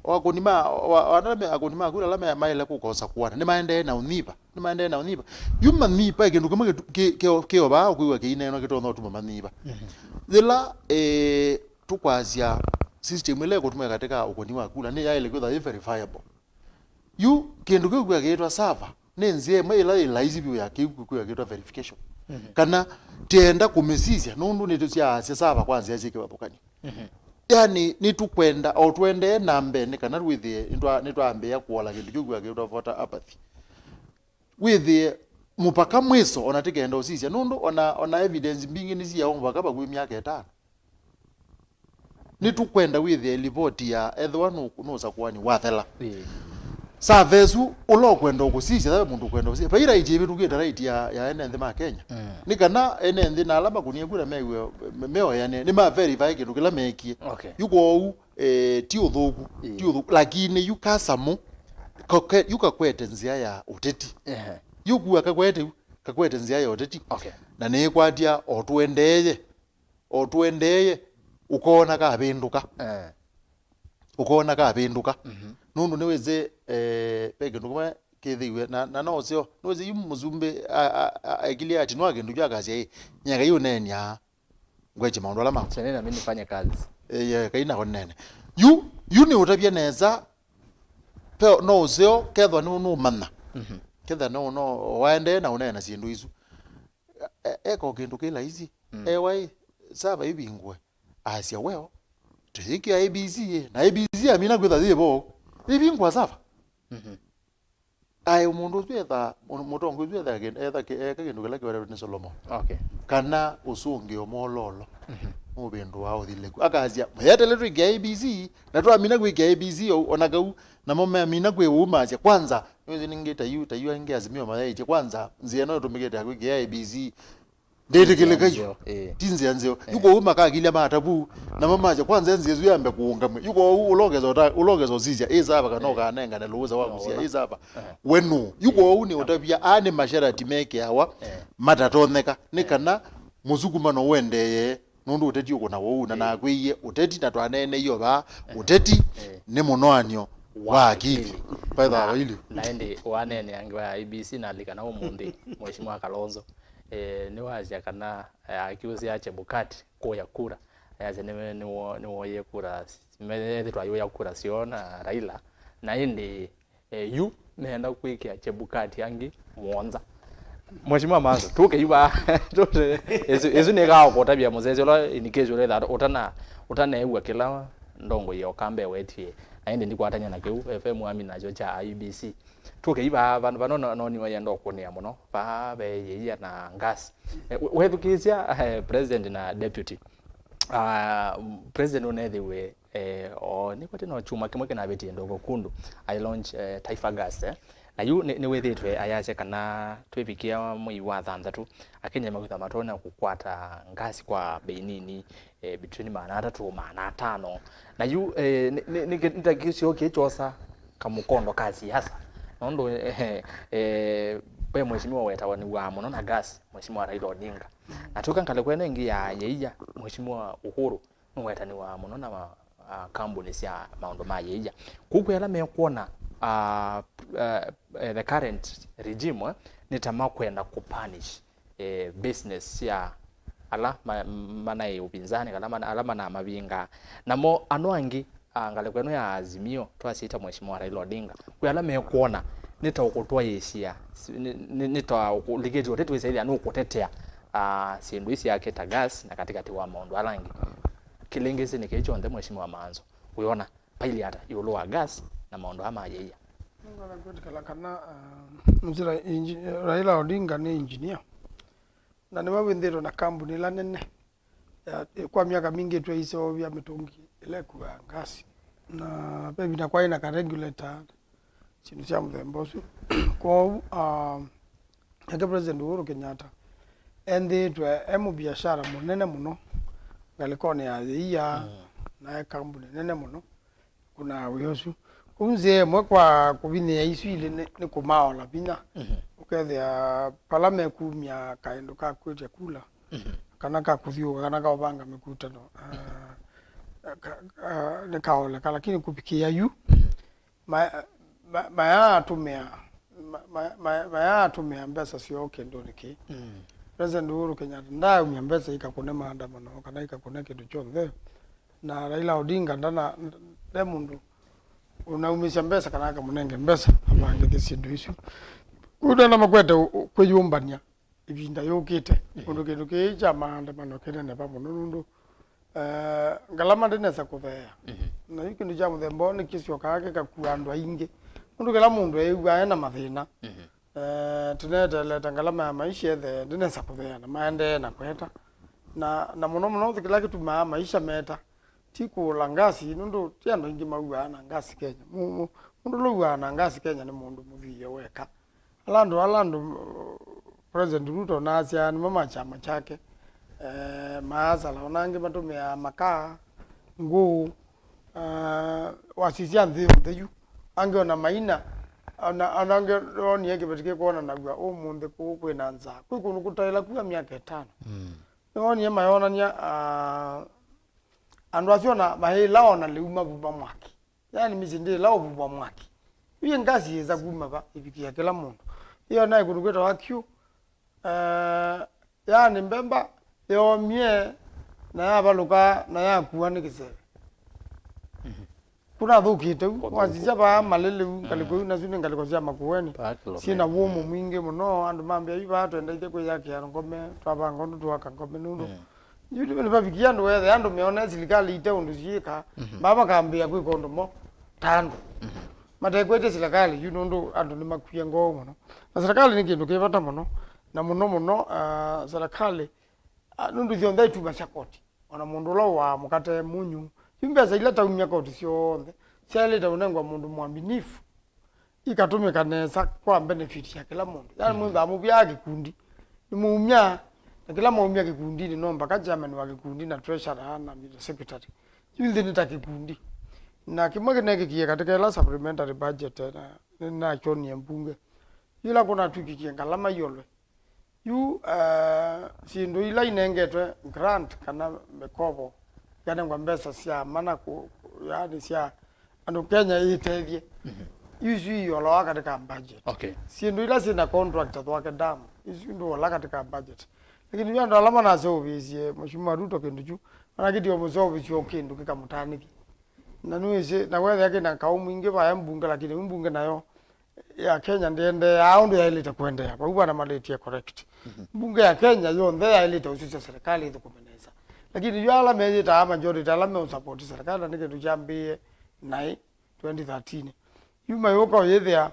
O akũni ma, o, o, ala me, akũni maku ala me, maĩle kũkosa kũana, nĩmaendee na ũnyiva, nĩmaendee na ũnyiva. Yu manyiva, kĩndũ kĩmwe kĩtu-, kĩ, kĩ, kĩ o vaa ũkwĩw'a kĩineenwa kĩtonya ũtuma manyiva. Mhm. Yĩla, eh, tũkwasya system ĩla ĩkũtũmĩka katika ũkũni wa kula, nĩ yaĩle kwĩthwa yĩ verifiable. Yu, kĩndũ kĩu kwĩw'a kĩitwa sava, nĩ nzĩa ĩmwe ĩla yĩ laisi vyũ ya kĩu kwĩw'a kĩitwa verification. Mhm. Kana tienda kũmĩsisya, nũndũ nĩtũsyaasya sava kwa nzĩa syĩ kĩvathũkany'o. Mhm. Yani, nĩtũkwenda, o tũendee na mbee, nĩ kana twĩthĩe nĩtwa-, nĩtwambĩĩa kũola kĩndũ kĩu kwĩw'a kĩitwa voter apathy. Wĩthĩe mũvaka mwĩso, ona tĩkenda ũsisya, nũndũ ona, ona evidence mbingĩ nĩsiawa mũvaka vakuĩ myaka ĩtano. Nĩtũkwenda wĩthĩe livoti ya ethĩwa nũ-, nũsakũani wathela. Ĩĩ. Sava ĩsu, ũla ũkwenda ũkũsisya, ve mũndũ ũkwenda ũsisya. Vai raiti ĩvĩtũkĩte, raiti ya, ya ene nthĩ ma Kenya. Mm. Nĩ kana ene nthĩ na ala makũnie kura mew'e, me-, meoyane, nĩma verify kĩndũ kĩla meekie. Okay. Yu kwoou, eh, ti ũthũku, ĩĩ, ti ũthũku. Lakini yu kasamũ, kake-, yu kakwete nzĩa ya ũteti. Ehe. Yu kua kakwete, kakwete nzĩa ya ũteti. Okay. Na nĩĩkwatya o tũendeeye. O tũendeeye, ũkoona kavĩndũka. Eh. Ũkoona kavĩndũka. Mhm. Nũndũ nĩwĩsĩ, eh, ve kĩndũ kĩmwe kĩthĩiwe, na, na no ũseo, nĩwĩsĩ yu mũsumbĩ a-, a-, a-, ekilyĩ atinwa kĩndũ kyu akasya, "Ĩ, nyie Ngai ũneenyaa, ngwekye maũndũ ala maku." Acha nena mimi nifanye kazi. Eh, ye, Ngai nako nene. Yu, yu nĩ ũtavya nesa, ve no ũseo, kethwa nĩ, nũmanya. Mhm. Kethwa no, no, waendee na ũneena syĩndũ isu. E-, eka o kĩndũ kĩ laisi. Mm. Ewa ĩ, sava ĩvingũe. Asya, "Well, tũyĩkĩa A B C ĩ." Na A B C amina kwĩtha yĩ vo. Ĩvingũa sava. Mhm. Aĩ mũndũ ũsu etha, mũ-, mũtongoĩ ũsu etha kĩndũ, etha kĩ-, eka kĩndũ kĩla kĩwetetwe nĩ Solomon. Okay. Kana ũsũngĩo mwololo. Mhm. Nũvĩndũaa ũthi lĩku. Akasya, "Mũyetele twĩkĩa A B C, na twamina kwĩkĩa A B C o-, ona kau." Namo mamina kwĩ ũu masya, "Kwanza, nĩwĩsĩ ningĩ ta yu, ta yu angĩ Azimio mayaĩtye, kwanza, nzĩa ĩno ĩtũmĩkĩte ya kwĩkĩa A B C, Ndĩtĩkĩlĩka yu. Nzeo, ĩĩ. Ti nzĩa nzeo. Yu kwoou makakilya matavu, na mamasya, kwanza nzĩa ĩsu yambe kũũngamw'a. Yu kwoou ũlokesa ũta-, ũlokesa ũsisya, ĩ sava kana ũkanengane lũũsa wa kũsisya, ĩ sava. We nũ? Yu kwoou nĩ ũtavya, aa nĩ masharati mekĩawa, matatonyeka, nĩ kana mũsukumano ũendee, nũndũ ũteti ũkũnawa ũu, na nakwĩie ũteti, na twaneeneie vaa, ũteti nĩ mũnoan'yo wa akili. Vaithaa vaili. Na ĩndĩ waneeneange wa I E B C na alikana ũmũnthĩ, Mheshimiwa Kalonzo, eh, nĩwasya kana, eh, akiusĩa Chebukati kũya kura, ayasya nĩwe-, nĩwo-, nĩwoie kura, ethĩtwa ayũya kura syoo na Raila, na ĩndĩ, eh, yu meenda kwĩkĩa Chebukati angĩ mũonza. Mheshimiwa Manzo, tũke yu vaa. Tũke, ĩsu, ĩsu nĩkaa kũtavya mũsese ũla, in case ũla ũtana, ũtaneew'a kĩla ndongoi ya Ũkamba ĩwetie, na ĩndĩ ndikwatany'a na kĩu, F M wami nakyo kya I E B C. Tũke yu vaa, vandũ vano no-, noniwe yenda ũkũnĩa mũno, vaa ve yĩia na ngasi. Eh, we-, wethukĩĩsya, eh, president na deputy. Ah, president ũnethĩwe, eh, o, nĩkwete no kyumwa kĩmwe kĩnavĩtie ndoko kundu, I launch, eh, Taifa Gas, eh. Na yu nĩ, nĩwĩthĩtwe ayasya kana twĩvikĩa mwei wa thanthatũ, Akenya makwĩtha matonya kũkwata ngasi kwa mbei nini, eh, between maana atatũ, maana atano. Na yu, eh, nĩ, nĩ, nĩ, nĩ ta kĩsio kĩkyosa kamũkondo ka siasa. Nũndũ, eh, eh, ve mheshimiwa wetawanĩw'aa mũno na gas, Mheshimiwa Raila Odinga. Na twĩka ngalĩko ĩno ĩngĩ ya yĩia, Mheshimiwa Uhuru nũwetanĩwaa mũno na ma-, ah, kambuni sya maũndũ ma yĩia. Kũu kwĩ ala mekwona, ah, eh, eh, the current regime, eh, nĩ ta makwenda kũpunish, eh, business sya ala ma-, manaĩ ũpinzani, kana mana-, ala manamavingaa. Namo ano angĩ, ah, ngalĩko ĩno ya Azimio, twasyaĩta Mheshimiwa Raila Odinga, kwĩ ala mekwona nĩ ta ũkũtwaĩĩsya, nĩ, nĩ, nĩ ta ũkũlikĩtya ũteti wĩsaĩthĩa nũkũtetea, ah, syĩndũ ii syake ta gas na katĩkatĩ wa maũndũ ala angĩ. Kĩlĩngĩsĩ nĩ kĩĩ kyonthe, Mheshimiwa Manzo, wĩona paili ata ĩũlũ wa gas na maũndũ aa ma yĩia? Nĩngwenda kwĩtĩkĩla kana, ah, Mzee Ra-, Inji-, Raila Odinga nĩ engineer, na nĩwe wĩnthĩtwe na kambuni ĩla nene ya, kwa myaka mingĩ twaĩseũvya mĩtũngi ĩla ĩkuaa gas, na ve ĩvinda kwaĩ na ka regulator, syĩndũ sya mũthemba ũsu. Kwoou, ah, nake President Uhuru Kenyatta enthĩĩtwe e mũviashara mũnene mũno ngalĩkonĩ ya yĩia, na e kambuni nene mũno kũnaa wĩa ũsu. Kwoou nzĩa ĩmwe kwa kũvinyĩĩa isu ilĩ nĩ, nĩ kũmaola vinya. Ũkethĩa vala mekumya kaĩndũ ka kwĩtya kula, kana ka kũthyũũka, kana ka ũvanga mĩkutano, ah, ka, ah, nĩkaoleka, lakini kũvikĩĩa yu, ma-, ma-, mayaatũmĩa, ma-, ma-, ma-, mayaatũmĩa mbesa syoo kĩndũnĩ kĩĩ. President Uhuru Kenyatta ndaaumya mbesa ikakũne maandamano kana ikakũne kĩndũ kyonthe, na Raila Odinga ndana, nde mũndũ ũnaumĩsya mbesa kana akamũnenge mbesa amangĩthye syĩndũ isu. Kũu ndana makwete ũ-, ũ-, kwĩyũmbany'a ĩvinda yũkĩte, ũndũ kĩndũ kĩĩ kya maandamano kĩnenepa mũno, nũndũ, eh, ngalama ndĩnesa kũtheea. Na yu kĩndũ kya mũthemba ũũ nĩkĩsyokaa kĩkakua andũ aingĩ, nũndũ kĩla mũndũ eĩw'aa ena mathĩna. Eh, tũneteelete ngalama ya maisha ĩthee, ndĩnesa kũtheea na maendee na kweta. Na, na mũno mũno kĩla kĩtumaa maisha meta, ti kũũla ngasi, nũndũ ti andũ aingĩ mauaa na ngasi Kenya. Mu-, mu-, mũndũ ũla ũuaa na ngasi Kenya nĩ mũndũ mũthwii weka. Ala andũ, ala andũ, uh, President Ruto naasya nĩmo ma kyama kyake, eh, maasala, ona angĩ matũmĩaa makaa, ngũũ, uh, wasisya nthĩ yonthe yu. Angĩ ona maina, ona, ona angĩ oonie kĩveti kĩkwonanaw'a ũmũnthĩ kũũ kwĩna nzaa. Kwĩ kũndũ kũtaĩla kua myaka ĩtano. Nĩwoonie mayonany'a, ah, andũ asu ona maĩla ona lĩu mavuva mwaki. Yaani mĩsyĩ ndĩla ũvuvwa mwaki. Yu ĩ ngasi yĩsa kuma va ĩvikĩa kĩla mũndũ? Ĩyo naĩ kũndũ kwĩtawa Kyũ. Eh, yaani mbemba yoomie na yavalũka na yakua nĩ kĩseve. Kũnathũkĩte u, wasisya vaa malĩ lĩu, ngalĩko iu nasu nĩ ngalĩko sya Makueni. Syĩ na wũmũ mwingĩ mũno, andũ mambĩa yu vaa twendeithye kwĩyakĩa ngome, twavanga ũndũ tũaka ngome nũndũ. Yu nĩvavikie andũ wethe, andũ meona silikalĩ ite ũndũ syĩka, vaa makambĩĩa kwĩka ũndũ mo ta andũ. Matekwetye silikalĩ yu nũndũ andũ nĩmakwie ngoo mũno. Na silikalĩ nĩ kĩndũ kĩ vata mũno, na mũno mũno, ah, silikalĩ, ah, nũndũ syonthe itumasya koti. Ona mũndũ ũla ũaa mũkate mũnyũ, yu mbesa ila taumya koti syonthe syaĩlĩte ũnengwa mũndũ mwaminifu, ikatũmĩka nesa kwa benefit ya kĩla mũndũ. Yaani, mwĩthĩaa mũvyaa kĩkundi, nĩmũumya, Na kĩla maumya kĩkundinĩ, no mpaka chairman wa kĩkundi na treasurer na secretary. Yu nthĩ nĩ ta kĩkundi. Na kĩmwe kĩnekĩkie katika ĩla supplementary budget, eh, na nĩnakyonie mbunge, yĩla kũnatw'ĩkĩkie ngalama iolwe. Yu, eh, syĩndũ ila inengetwe grant kana mĩkovo, ikanengwa mbesa sya mana kũ-, kũ-, yaani sya andũ Kenya ĩtethye. Mhm. Yu isu ioloa katika budget. Okay. Syĩndũ ila syĩna contract ta Thwake Dam, isu ndũola katika budget. Lakini yu andũ ala manaseũvĩsye Mheshimiwa Ruto kĩndũ kyu, manakĩtie mũseũvĩsyo kĩndũ kĩkamũtanĩthya. Na nĩwĩsĩ, na wethĩa kĩna kaũ mwingĩ vaya mbunge, lakini yu mbunge nayo ya Kenya ndĩendeeaa ũndũ yaĩlĩte kũendeea. Vau vana malĩtie correct. Mhm. Mbunge ya Kenya yonthe yaĩlĩte ũsisya serikali ĩthũkũme nesa. Lakini yu ala meyĩtaa majority, ala meũsupport serikali, na nĩ kĩndũ kyambĩĩe naĩ twenty thirteen. Yu mayũka ũyĩthĩa,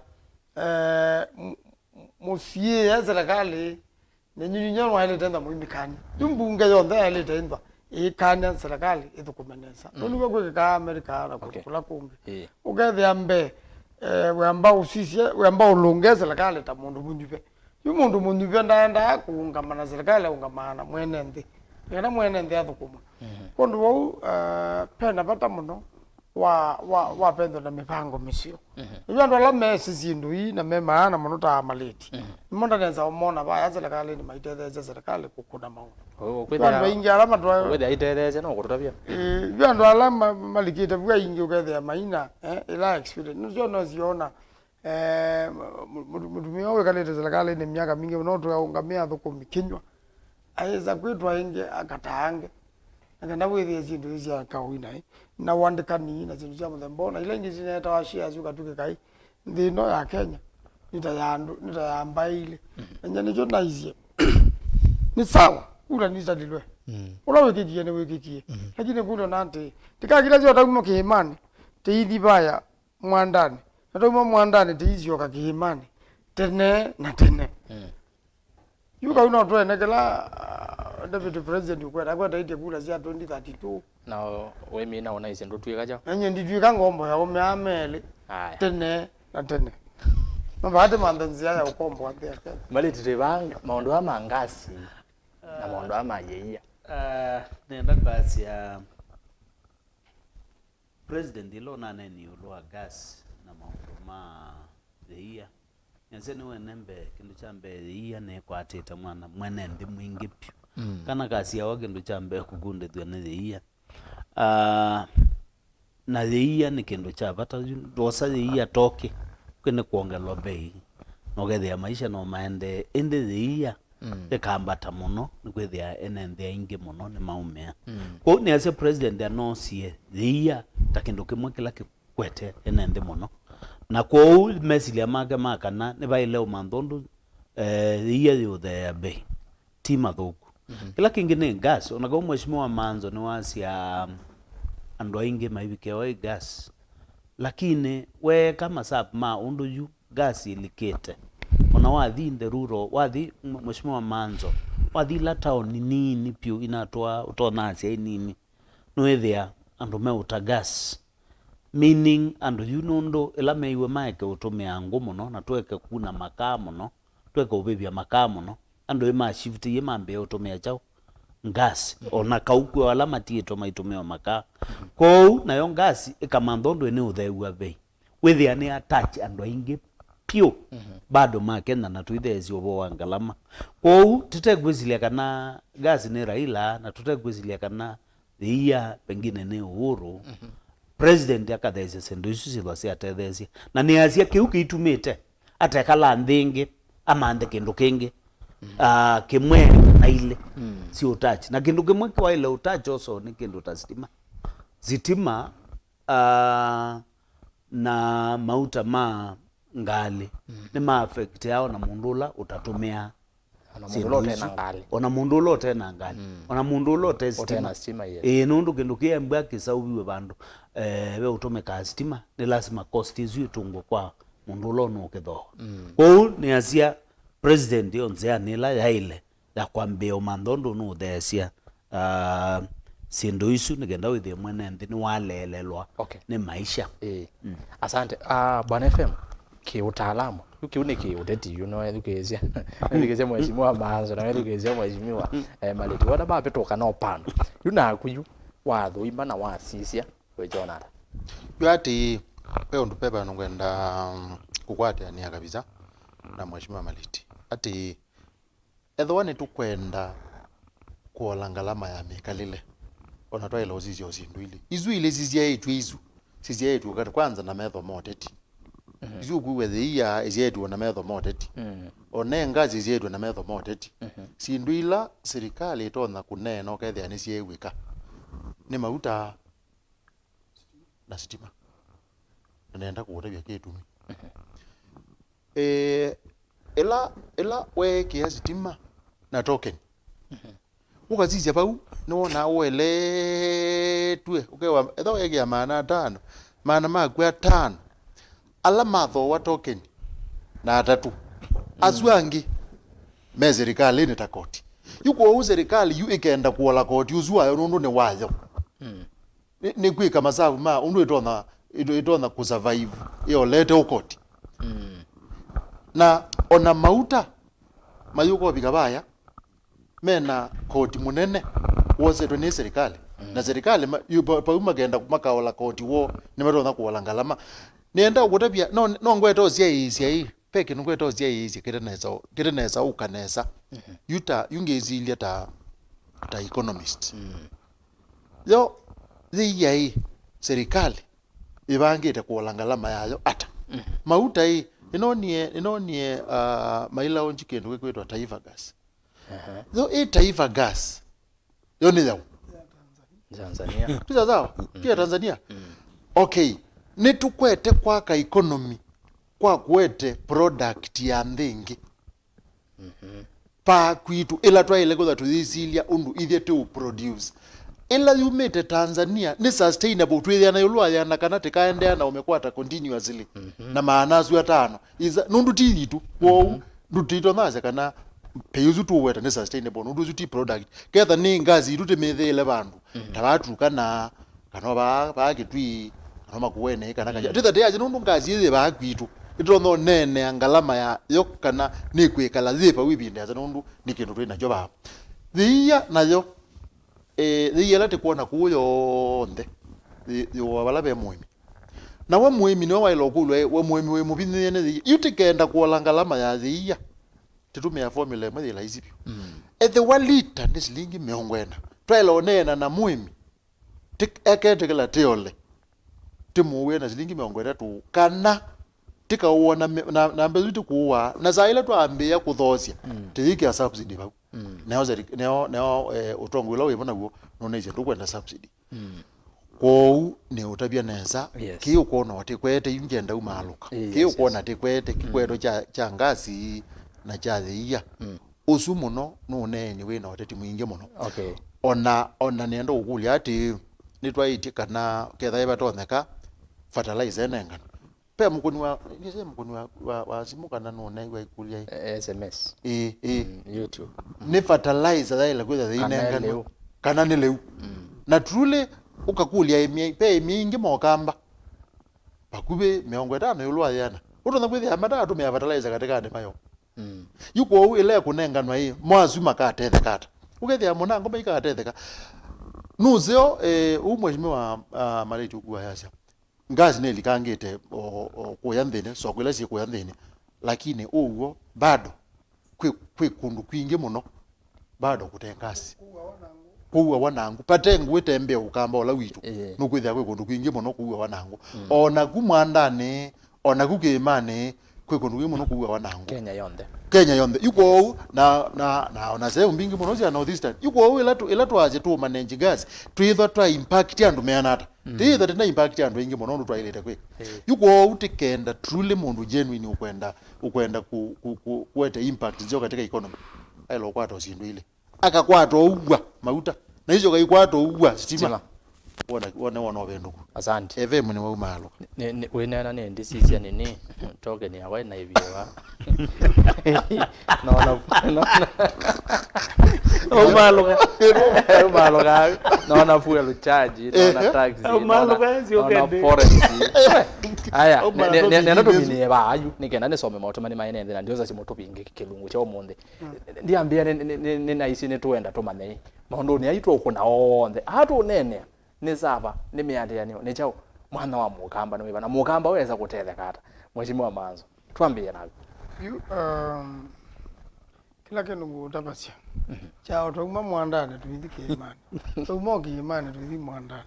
eh, m-, m-, mũsiĩĩa serikali, na nyinyi nyo mwaĩlĩte ntha mũimĩkani. Yu mbunge yonthe yaĩlĩte ntha ĩkanya serikali ĩthũkũme nesa. Nũndũ nĩw'o kwĩkĩkaa America na kũndũ kũla kũngĩ. Ĩĩ. Ũkethĩa mbee, eh, wĩamba ũsisye, wĩamba ũlũnge serikali ta mũndũ mũnyuve. Yu mũndũ mũnyuve ndaendaa kũũngama na serikali, aũngamaa na mwene nthĩ. Nĩ kana mwene nthĩ athũkũma. Mhm. Kwondũ vau, eh, pena vata mũno wa, wa, wa vethwa na mĩvango mĩseo. Mhm. Yu andũ ala mesĩ syĩndũ ii na me maana mũno ta amalĩti. Mhm. Nĩmo ndanesa ũmona vaya serikali nĩ maitetheesya serikali kũkũna maũndũ. Yu andũ aingĩ ala matwa- Wĩthĩa aitetheesya no kũtũtavya. Eh, yu andũ ala ma-, malikĩte vu aingĩ ũkethĩa maina, eh, ila experience. Nĩsyo no siona, eh, mu-, mu-, mũtumĩa ũyũ wĩkalĩte serikali nĩ myaka mingĩ mũno, twaũngamĩa athũkũmi kĩnywa. Ayĩsa kwĩtwa ĩngĩ akataange. Na kana wĩthĩe syĩndũ ii sya kawaida, eh, na ũandĩkani na syĩndũ sya mũthemba ũũ, na ila ingĩ sineetawa shares, ũkatw'ĩka kai nthĩ ĩno ya Kenya nĩ ta ya andũ, nĩ ta ya mbaĩ ilĩ. Mhm. Na nyie nĩkyo naisye, nĩ sawa, kura nitalilwe. Mm. Ũla wĩkĩkie nĩwĩkĩkie. Mhm. Lakini kũlona atĩ, tika kila syo tauma kĩĩmanĩ, tĩithi vaya mwandanĩ. Na tauma mwandanĩ, tĩisyoka kĩĩmanĩ tene na tene. Mm. Yu kau no twene kĩla, ah, Deputy President ũkwenda, akwetaĩtye kura sya twenty thirty-two. Na wĩmina ũnaisye ndũtw'ĩka kyaũ? Na nyie nditw'ĩka ngombo ya ũme aa melĩ. Aya. Tene na tene. Mavati manthe nzĩa ya ũkomboa nthĩ ya Kenya. Malĩtĩte vaa maũndũ aa ma ngasi na maũndũ aa ma yĩia. Ah, nenda kwasya President ĩla ũnanenie ĩũlũ wa gas na maũndũ ma yĩia, nĩasya nĩwene mbee, kĩndũ kya mbee yĩia nĩkwatĩte mwana mwene nthĩ mwingĩ vyũ. Mm. Kana kasyawa kĩndũ kya mbee kũkundĩthw'a nĩ yĩia. Ah, na yĩia nĩ kĩndũ kya vata yu, ndwosa yĩia toke, kwĩ nĩ kwongelwa mbei, na ũkethĩa maisha no maendee, ĩndĩ yĩia Mm. ĩkambata mũno, nĩkwĩthĩa ene nthĩ aingĩ mũno nĩmaũmĩa. Mm. Kwoou nĩasya President anoosie yĩia ta kĩndũ kĩmwe kĩla kĩkwete ene nthĩ mũno. Na kwoou mesilya make ma kana nĩvaĩle ũmantha ũndũ, eh, yĩia yĩũtheea mbei. Ti mathũku. Mhm. Kĩla kĩngĩ nĩ gas, ona kau Mheshimiwa Manzo nĩwasya, um, andũ aingĩ maivikĩawa ĩ gas. Lakini weeka masapu ma ũndũ yu gas ĩlikĩte. Ona wathi in the rural, wathi m-, Mheshimiwa Manzo, wathi ila taoni nini vyũ inatwaa ũtonasya inini, nũĩthĩa andũ meũta gas. Meaning andũ yu nũndũ ĩla meiwe maeke ũtũmĩa ngũ mũno na tũeke kuna makaa mũno, tũeke ũvĩvya makaa mũno, andũ ĩ ma shift ĩ mambĩĩa ũtũmĩa kyaũ? Gas. Ona kau kwĩ ala matiĩtwe maitũmĩa makaa. Kwoou nayo gas ĩkamantha ũndũ ĩnĩũtheew'a vei. Wĩthĩa nĩ attach andũ aingĩ vyũ, mhm, bado ma Kenya, na tũitheesya ũvoo wa ngalama. Kwoou tũtekwĩsilya kana gas nĩ Raila, na tũtekwĩsilya kana yĩia pengine nĩ Uhuru, mhm, president akatheesya syĩndũ isu syĩthwa syatetheesya. Na nĩasya kĩu kĩitumĩte atekala nthĩ ĩngĩ, amanthe kĩndũ kĩngĩ, mm, ah, kĩmwe na ilĩ, mm, si ũtachi. Na kĩndũ kĩmwe kĩwaĩle ũtachi also nĩ kĩndũ ta sitima. Sitima, ah, na mauta ma ngalĩ, mm, nĩma affectĩawa na mũndũ ũla ũtatũmĩaa. Ona mũndũ ũla ũte na ngalĩ. Ona mũndũ ũla ũte na ngalĩ. Mm. Ona mũndũ ũla ũte sitima. Ũte na sitima, yes. Ĩĩ, nũndũ kĩndũ kĩembwa kĩsauviwe vandũ, eh, ve ũtũmĩkaa sitima, nĩ lasima cost ĩsu ĩtũngwe kwa mũndũ ũla ũnũkĩthooa. Mm. Kwoou nĩasya president yo nzĩanĩ ĩla yaĩle ya kwambĩĩa ũmantha ũndũ nũũtheesya, ah, syĩndũ isu nĩ kenda wĩthĩe mwene nthĩ nĩwaleelelwa, okay, nĩ maisha. Ĩĩ. Mm. Asante. Ah, Bwana F M, kĩũtaalamu, Yu kĩu nĩ kĩ ũteti yu, no ethukĩĩsya. Ethukĩĩsya mheshimiwa Maanzo, na ethukĩĩsya mheshimiwa, eh, Maleti. Wona mavĩtũka no pando. Yu naku yu, wathũima na wasisya, wĩkyona ata? Yu atĩ, ve ũndũ Pepa nũkwenda, mm, kũkwatĩanĩa kabisa na mheshimiwa Maleti. Atĩ, ethĩwa nĩtũkwenda kũola ngalama ya mĩkalĩle, ona twaĩle ũsisya o syĩndũ ilĩ. Isu ilĩ sisyaĩtw'e isu, sisyaĩtw'e katĩ kwanza na metho ma ũteti. Mhm. Isu ũkwĩw'a yĩia ĩsyaĩtw'e na metho ma ũteti. Mhm. Ona e ngasi ĩsyaĩtw'e na metho ma ũteti. Mhm. Syĩndũ ila silikalĩ ĩtonya kũneena ũkethĩa nĩsyeew'ĩka nĩ mauta na sitima. Na nenda kũũtavya kĩtumi. Mhm. Eh, ĩla, ĩla weekĩa sitima na token, mhm, ũkasisya vau, nĩwonaa ũeletw'e, ũkewa, ethĩwa weekĩa maana atano, maana maku atano, ala mathooa token na atatũ, asu, mm, angĩ me serikalĩnĩ ta koti. Yu kwoou serikalĩ yu ĩkenda kũola koti ũsu wayo nũndũ nĩ wayo. Mm. Nĩ, nĩ kwĩka masavu ma ũndũ ĩtonya, ĩto-, ĩtonya kũsurvive ĩolete ũkoti. Mm. Na ona mauta mayũka ũvika vaya, mena koti mũnene wosetwe nĩ serikali. Mm. Na serikali ma-, yu-, pa-, pau makenda makaola koti woo, nĩmatonya kũola ngalama. Nĩenda kũtavya, no, no ngweta ũsyaĩĩsya ĩ, ve kĩndũ ngweta ũsyaĩĩsya kĩte nesa, kĩte nesa ũka nesa. Mhm. Yu ta, yu ngĩsilya ta, ta economist. Mm. Yo, yĩia ĩ, serikali ĩvangĩte kũola ngalama yayo ata? Mm. Mauta ĩ, nĩnonie, nĩnonie, ah, mailaunch kĩndũ kĩkwĩtwa Taifa Gas. Aha. Yo, ĩ Taifa Gas, yo nĩ yaũ? Tanzania. Ti sawa? Mm. Ti ya Tanzania? Mm. Okay. Nĩtũkwete kwaka economy kwa kũete product ya nthĩ ĩngĩ. Mhm. Vaa kwitũ, ĩla twaĩle kwĩthwa tũyĩsilya ũndũ ithyĩ tũũ produce. Ĩla yumĩte Tanzania nĩ sustainable, twĩthĩana ĩũlũ wa yĩana kana tĩkaendeea na ũmĩkwata continuously, mhm, na maana asu atano. Isa, nũndũ ti yitũ, kwoou, mhm, ndũtitonya asya kana pei ũsu tũũweta nĩ sustainable, nũndũ ũsu ti product. Ketha nĩ ngasi itũ tĩmĩthĩĩle vandũ, mhm, ta vaa Turkana, kana o vaa, vaa Kitui, kana o Makueni, kana Kajiado. Mm. Tĩthatĩasya nũndũ ngasi ĩĩ yĩ vaa kwitũ. Ĩtonya ũneenea ngalama yayo kana nĩkwĩkala yĩ vau ĩvinda yĩasa nũndũ nĩ kĩndũ twĩ nakyo vaa. Yĩia nayo, eh, yĩia ĩla tĩkwona kũũ yonthe, yĩ-, yĩũa vala ve mũĩmi. Na we mũĩmi nĩwe waĩle ũkũlw'a, we mũĩmi wĩ mũvinyĩĩe nĩ yĩia. Yu tĩkenda kũola ngalama ya yĩia, tĩtũmĩa formula ĩmwe yĩ laisi vyũ. Mm. Ethĩwa lita nĩ silingi mĩongo ĩna, twaĩle ũneena na mũĩmi, Tĩ-, eketĩkĩla tĩole, tĩmũũe na silingi mĩongo ĩtatũ, kana tĩkaũa na mĩ-, na, na mbesa isu tĩkũũaa, na saa ĩla twambĩĩa kũthoosya, mm, tĩyĩkĩa subsidy vau. Mm. Neo seri-, neo, neo, eh, ũtongoi ũla wĩvo naw'o nũnaisye ndũkwenda subsidy. Mm. Kwoou nĩ ũtavya nesa, yes, kĩĩ ũkwona tĩkwete, yu ngyenda umaalũka. Yes, kĩĩ ũkwona, yes, tĩkwete, mm, kĩkwetwe kya, kya ngasi na kya yĩia. Mm. Ũsu mũno nũneeni wĩ na ũteti mwingĩ mũno. Okay. Ona, ona nĩenda ũkũlya atĩĩ, nĩtwaĩtye kana ketha ĩvatonyeka fertilizer ĩnenganwe. Pe mũkũni wa, nĩsĩ mũkũni wa, wa, wa simũ kana nũnewa ĩkũlya ĩ? Eh, S M S. Ĩĩ, ĩĩ. Mm, YouTube. Nĩ fertilizer yaĩle kwĩtha yĩinenganwe kana nĩ lĩu. Kana nĩ lĩu. Mm. Na truly, ũkakũlya ĩmya, pe ĩmya ingĩ mokamba. Vakuvĩ mĩongo ĩtano ĩũlũ wa yĩana. Ũtonya kwĩthĩa matatũmĩa fertilizer katĩkanĩ mayo. Mm. Yu kwoou ĩla ĩkũnenganwa ĩ, mo asu makatetheka ata? Ũkethĩa mũnango maikatetheka. Nũseo, eh, ũu mheshimiwa, ah, Maleti ũkua yasya. Ngasi nĩlikangĩte o, o kũya nthĩnĩ, soko ila syĩ kũya nthĩnĩ. Lakini ũw'o, bado, kwĩ, kwĩ kũndũ kwingĩ mũno, bado kũte ngasi. Kũu Wanangũ. Vate ngũĩ tembea ũkamba ũla witũ. Ĩĩ. Nũkwĩthĩa kwĩ kũndũ kwingĩ mũno kũu Wanangũ. Mm. O naku Mwandanĩ, o naku kĩĩmanĩ, kwĩ kũndũ kwingĩ mũno kũu Wanangũ. Kenya yonthe. Kenya yonthe. Yu kwoou, na, na, na ona sehemu mbingĩ mũno sya North Eastern. Yu kwoou ĩla tũ-, ĩla twasya tũmanage gas, twĩthwa twa impact andũ meana ata? Mm. Tĩĩthwa tĩna impact andũ aingĩ mũno ũndũ twaĩlĩte kwĩka. Ĩĩ. Yu kwoou tĩkenda truly mũndũ genuine ũkwenda, ũkwenda ku-, ku-, ku-, kũete impact nzeo katika economy. Aĩle ũkwata o syĩndũ ilĩ. Akakwata ũw'a mauta. Na icio kaikwata ũw'a sitima. Sitima. Wone, wone, wone ũvĩndũku. Asante. F M nĩ waumaalũka. Nĩ- nĩ- wĩneena nĩ ndisisya nĩnĩ token yakwa ĩnaĩvĩwa. Naona, naona, Waumaalũka. Umalũka. Naona fuel charge, naona taxi, naona, Umalũka, yes, you naona can do. Forex. Aya, Uma- ne- ne- ne- nenda tũminĩe vaa yu nĩkenda nĩsome maũtũmani maĩ nthĩ na ndiosa simũtũvinge kĩlungu kya ũmũnthĩ. Ndiambĩa nĩ- nĩ- nĩ- nĩnaisye nĩtũenda tũmanye maũndũnĩ aitũ ũkũna onthe atũneenea. Nĩ sava, nĩ mĩatĩanĩo, nĩ kyaũ? Mwana wa mũkamba nĩ wĩva, na mũkamba wesa kũtetheka ata? Mheshimiwa Manzo, twambĩĩe naku. Yu, um, kĩla kĩndũ ngũũtavasya kya o twauma mwandanĩ tũithi kĩĩmanĩ, twauma o kĩĩmanĩ tũithi mwandanĩ.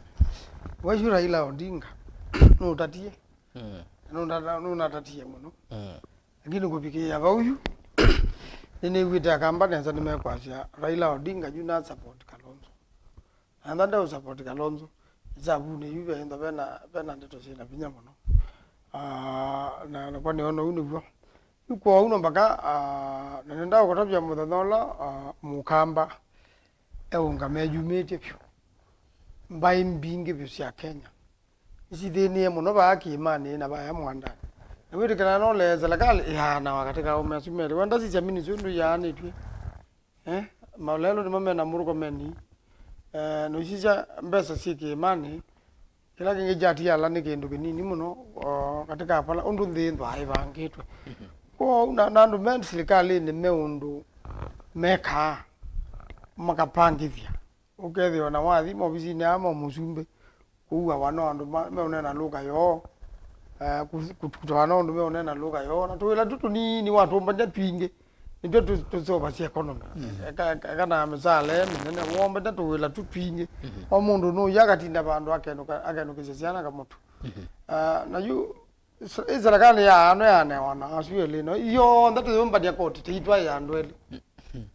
Waisu Raila Odinga nũtatie, nũnata- nũnatatie mũno, lakini kũvikĩĩa vau yu nĩnĩw'ĩte akamba nesa nĩmekwasya Raila Odinga yu na support Kalonzo. Enda ndeũsupport Kalonzo. Ĩsavunĩ yu venda vena, vena ndeto syĩna vinya mũno. Ah, na nakwa nĩona ũu nĩw'o. Yu kwoou no mpaka, ah, na nenda ũkũtavya mũthenya ũla, ah, mũkamba eũngama eyumĩtye vyũ. Mbaĩ mbingĩ vyũ sya Kenya nĩsithĩnĩe mũno vaa kĩĩmanĩ na vaya mwandanĩ. Na wĩtĩkĩlana no ũlee serikali ĩaanawa katĩ ka aũme asu melĩ. Wenda sisya minisi ũndũ yaanĩtw'e. Eh, malelo nĩmo mena mũrũko meni. Eh, nũisisya mbesa syĩ kĩĩmanĩ, kĩla kĩngĩ kyatiala nĩ kĩndũ kĩnini mũno, o, katĩ ka vala ũndũ nthĩ ĩthwaa ĩvangĩtwe. Kwoou na, na andũ me silikalĩnĩ me ũndũ mekaa makapangĩthya. Ũkethĩwa na wathi movisinĩ aa ma mũsumbĩ, kũuawa no andũ ma- meũneena lũka yoo, eh, kũ- kũ- kũtawa na ũndũ meũneena lũka yoo, na tũwĩla tu tũnini watũmbany'a twingĩ nĩtw'o tũ- tũseũvasya economy. Eka- eka- eka na mĩsaala ĩ mĩnene, wombany'a tũwĩla tu twingĩ, o mũndũ nũya akatinda vandũ akenũka- akenũkĩsya syana kamũtu. Ah, na yu Ĩ serikali ya ano yanewa na asu elĩ no ithyonthe tũyũmbany'a koti tĩitwaĩ andũ elĩ.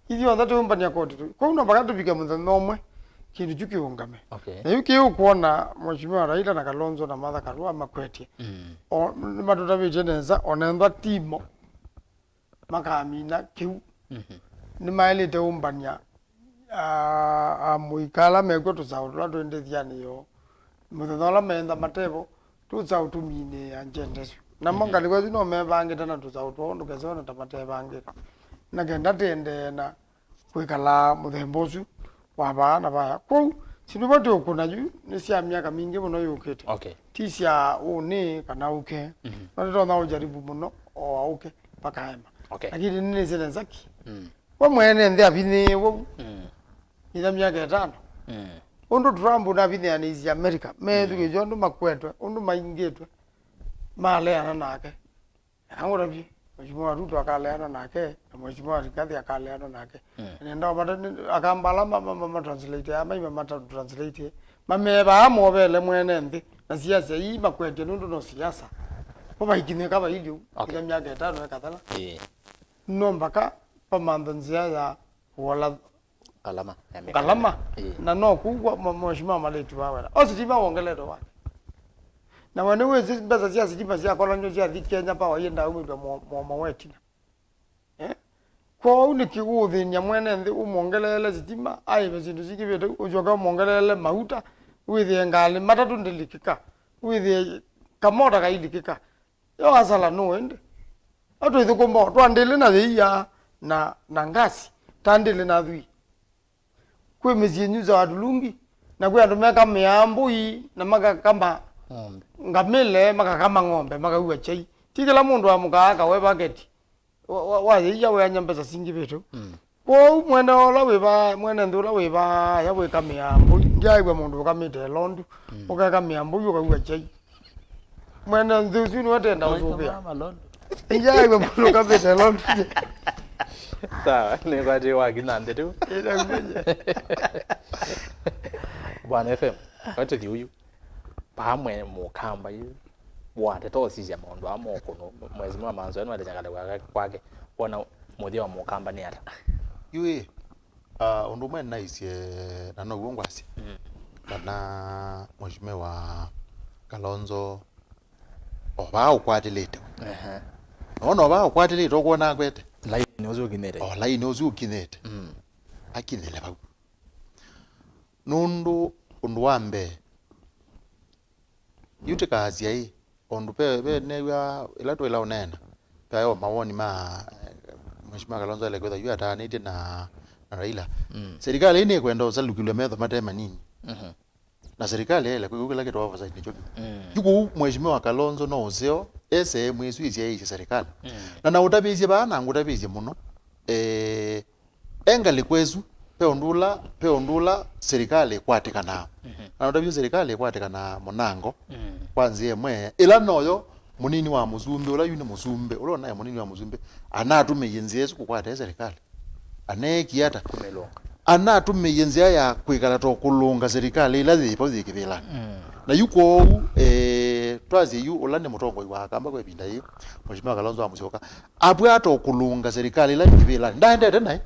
Ithyonthe tũyũmbany'a koti tũ- kwoou no mpaka tũvike mũthenya ũmwe kĩndũ kyu kĩũngame. Okay. Na yu kĩĩ ũkwona Mheshimiwa Raila na Kalonzo na Martha Karua makwetye, o nĩmatũtavĩtye nesa, onenthwa timo makamina kĩu. Nĩmaĩlĩte ũmbany'a a- amũika ala mekw'o tũsaũ tũla twĩ ndĩthyanĩ yoo. Mũthenya ũla meentha matevo, tũsaũ tũminĩĩa ngyendesu. Namo ngalĩko isu no mevangĩte na tũsaũ twoo ndũkesone ta matevangĩte. Na kenda tĩendee na kwĩkala mũthemba ũsu wa vaa na vaya. Kwoou, syĩndũ imwe tũũkũna yu nĩ sya myaka mingĩ mũno yũkĩte. Okay. Ti sya ũnĩ kana ũke. No nĩtonya ũjaribu mũno o aũke vakaema. Okay. Lakini nĩnĩsĩ nesa ki. We mwene nthĩ avinyĩĩwe ũu. Ĩtha myaka ĩtano. Ũndũ Trump ũnavinyĩanĩisye America, methukĩĩsye ũndũ makwetwe, ũndũ maingĩtwe, maleana nake. Eka ngũtavye, Mheshimiwa Ruto akaleana nake, na Mheshimiwa Rigathi akaleana nake. Nenda mata- nĩ- akamba ala ma- ma- ma- ma translate aya maima mata translate mamevaa movele mwene nthĩ, na siasa ii makwetye nũndũ no siasa. Vo vaikinyĩka vailye ũu. Okay. Ĩtha myaka ĩtano ĩkathela. Ĩĩ. No mpaka pamantha nzĩa ya kũola Ngalama ya mĩkate. Ngalama. Ĩĩ. Na no kũu kwa ma- Mheshimiwa Malĩti wawela. O sitima wongeletwe wake. Na we nĩwĩsĩ mbesa sya sitima syakolanw'e syathi Kenya Power iendaa umĩtw'a mo- mo- mo wetina. Eh? Kwoou nĩkĩ ũũthĩny'a mwene nthĩ ũmwongeleele sitima, aĩve syĩndũ singĩvĩte, ũsyoke ũmwongeleele mauta, wĩthĩe ngalĩ matatũ ndilikĩka, wĩthĩe kamota kailikĩka? Yo asala nũũ ĩndĩ? Atũithũkũma o twandĩlĩ na yĩia na, na ngasi, tandĩlĩ na thwii. Kwĩ mĩsyĩ nyusawa tulungi, na kwĩ andũ mekamĩaa mbũi, na makakama Ng'ombe. Ngamĩle, makakama ng'ombe, makaua kyai. Ti kĩla mũndũ amũkaa akawe vaketi. Wa, wa, wa yĩia weany'a mbesa singĩvĩte. Kwoou mwene ũla wĩ vaa, mwene nthĩ ũla wĩ vaaya wĩkamĩaa mbũi, ndyaĩw'a mũndũ ũkamĩte ĩlondu, ũkekamĩa mbũi ũkaua kyai. Mwene nthĩ ũsu nĩwe tenda ũsũvĩa. Ndyaĩw'a mũndũ ũkamĩte ĩlondu. Sawa, nĩkwatĩ wakinya nthĩ tu. Bwana F M, watũthi ũyu. Paa mwe mũkamba yu. Wateta ũsisya maũndũ aa mokũnũ, Mheshimiwa Manzo eno elesya ngalĩko yake kwake, wona mũthya wa mũkamba nĩ ata? Yu ĩ, ah, ũndũ ũmwe nĩnaisye, na now'o ngwasya, kana Mheshimiwa Kalonzo o vaa ũkwatĩlĩte. Ehe. Nona o vaa ũkwatĩlĩte ũkwona akwete. Lainĩ ũsu ũkinyĩte. O lainĩ ũsu ũkinyĩte. Akinyĩle vau. Nũndũ ũndũ wa mbee, Yu tĩkaasya ĩ, ũndũ ve, ve new'a ĩla twaĩla ũneena, ve o mawoni ma, eh, Mheshimiwa Kalonzo ale kwĩtha yu ataanĩtye na, na Raila. Mm. Serikali ĩĩ nĩkwenda ũsalukĩlw'a metho mate manini. Mhm. Na serikali yaĩle kwĩka kĩla kĩtawa oversight nĩkyo kĩu. Mm. Yu kũu Mheshimiwa Kalonzo no ũseo, ese mwĩsu ĩsyaĩĩsye serikali. Mm. Na, na ũtavĩsye vaa na ngũtavĩsye mũno. Eh, e ngalĩko ĩsu, ve ũndũ ũla, ve ũndũ ũla serikali ĩkwatĩkanaa. Mhm. Na ũtavĩsye serikali ĩkwatĩkanaa mũnango, mm, kwa nzĩa ĩmwe, ĩla noyo mũnini wa mũsumbĩ, ũla yu nĩ mũsumbĩ, ũla ũnaĩ mũnini wa mũsumbĩ, anatũmĩie nzĩa ĩsu kũkwata serikali. Aneekie ata? Kũmĩlũnga. Anatũmĩie nzĩa ya kwĩkala ta kũlũnga serikali ĩla yĩ vau yĩ kĩvĩlanĩ. Mm. Na yu kwoou, eh, twasye yu ũla nĩ mũtongoi wa Akamba kwa ĩvinda yĩĩ, Mheshimiwa Kalonzo wa Musyoka, apwata kũlũnga serikali ĩla yĩ kĩvĩlanĩ. Ndaendete naĩ.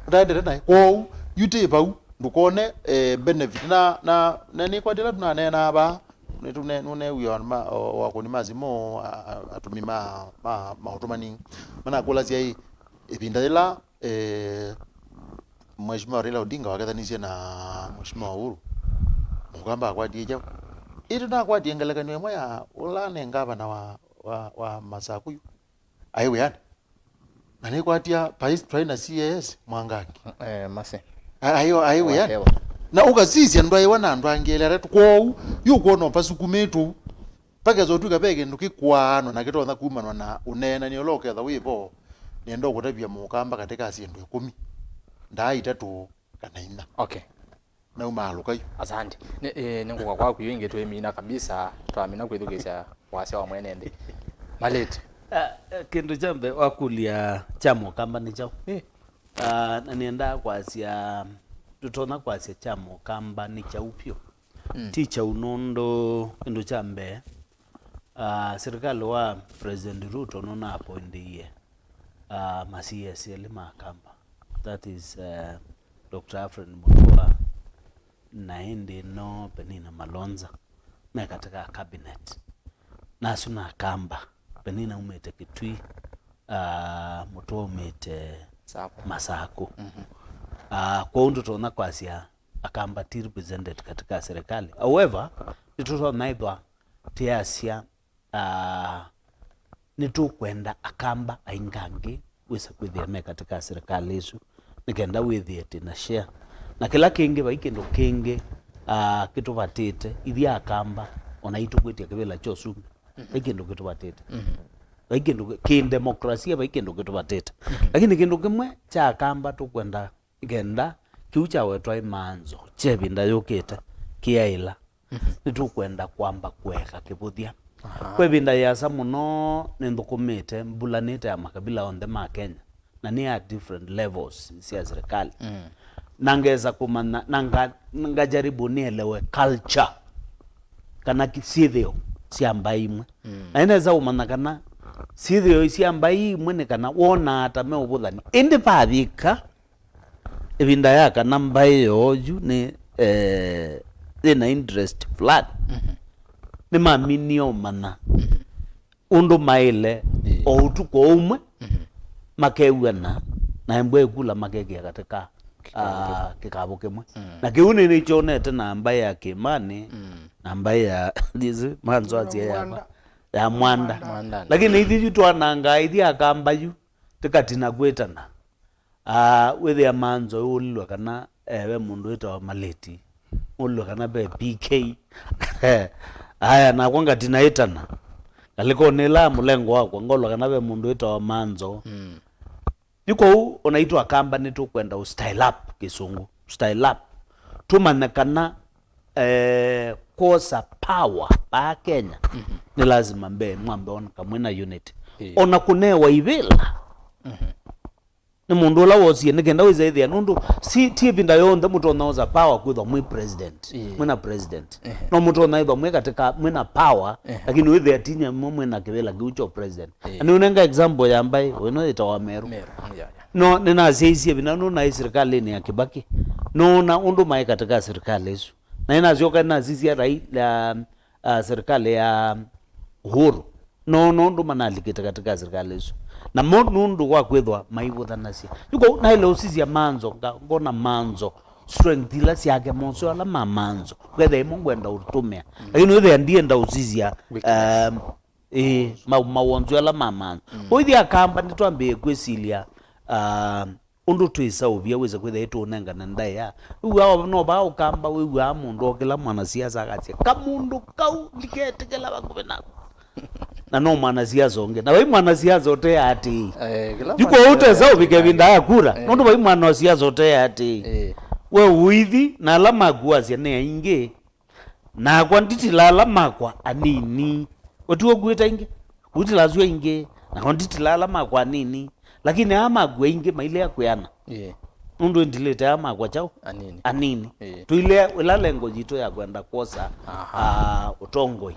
Ndaendete naĩ. Kwoou, yu tĩ vau, ndũkone, eh, benefit. Na, na, na nĩkwatĩ ĩla tũnaneenaa vaa, nĩtũne-, nũneew'a ma, o, o akũni ma simũ, a, a, atũmi ma, ma, ma ũtũmani. Manakũlasya ĩ, ĩvinda yĩla, eh, Mheshimiwa Raila Odinga wakethanisye na Mheshimiwa Uhuru, Mũkamba akwatie kyaũ? Ĩndĩ nakwatie ngelekany'o ĩmwe ya ũla nĩ ngavana wa, wa, wa Masaku yu. Aĩ wĩanĩ. Na nĩkwatia Vice President C A S Mwangangi. Eh, Mercy. A-, aĩ, aĩ wĩanĩ. Whatever. Na ũkasisya ndwaĩwa na andũ angĩ elĩ atatũ. Kwoou, yu ũkwona ũvasukumĩtwe ũu. Pakesa ũtw'ĩka ve kĩndũ kĩkwaanwa na kĩtonya kumanwa na ũneenani ũla ũketha wĩ vo. Nĩenda ũkũtavya Mũkamba katĩ ka syĩndũ ĩkũmi. Ndaa itatũ kana inya. Okay. Naumaalũka yu. Asante. Nĩ, eh, nĩngũka kwaku yu ĩngĩ twĩmina kabisa, twamina kwĩthukĩĩsya wasya wa mwene nthĩ. Malĩti. Ah, eh, kĩndũ kya mbee wakũlya kya Mũkamba nĩ kyaũ? Eh. Ah, na nĩendaa kwasya, tũtonya kwasya kya Mũkamba nĩ kyaũ vyũ. Mm. Ti kyaũ nũndũ kĩndũ kya mbee, ah, serikali wa President Ruto nũna appointie, ah, ma C S elĩ ma Akamba. That is, eh, Doctor Alfred Mutua, na ĩndĩ no Penina Malonza me katĩ ka cabinet. Na asu na Akamba, Penina aumĩte Kitui, ah, Mutua aumĩte Masakũ. Masakũ. Mhm. Ah, kwoou ndũtonya kwasya Akamba ti represented katika serikali. However, nĩtũtonya ĩthwa tĩasya, ah, nĩtũkwenda Akamba aingangĩ wĩsa kwĩthĩa me katika serikali ĩsu, nĩ kenda wĩthĩe twĩ na share. Na kĩla kĩngĩ, vai kĩndũ kĩngĩ, ah, kĩtũvatĩte, ithyĩ Akamba, ona itũkwĩtya kĩvĩla kya ũsumbĩ, vai kĩndũ kĩtũvatĩte. Mhm. Vai kĩndũ kĩ, kĩ demokrasia, vai kĩndũ kĩtũvatĩte. Mhm. Lakini kĩndũ kĩmwe kya Akamba tũkwenda nĩ kenda kĩu kyawetwa ĩmanzo kya ĩvinda yũkĩte kĩaĩla, nĩtũkwenda kwamba kũeka kĩvũthya. Aha. Kwa ĩvinda yĩasa mũno nĩnthũkũmĩte, mbulanĩte ya makavila onthe ma Kenya, na nĩ ya different levels sya serikali. Mm. Na ngesa kũmanya, na nga-, ngajaribu nĩelewe culture, kana ki-, syĩthĩo sya mbaĩ imwe. Mm. Na nĩnesa kũmanya kana syĩthĩo sya mbaĩ imwe nĩ kana wonaa ta meũvũthani. Ĩndĩ vavika ĩvinda ya kana mbaĩ yoo yu nĩ, eh, yĩna interest fulani. Mhm. Nĩmaminie ũmanya, mhm, ũndũ maĩle, ĩĩ, o ũtukũ o ũmwe, mhm, makew'ana na embwa ĩkula makekĩa katĩ ka, kĩkavũ, ah, kĩmwe, kĩkavũ kĩmwe. Mm. Na kĩu nĩnĩkyonete na mbaĩ ya Kĩmani, mm, na mbaĩ ya, this, Manzo asie ya Mwanda. Ya Mwanda. Mwanda. Lakini ithyĩ yu twanangaa ithyĩ Akamba yu, tĩkatina kwĩtana. Ah, wĩthĩa Manzo ũlilwe kana, eh, ve mũndũ wĩtawa Malĩti. Ũlilwe kana ve P K. Aya, nakwa ngatina ĩtana. Ngalĩkonĩ ĩla ya mũlengo wakwa, ngolwa kana ve mũndũ wĩtawa Manzo. Mm. Yu kwoou, ona itũ Akamba nĩtũkwenda ũ style up, kĩsũngũ. Style up. Tũmanye kana, eh, kwosa power vaa Kenya, mhm, nĩ lazima mbee mwambe oneka mwĩna unity. Ĩĩ. Ona kũnewa ivĩla. Mhm. Nĩ mũndũ ũla wosie nĩ kenda wĩsa ĩthĩa, nũndũ si, ti ĩvinda yonthe mũtonya osa power kwĩthwa mwĩ president, ĩĩ, mwĩna president. Ehe. No mũtonya ĩthwa mwĩ katĩ ka, mwĩna power, ehe, lakini wĩthĩa ti nyamũ mwĩna kĩvĩla kĩu kya president. Ĩĩ. Na nĩũnenga example ya mbaĩ, ĩno yĩtawa Meru. Meru, yeah, yeah. No nĩnasyaisye ĩvinda nũnaĩ serikalĩnĩ ya Kibaki. Noona ũndũ maĩ katĩ ka serikali ĩsu. Na nĩnasyoka nĩnasisya Raila, ah, serikali ya Uhuru. Noona ũndũ manalikĩte katĩ ka serikali ĩsu. Namo nũndũ wa kwĩthwa maivũthanasya. Yu kwoou naĩle ũsisya Manzo, nga-, ngona Manzo strength ila syake, moseo ala ma Manzo. Wethĩa ĩmwe ngwenda ũtũmĩa. Lakini wethĩa ndienda ũsisya, Weakness. um, ĩ, ma-, mawonzo ala ma Manzo. Ũithi Akamba nĩtwambĩĩe kwĩsilya, um, ũndũ twĩsaũvya wĩsa kwĩthĩa ĩtũũnengane ndaĩa. Wĩw'aa no vaa Ũkamba, wĩw'aa mũndũ okĩla mwanasiasa akasya, "Kamũndũ kau ndiketĩkĩla vakuvĩ nako." Na no mwanasiasa ũngĩ. Na vai mwanasiasa ũteatĩĩi. Eh, kĩla yu mwanasiasa kwoou ũtesa ũvike ĩvinda ya kura. Eh. Nũndũ vai mwanasiasa ũteatĩĩi. Eh. We ũithi, na ala maku wasya nĩ aingĩ. Nakwa nditila ala makwa anini. We tiwe ũkuĩte aingĩ? Ũitila asu aingĩ. Nakwa nditila ala makwa anini. Lakini aa maku aingĩ mailea kwĩana. Ĩĩ. Nũndũ ndilĩte aa makwa kyaũ? Anini. Anini. Ĩĩ. Tũilea ĩla lengo yitũ ya kwenda kwosa, Aha. ah, ũtongoi.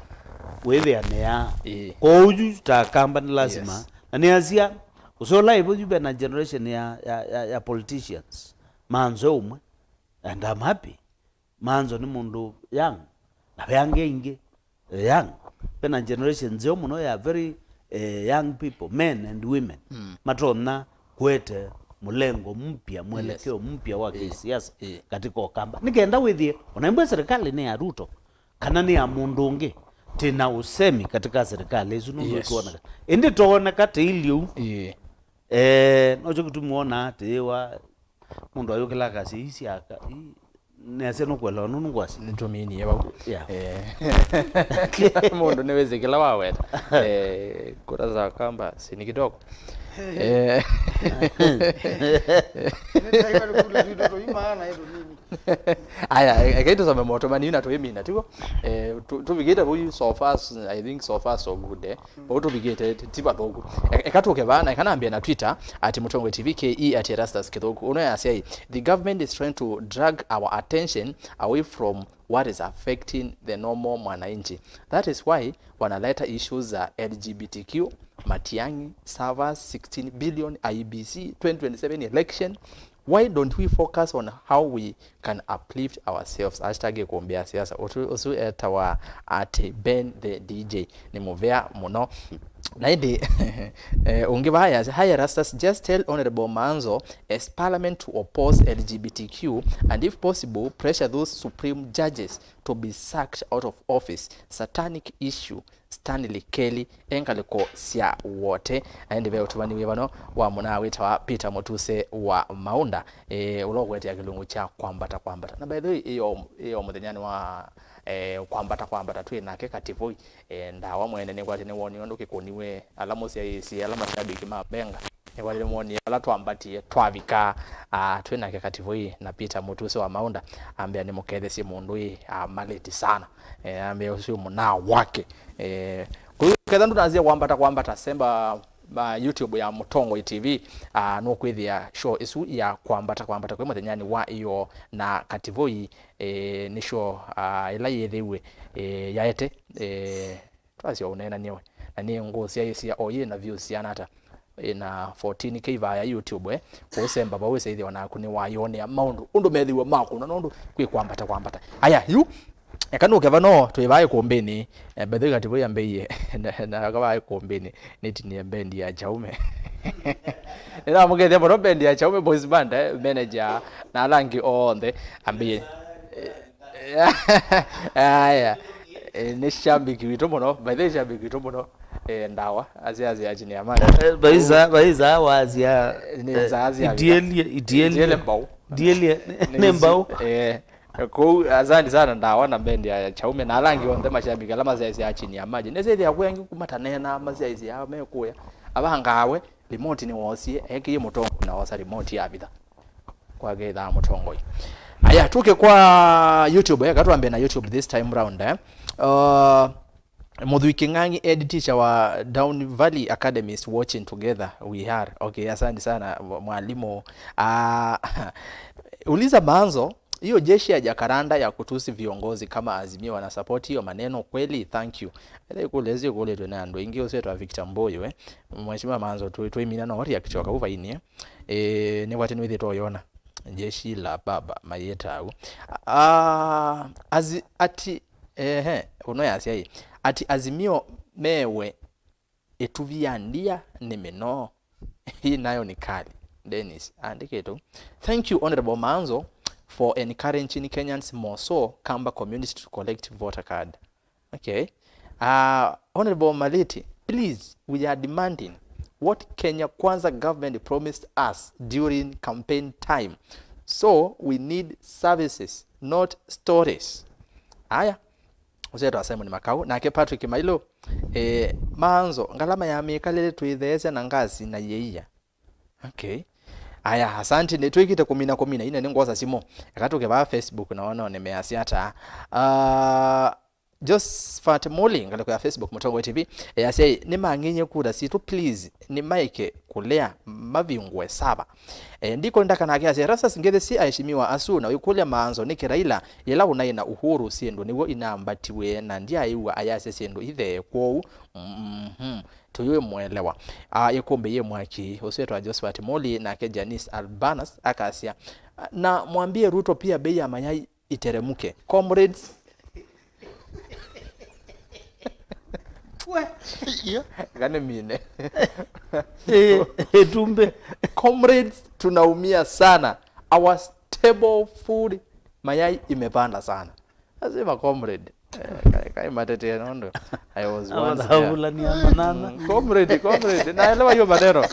Wĩthĩanĩa. Ĩĩ. Kwoou yu ta Akamba nĩ lazima. Yes. Na nĩasya, ũseo live yu vena generation ya, ya, ya, ya politicians. Manzo ũmwe. And I'm happy. Manzo nĩ mũndũ young, na ve angĩ aingĩ, eh, young. Vena generation nzeo mũno ya very, eh, young people, men and women, Mm. matonya kũete mũlengo mpya, mwelekeo Yes. mpya wa Eh, kisiasa eh. katika Ũkamba. Nĩ kenda wĩthĩe, ona ĩmbwe serikali nĩ ya Ruto, kana nĩ ya mũndũ ũngĩ, tĩna ũsemi katika serikali ĩsu nũndũ Yes. ĩtuoneka. Ĩndĩ tooneka tĩilyĩ ũu. Eh. Eh, nokyo kĩtumi wona atĩ wa mũndũ ayũkĩla akasya, "Ii syaka, ii, nĩasya nũkwelewa nũndũ ngwasya." Nĩtũminie vau. Yeah. Eh. Kĩla mũndũ nĩwĩsĩ kĩla waweta. Eh, kura za Kamba si ni kidogo. Eh. Nĩtaĩwa nĩ kula twitũ tũimaana ĩ tũnini. Aya, e-, ekai tũsome motũmani na tũimina, tiguo? Eh, tũ-, tũvikĩte vau so far, s-, I think so far so good, eh. Vau tũvikĩte ti, ti vathũku. E-, eka tũke vaa, na eka nambie na Twitter, at Mũtongoi T V K E, at Erastus Kĩthũku. Ũno yasya ĩ, "The government is trying to drag our attention away from what is affecting the normal mwananchi. That is why wanaleta issues za L G B T Q, Matiang'i, servers, sixteen billion, I E B C, twenty twenty-seven election. Why don't we focus on how we can uplift ourselves?" Hashtag ĩkũmbĩ ya siasa. Ũsu, ũsu etawa atĩ Ben the D J. Nĩ mũvea mũno. Na ĩndĩ, eh, ũngĩ vaa yasya, "Hi Erastus, just tell Honorable Manzo as Parliament to oppose L G B T Q and if possible pressure those supreme judges to be sacked out of office. Satanic issue." Stanley Kelly, e ngalĩko sya Wote, na ĩndĩ ve ũtũmani wĩ vano wa mũnaa wĩtawa Peter Mũtuse wa Maunda, eh, ũla ũkũetea kĩlungu kya kwambata kwambata. Na by the way, ĩyo, ĩyo mũthenyanĩ wa, eh, kwambata kwambata twĩ nake Kativoi, eh, Ndawa mwene nĩkwatĩ nĩwonie ũndũ kĩkũniwe, ala mũsyaĩĩsye, ala mashabiki ma Benga. Nĩwatĩ nĩmwonie ala twambatie twavika, ah, twĩ nake Kativoi na Peter Mũtuse wa Maunda, ambĩa nĩmũkethesye mũndũ ĩ, ah, malĩti sana. Eh, ambĩa ũsu mũnaa wake. Eh, kwa hiyo, ketha ndũnazia kwambata kwambata, semba, ah, YouTube ya Mũtongoi T V, ah, nũkwĩthĩa show ĩsu ya kwambata kwambata kwĩ mũthenyanĩ wa ĩyo na Kativoi, eh, nĩ show, ah, ĩla yĩthĩwe, eh, yaete, eh, Twasya ũneenany'a we. Na nĩ ngũsyaĩĩsya o yĩ na views siana ata? Ĩ na fourteen K vaya YouTube, eh? Kũsemba vau ĩsaĩthĩwa naku nĩwayonea maũndũ ũndũ methĩwa makũna nũndũ kwĩ kwambata kwambata. Aya, yu, eka nũke vano twĩ vaa ĩkũmbĩnĩ. Eh, by the way, Kativoi ambĩie, na, na aka vaa ĩkũmbĩnĩ, nĩtinie mbendi ya Chaume. Nĩnamũkethya mũno mbendi ya Chaume Boys Band, eh, manager, na ala angĩ onthe, ambĩie. Aya. Eh, nĩ shabiki witũ mũno. By the way, shabiki witũ mũno. Eh, Ndawa. Asya, asya, asya, chini ya maji. Eh, vaiza, vaiza, wasya, Nĩ eh, nzaa sya itieli, itieli. Itieli mbau. Itieli, nĩ mbau. Eh, kũu, asante sana Ndawa na bendi ya Chaume. Na ala angĩ onthe mashabiki, ala masyaĩsya chini ya maji. Nĩsĩthĩa kwĩ angĩ kuma tanena, masyaĩsya mekuya. Avangawe, remote nĩwosie, ekie mũtongo na wosa remote ya vitha. Kwake ithaa mũtongoi. Aya, tuke kwa YouTube, eh, katwambe na YouTube this time round, eh. Uh, Muthui King'ang'i, head teacher wa Down Valley Academy, is watching together we are. Okay, asante sana, mwa-, mwalimu. Ah, uliza Manzo, hiyo jeshi ya Jacaranda ya kutusi viongozi kama Azimio wanasupport hiyo maneno kweli? Thank you. Ĩla ĩkũlyo ĩsu ĩkũlĩtwe nĩ andũ aingĩ, ũsu etwa Victor Mbuyu, eh. Mheshimiwa Manzo, tũ-, tũimina no react o kau vaini, eh. Ĩĩ, nĩwatĩ nĩwĩthĩtwe ũyona jeshi la baba mayĩta au. Ah, azi-, ati, ehe, ũno yasya ĩ, ati Azimio mewe ĩtuvi ya ndia nĩ mĩnoo. Hii nayo ni kali. Dennis, andĩkĩte ũu. Thank you, Honorable Manzo, for encouraging Kenyans, more so Kamba community, to collect voter card. Okay. Uh, Honorable Maliti, please, we are demanding what Kenya Kwanza government promised us during campaign time. So we need services, not stories. Aya, ũsĩ etwa Simon Makau, nake Patrick Mailo, eh, Maanzo, ngalama ya mĩkalĩle twĩtheesya na ngasi na yĩia. Okay. Aya, asante, nĩtwĩkĩte kũmina kũmina, ine nĩngwosa simũ. Eka tũke vaa Facebook na wona nĩmeasya ata. Ah, Josephat Muli, ngalĩko ya Facebook, Mũtongoi T V, easya, "Nĩmang'ing'e kura sitũ, please, nĩmaeke kũlea, mavingũe sava." Eh, ndikwenda kana ake asya, "Rasas ngĩthĩ si aheshimiwa asu, na wĩkũlya Maanzo nĩkĩ Raila, yĩla ũnaĩ na Uhuru, syĩndũ nĩw'o inambatiwe, na ndyaaĩw'a ayasya syĩndũ ithee kwoou." Mhm. Tũyũĩ mũelewa. Ah, ĩkũmbĩ yĩ mwaki, ũsu etwa Josephat Muli, nake Janice Albanas akasya, "Na mwambie Ruto pia bei ya mayai iteremke." Comrades. We. Yeah. Kana mine. Eh, ĩtumbĩ. Comrades, tunaumia sana. Our staple food, mayai imepanda sana. Lazima comrade. Eh, kai, kai matetee nondo. I was once there. Amathavulania manana. Mm, comrade, comrade. Naelewa hiyo maneno.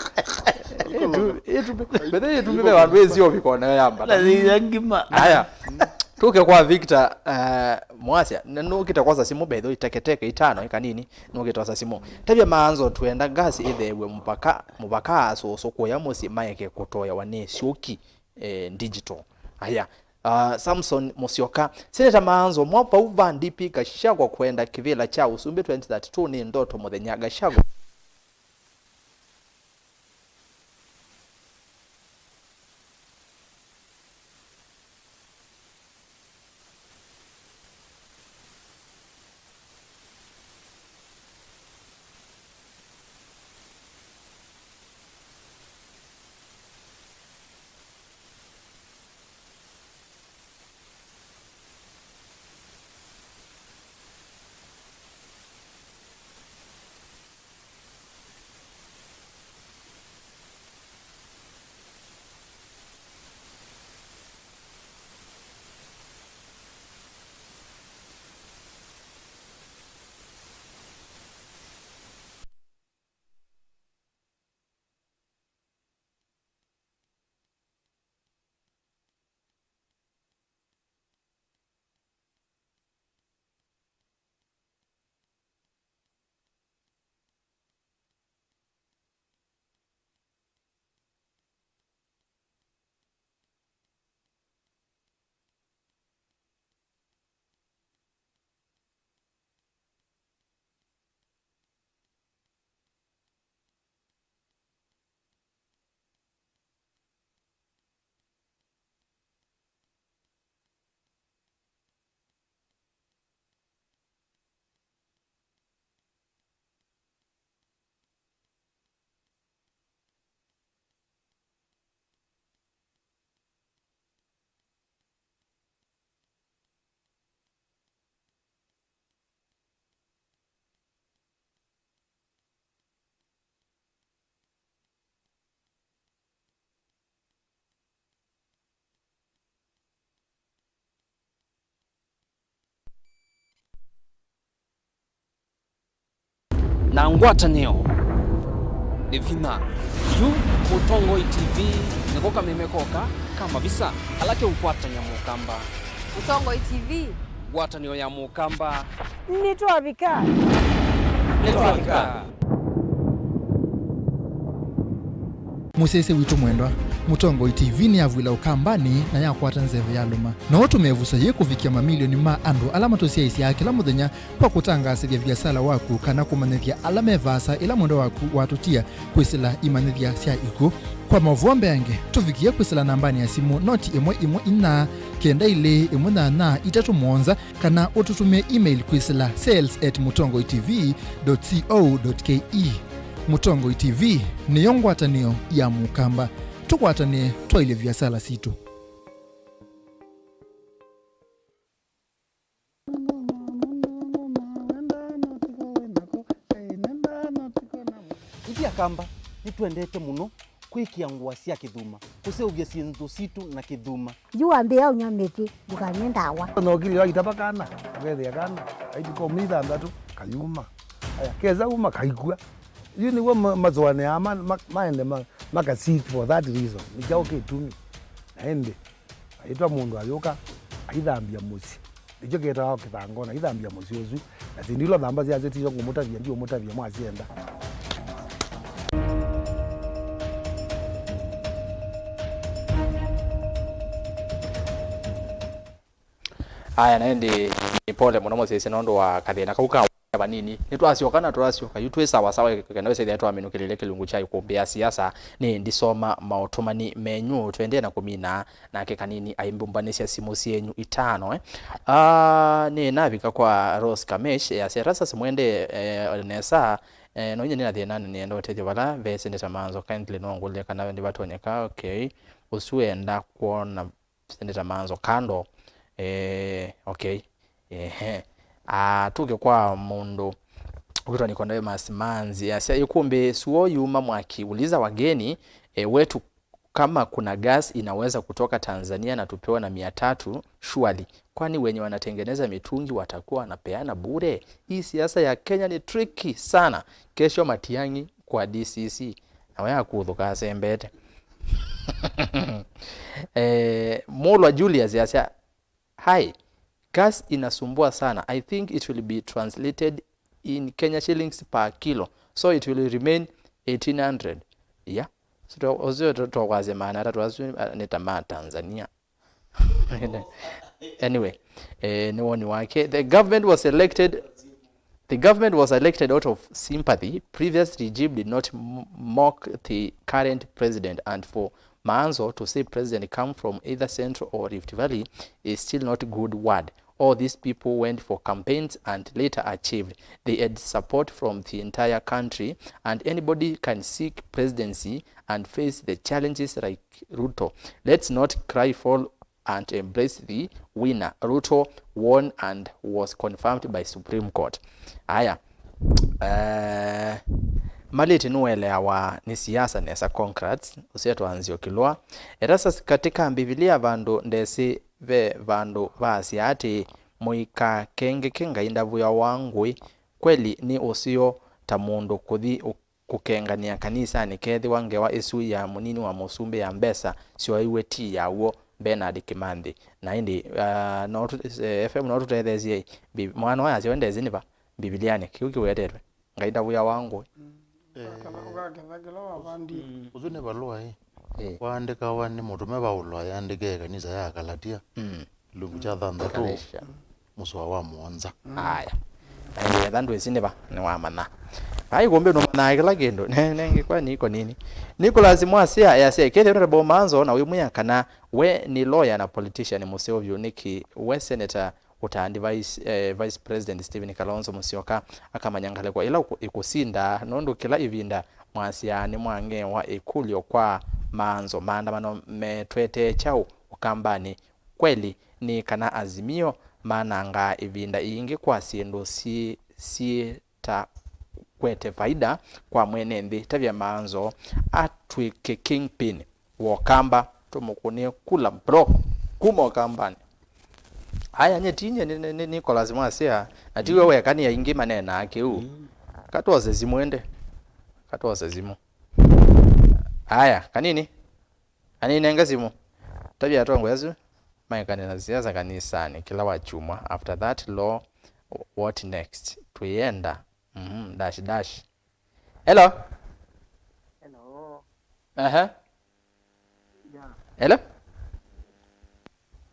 Itu, itu, bethe itu mbe wandu wezi obi kona yamba. Na ya ngima. Haya. Tuke kwa Victor, uh, Mwasya. Na nukite kwa simu betho iteketeke itano ikanini. Nukite kwa simu. Tabia Maanzo, twenda ngasi ithewe mpaka, mupaka asoso kuya musi maeke kutoya wane shoki, eh, digital. Aya. Ah, Samson Musyoka, Senator Maanzo, mwa vau va D P Gachagua kwenda kĩvĩla kya ũsumbĩ twenty thirty-two nĩ ndoto mũthenya. Gachagua. Na ngwatanĩo nĩ vinya. Yu Mũtongoi T V nĩko kameme koka ka mavisa ala keũkwatany'a Mũkamba. Mũtongoi T V. Ngwatanĩo ya Mũkamba. Nĩtwavika. Nĩtwavika. Mũsyaĩĩsya witũ mwendwa, Mũtongoi T V nĩyavw'ĩla Ũkambanĩ na yakwata nzeve ya lũma. No ũtũme ĩvuso yĩĩ kũvikĩa mamilioni ma andũ ala matũsyaĩĩsyaa kĩla mũthenya kwa kũtangaasĩthya viasala waku kana kũmanyĩthya ala me vaasa ĩla mwendwa waku watũtia kwĩsĩla imanyĩthya sya ikw'ũ. Kwa maũvoo mbeange, tũvikĩe kwĩsĩla nambanĩ ya simũ noti ĩmwe ĩmwe inya kenda ilĩ ĩmwe nyanya itatũ mũonza, kana ũtũtũmĩe email kwĩsĩla sales at mũtongoi T V dot co dot K E. Mũtongoi T V nĩyo ngwatanĩo ya Mũkamba. Tũkwatanĩe twaĩlye viasala sitũ. Ithyĩ Akamba nĩtwendete mũno kwĩkĩa ngũa sya kĩthuma, kũseũvya syĩndũ sitũ na kĩthuma. Yu wambĩĩa ũnywa mĩtĩ, ndũkanywe ndawa. Ona ũkilĩ waitava kana, ũkethĩa kana, aitũka ũmĩ ithanthatu, kayuma. Aya, kesa uma, kaikua. Yu nĩw'o ma-, masũanĩaa ma-, ma-, maende ma-, maka seek for that reason. Nĩ kyaũ kĩtumi? Na ĩndĩ, aitwa mũndũ ayũka, aithambya mũsyĩ. Nĩkyo kĩtawa kĩthangona, ithambya mũsyĩ ũsu. Na syĩndũ ila ũthamba syasyo tisyo ngũmũtavya, ndiũmũtavya mwasyenda. Aya, na ĩndĩ nĩ pole mũno mũsyaĩĩsya nũndũ wa kathĩna kau ka vanini. Nĩtwasyoka na tũrasyoka yu twĩ sawa sawa, kenda wĩsethĩa twaminũkĩlĩle kĩlungu kya ikumbĩ ya siasa. Nĩ ndisoma maũtũmani menyu, tũendee na kũmina. Nake kanini aimbũmbanĩsya simũ syenyu itano, eh. Ah, nĩ navika kwa Rose Kamesh, easya, "Erastus, mwende, eh, nesa, eh, no inya nĩ na thĩna, nĩenda ũtethyo vala ve Senator Manzo, kindly no ngũlye kana ndĩvatonyeka." Okay. Ũsu enda kwona Senator Manzo kando. Eh, okay. Ehe. Ah, tuke kwa mũndũ ũkwĩtwa Nicodemus Manzi. Asya, "Ikumbĩ suo yuma mwaki, uliza wageni, eh, wetu kama kuna gas inaweza kutoka Tanzania na tupewe na mia tatu, surely. Kwani wenye wanatengeneza mitungi watakuwa wanapeana bure? Hii siasa ya Kenya ni tricky sana. Kesho Matiang'i kwa D C C." Na we akuthũka asembete. Eh, Mulwa Julius asya, "Hi, gas inasumbua sana. I think it will be translated in Kenya shillings per kilo. So it will remain eighteen hundred." Yeah. So to-, ũsio to-, tokwasya maana atatũ asu, ah, nĩ ta ma Tanzania. Anyway, eh, nĩ woni wake. The government was elected, the government was elected out of sympathy. Previous regime did not m-, mock the current president, and for Maanzo to say president come from either Central or Rift Valley is still not good word. All these people went for campaigns and later achieved. They had support from the entire country, and anybody can seek presidency and face the challenges like Ruto. Let's not cry foul and embrace the winner. Ruto won and was confirmed by Supreme Court. Aya. Eh, Maliti nũeleawa nĩ siasa nesa, Concrats, ũsetwa Nzio Kilwa. Erastus, katika Mbivilia vandũ ndesĩ ve vandũ vaasya atĩ, "Mũikakengeke Ngai ndavũyawa ngũĩ." Kweli nĩ ũseo ta mũndũ kũthi ũ-, kũkenganĩa kanisanĩ kethĩwa ngewa ĩsu ya mũnini wa mũsumbĩ ya mbesa syoeiwe ti ya w'o, Bernard Kimanthi. Na ĩndĩ, ah, no tũ-, eh, F M no tũtetheesye, Bi-, mwana ũyũ asya we ndesĩ nĩ va Mbivilianĩ, kĩu kĩwetetwe. Ngai ndavũyawa ngũĩ. Ũkaketha, ũkaketha kĩla wavandie. Ũsu nĩ valũa ĩ. Ĩ. Waandĩkawa nĩ mũtũme Vaulo ayandĩkĩe ĩkanisa ya Akalatia. Mm. Kĩlungu kya thanthatũ, Galatia, mũsoa wa mũonza. Aya. Na ĩndĩ etha ndwĩsĩ nĩ va, nĩwamanya. Vai kũmbĩ nũmanyaa kĩla kĩndũ. Ne-, nengĩ kwa niko nini. Nicholas Mwasya easya, "Kethĩwa nũtabo Maanzo na wĩmwĩa kana we nĩ lawyer na politician mũseo vyũ, nĩkĩ we Senator Ũtandi Vice, eh, Vice President Stephen Kalonzo Musyoka akamanya ngalĩko ĩla ũkũ-, ĩkũsinda, nũndũ kĩla ĩvinda mwasyaa nĩmwang'ewa ĩkũlyo kwa Maanzo, maandamano metwetee kyaũ Ũkambanĩ? Kweli nĩ kana Azimio manangaa ĩvinda ĩingĩ kwa syĩndũ syĩ, syĩ ta kwete vaida kwa mwene nthĩ. Tavya Maanzo atw'ĩke kingpin wa Ũkamba, tũmũkũnĩe kula block kuma Ũkambanĩ." Aya, nye ti nye, nĩ, nĩ, nĩ Nicholas Mwasya, na ti we weka, nĩ aingĩ maneenaa kĩu. Mm. Katwose simũ ĩndĩ. Katwose simũ. Aya, kanini. Kanini, nenga simũ. Tavya atongoi asu maekane na siasa kanisanĩ kĩla wa kyumwa. After that law, what next? Twĩenda. Mhm, dash, dash. Hello? Hello. Aha. Yeah. Hello?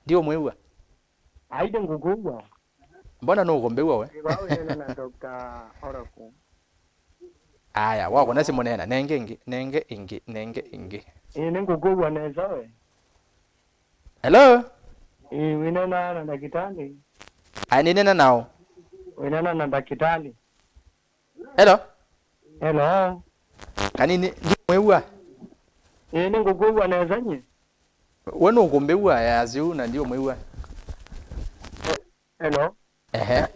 Ndiũmwĩw'a. Aithe ngũkũw'a. Mbona nũkũmbĩw'a we? Ĩva wĩnena na Doctor Oracle? Aya, wakona simũ neena. Nenge ĩngĩ, nenge ĩngĩ, nenge ĩngĩ. Ĩĩ, nĩngũkũw'a nesa we. Hello? Ĩĩ, wĩnena na ndakĩtalĩ. Aya, nĩnena nao. Wĩnena na ndakĩtalĩ. Hello? Hello? Kanini, ndiũmwĩw'a? Ĩĩ, nĩngũkwĩw'a nesa nyie. We nũkũmbĩw'a ya syũ na ndiũmwĩw'a? Hello? Ehe.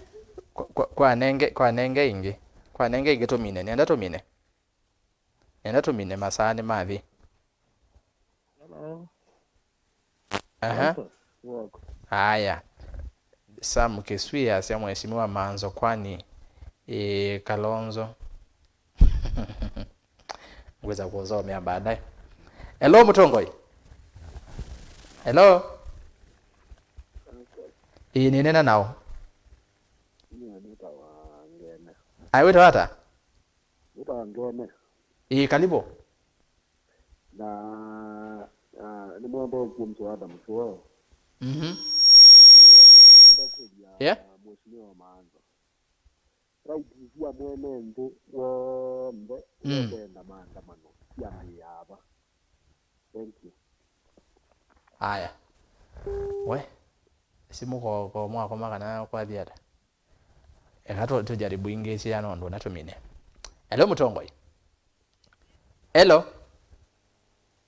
Kwa, kwa, kwa nenge, kwa nenge ĩngĩ. Kwa nenge ĩngĩ tũmine. Nenda tũmine. Nenda tũmine, masaa nĩmathi. Aha. Santos, woko. Aya. Sam Kiswia asya, "Mheshimiwa Manzo, kwani, eh, Kalonzo?" Ngwĩsa kũsomea baadaye. Hello, mũtongoi. Hello. Ĩĩ, nĩnena nao. Niĩ nĩtawa Ngene. Ai, wĩtawa ata? Nĩtawa Ngene. Ĩĩ, karibu. Na, ah, nĩmwendee kumsũa Adam Shuo. Mhm. Lakini woni wako nĩndakũlya, yeah, Mheshimiwa Manzo. Right, sua mwene nthĩ w'onthe, mm, ũkwenda maandamano syambĩĩa ava. Thank you. Aya. We, simu ko, ko mwakoma kana kwathi ata? Eka tu, tujaribu ingĩ cia nũndũ natũmine. Hello, mũtongoi. Hello.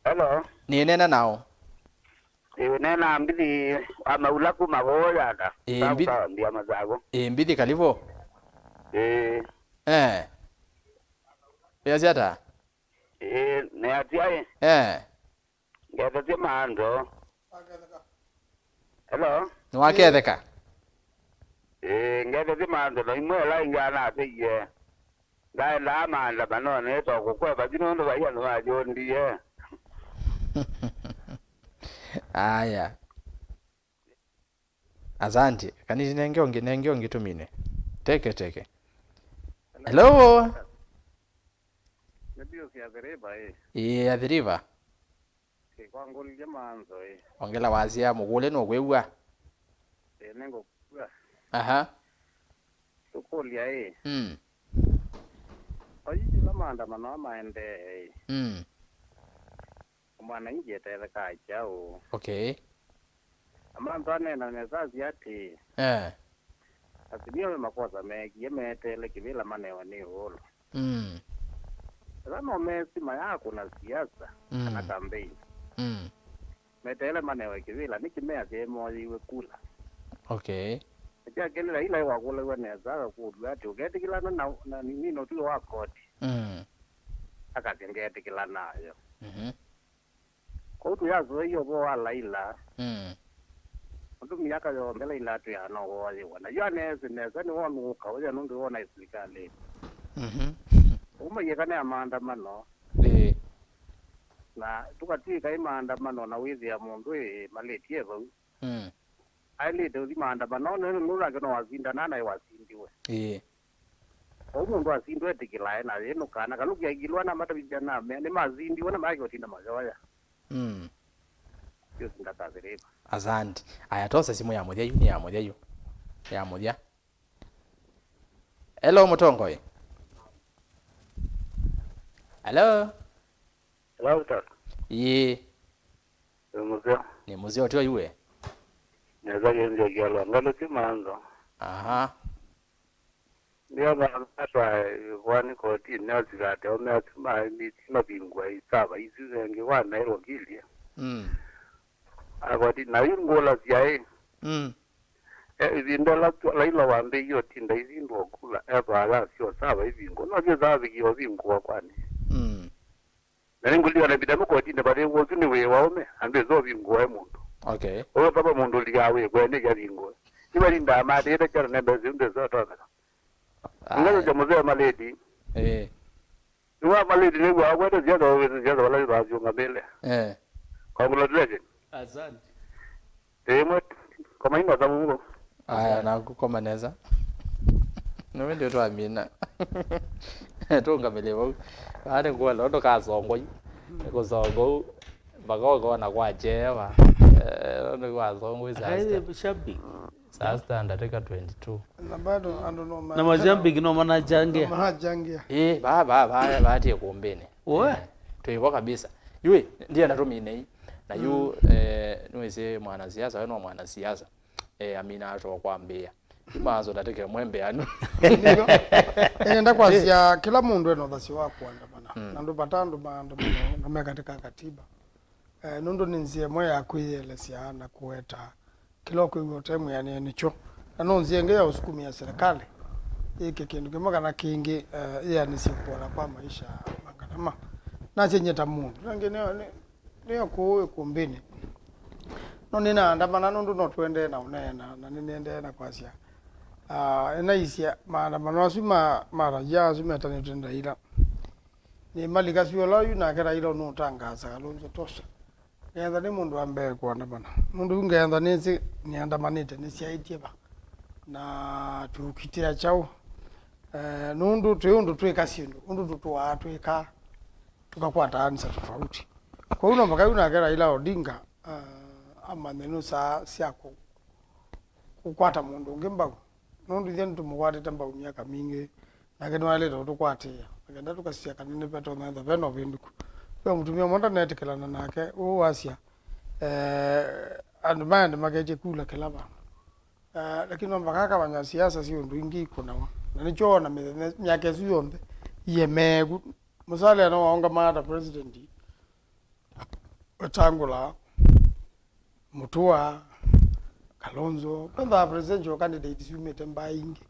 Hello. Nĩnena nao. Ĩĩ, nena Mbithi wa Maula kuma Voyata. Ĩĩ, Mbi-, Mbia Masago. Ĩĩ, Mbithi, karibu. Ĩĩ. Eh. Wĩasya ata? Ĩĩ, nĩ atia ĩ? Eh. Ngethetye Manzo. Hello? Nĩwaketheka? Ĩĩ, ngethetye Manzo, na imwe ĩla ingĩ anatĩie. Ndaendaa maandamanonĩ, ĩto kũkweva, ti nũndũ vai andũ mayũndie. Aya. Asante. Kanini nenge ũngĩ, nenge ũngĩ tũmine. Teke, teke. Hello? Nĩ Pius ya Athiriva, ĩ. Ĩĩ, Athiriva. Ĩ, kwangũlilye Manzo, ĩ. Ongela wasya mũkũlye nũkwĩw'a. Ĩ, nĩngũkw'a. Aha. Tũkũlya, ĩ. Mm. Oyu yĩla maandamano aa maendee, ĩ. Mm. Mwananchi etethekaa kyaũ? Okay. Amantha aneena nesa asya atĩĩ, eh, Azimio ve makosa meekie meeteele kĩvĩla manewe nĩ ũũlo. Mm. Ĩla no meesi mayakũna siasa, mm, kana kambeini. Mm. Meteele manewe kĩvĩla, nĩkĩ measya ĩmoyĩiwe kula? Okay. Nĩkyakenile ila ĩwakũlaw'a nesa akakũlw'a atĩ, "Ũketĩkĩlana na, na nini ũtuo wa koti?" Mm. Akasya, "Ngetĩkĩla nayo." Mhm. Kwoou tũyasũĩie ũvoo wa Laila. Mm. Mũtumĩa akayoombela ilatũ ya no woyĩwa. Na yu aneesĩ nesa nĩwonũũka ũya nũndũ wona ĩsilikalĩnĩ. Mhm. Ũu maiĩka nĩ ya maandamano. Ĩĩ. Na tũkatw'ĩka ĩ maandamano na wĩthĩa mũndũ ĩ malĩtie vau. Mm. Aĩlĩte ũthi maandamano, nũndũ nake no wasindanaa na wasindiwe. Ĩĩ. Kwoou mũndũ asindwa etĩkĩlae na yĩnũkaa na kalũki aikilwa na matavisya na mea nĩmasindiwe na maeke ũtinda mayoya. Mm. Yu sindakathĩrĩva. Asante. Aya, tosa simu ya mũthya yu, nĩ ya mũthya yu. Ya mũthya. Hello, mũtongoi. Hello? Hello, Doctor. Ĩĩ. Wĩ mũseo? Nĩ mũseo, tyo iwe? Nesa kĩnzĩa kĩalwa. Ngalũki Manzo. Aha. Nĩona atwae ĩvoanĩ kotinĩ, asikate ome asu ma M B C mavingũa isava isu, nengĩ wanaĩ wakili. Mm. Akoti, na yu ngũlasya ĩ. Mm. E, ĩvinda ĩla Laila wambĩĩie ũtinda ivindũa kula, ethwaa yasyo sava ivingũa. No syĩsaa vikie ũvingũa kwani? Mm. Na nĩngũliwa na mbita mũkotinĩ, vathĩngwa ũsu nĩ wĩĩ wa ũme, andũ ĩsa ũvingũae mũndũ. Okay. Ũyũ kava mũndũ ũlikaa wĩĩ kwene kĩavingũe. Nĩvalindaa maatĩĩte kyana nembesa yu ndĩsa ũtonyeka. Aya. Ngalũkya mũseo malĩti. Eh. Nĩwa malĩti nĩw'aa kwete siasa, wawĩsĩ siasa vala ĩthasyũngamĩle. Eh. Congratulations. Asante. Ĩmwe, koma ina savu. Aya, naku koma nesa. Nĩwe ndio twamina. Tũngamĩle vau. Ane ngwela, ndo kasongoi. Kusongo. Mpaka ũkona kwa chewa. Eh, ndo kwa songo sasa. Akaile shabiki. Sasa ndateka twenty-two. Na bado andũ no ma-, na mashabiki no manachangia. No manachangia. Eh, ba, ba, ba, ba, tie kumbene. Oe. Eh, tuivo kabisa. Yui, ndiye natuminei. Na yu, mm, eh, nĩwĩsĩ mwanasiasa, we no mwanasiasa. Eh, amina atoa kwambia. Imazo ndateke mwembe anu. Nĩyo. Nĩenda kwasya kĩla mũndũ ena ũthasyo wa kũandamana. Mm. Na ndũvata andũ maandamano na me katika katiba. Eh, nũndũ nĩ nzĩa ĩmwe ya kwĩyĩelesya na kũweta kĩla ũkwĩw'a ũtemwĩanĩe nĩkyo. Na no nzĩa ĩngĩ ya ũsukumĩa serikali ĩke kĩndũ kĩmwe kana kĩngĩ, eh, ĩanĩsye kũola kwa maisha ma ngalama. Nasye nyie ta mũndũ. Nangĩ nĩ, nĩ, Nĩ o kũu ĩkũmbĩnĩ. No nĩnaandamana nũndũ no tũendee na ũneena, na nĩnĩendee na kwasya. Ah, nĩnaisye maandamano asu ma, ma raia asu metanĩtwe nĩ Raila. Nĩmalikasya ũla yu nake Raila nũtangaasa Kalonzo tosha. Ngeetha nĩ mũndũ wa mbee kũandamana. Nũndũ yu ngeetha nĩsĩ nĩandamanĩte, nĩsyaĩtye va. Na tũkitĩa kyaũ? Eh, nũndũ twĩ ũndũ twĩka syĩndũ, ũndũ tũtũaa twĩkaa, tũkakwata ansa tofauti. Kwoou no mũka yu nake Raila Odinga, ah, amanye nũsaa sya kũ-, kũkwata mũndũ ũngĩ mbau. Nũndũ ithyĩ nĩtũmũkwatĩte mbau myaka mingĩ, nake nĩwaĩlĩte ũtũkwatĩĩa. Na kenda tũkasisya kana nĩvetonya ethwa ve na ũvĩndũku. Ve mũtumĩa ũmwe ndanetĩkĩlana nake, ũũ wasya, eh, andũ maya nĩmaketye kula kĩla vandũ. Ah, lakini no mpaka akavanya siasa sya ũndũ ingĩ ikũnawa. Na nĩkyo wona mĩthenya, myaka ĩsu yonthe, ĩemee ku-, Musalia no waũngamaa ta president, Wetangula, Mutua, Kalonzo, kwethaa presidential candidates yumĩte mbaa ingĩ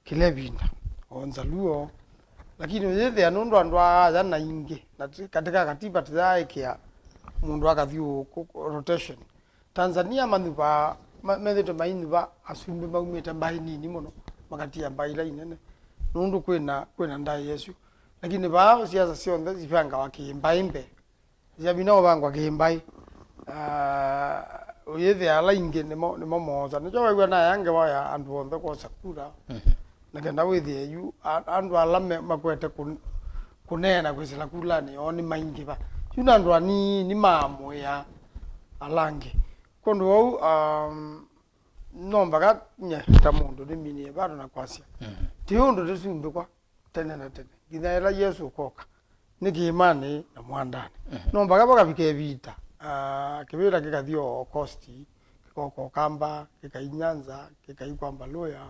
kĩla ĩvinda, o Nzaluo. Lakini ũyĩthĩa nũndũ andũ aa aya na ingĩ, na ti-, katika katiba tũyaaĩkĩa mũndũ akathiũũkũ rotation. Tanzania manyuvaa, ma-, methĩtwe mainyuva asumbĩ maumĩte mbaĩ nini mũno, makatia mbaĩ ila inene, nũndũ kwĩna, kwĩna ndaĩa ĩsu. Lakini vaa siasa syonthe sivangawa kĩ-mbaĩ mbee. Sya vinya ũvangwa kĩ-mbaĩ. Ah, ũyĩthĩa ala ingĩ nĩmo, nĩmo moosa. Nĩkyo wew'a naya ngewa ya andũ onthe kwosa kura. Mhm. Na kenda wĩthĩe yu, a-, andũ ala me-, makwete kũ-, kũneena kwĩsĩla kulanĩ yoo nĩmaingĩva. Yu na andũ anini maamũĩa ala angĩ. Kwondũ wau, um, no mpaka nye ta mũndũ nĩminie vatu na kwasya. Mhm. Ti ũndũ tũsumbĩkwa tene na tene. Nginya ĩla Yesũ ũkoka, nĩ kĩĩmanĩ na mwandanĩ. Mhm. No mpaka vakavika ĩvita, ah, kĩvĩla kĩkathi o Coast, kĩkoka Ũkamba, kĩkai Nyanza, kĩkai kwa Mbaluya.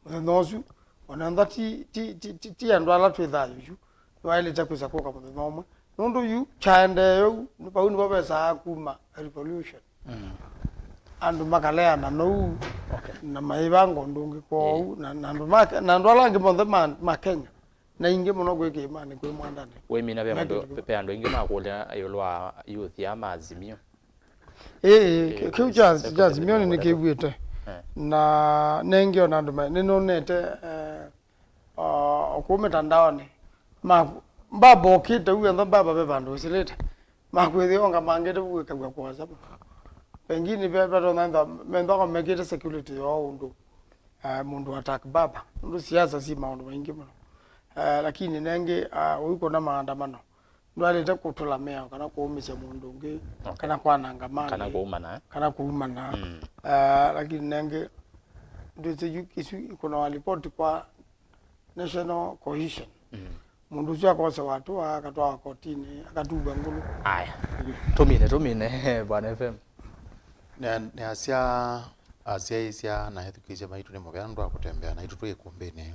Mũthenya ũsu, ona ntha ti, ti, ti, ti, ti andũ ala twĩ thayũ yu, nĩwaĩlĩte kwĩsa kũka mũthenya ũmwe. Nũndũ yu kyaendee ũu, nĩ vau nĩvo vesaa kuma revolution. Mm. Andũ makaleana nou, okay, na maivanga ũndũ ũngĩ kwoou, yeah, na, na andũ ma, na andũ ala angĩ monthe ma, ma Kenya, na ingĩ mũno kwĩ kĩĩmanĩ, kwĩ mwandanĩ. Wĩmina ve mũndũ, mekĩte ve andũ aingĩ makũlya ĩũlũ wa youth ya ma Azimio. Ĩĩ, ĩĩ, kĩu kya, kya Azimio nĩ nĩkĩw'ĩte. Eh. Na nengĩ ona andũ ma, nĩnonete, eh, o, o kũu mĩtandaonĩ. Ma, mbaba okĩte u entha mbaba ve vandũ ũsilĩte. Makwĩthĩa onga mangĩte vu kwĩkaw'a kwosa. Pengine ve, vatonya ntha, methwa mekĩte security yoo ũndũ, eh, mũndũ attack baba. Nũndũ siasa si maũndũ maingĩ mũno. Eh, lakini nengĩ, ah, ũikũna maandamano. Ndwaĩlĩte kũtũla mĩao kana kũũmĩsya mũndũ ũngĩ, okay, kana kwananga mali, kana kũumana, eh? Kana kũumana. Mm. Ah, lakini nengĩ, ndwĩsĩ yu isu ikũnawa ripoti kwa National Cohesion. Mm. Mũndũ ũsu akosewa atũa, akatwawa kotinĩ, akatuvwa ngũlũ. Aya. Tũmine, tũmine, Bwana F M. Nĩ, nĩ asya, asyaĩĩsya na ethukĩĩsya maitũ nĩ mũvea nũndũ wa kũtembea naitũ twĩ ĩkũmbĩnĩ.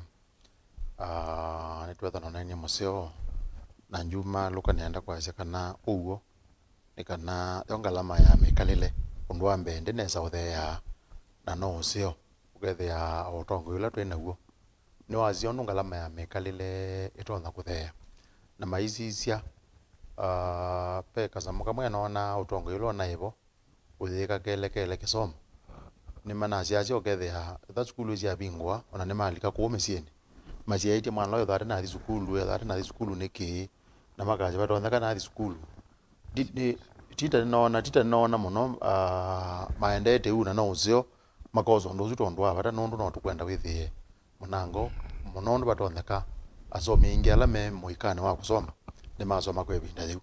Ah, nĩtwethana na nĩ mũseo, na njuma lũka nĩenda kwasya kana ũw'o nĩ kana yo ngalama ya mĩkalĩle, ũndũ wa mbee ndĩ nesa ũtheeaa, na no ũseo ũkethĩa o ũtongoi ũla twĩ naw'o nĩwasya ũndũ ngalama ya mĩkalĩle ĩtonya kũtheea. Na maisisya, ah, ve kasamũ kamwe noonaa ũtongoi ũla ũnaĩ vo ũyĩka kelekele kĩsomo. Nĩmanasyaasya ũkethĩa etha sukulu syavingũa, ona nĩmalika kũu mĩsyĩnĩ, masyaĩtye mwana ũyũ ethĩwa atenathi sukulu, ethĩwa atenathi sukulu nĩkĩ, na makasya vatonyeka nathi sukulu. Ndi-, nĩ-, tita nĩnoona, tita nĩnoona mũno, ah, maendete ũu na no ũseo makosa ũndũ ũsu tondũ wa vata, nũndũ no tũkwenda wĩthĩe mũnango mũno ũndũ vatonyeka asomi aingĩ ala me mũikanĩ wa kũsoma nĩmasoma kwa ĩvinda yĩu.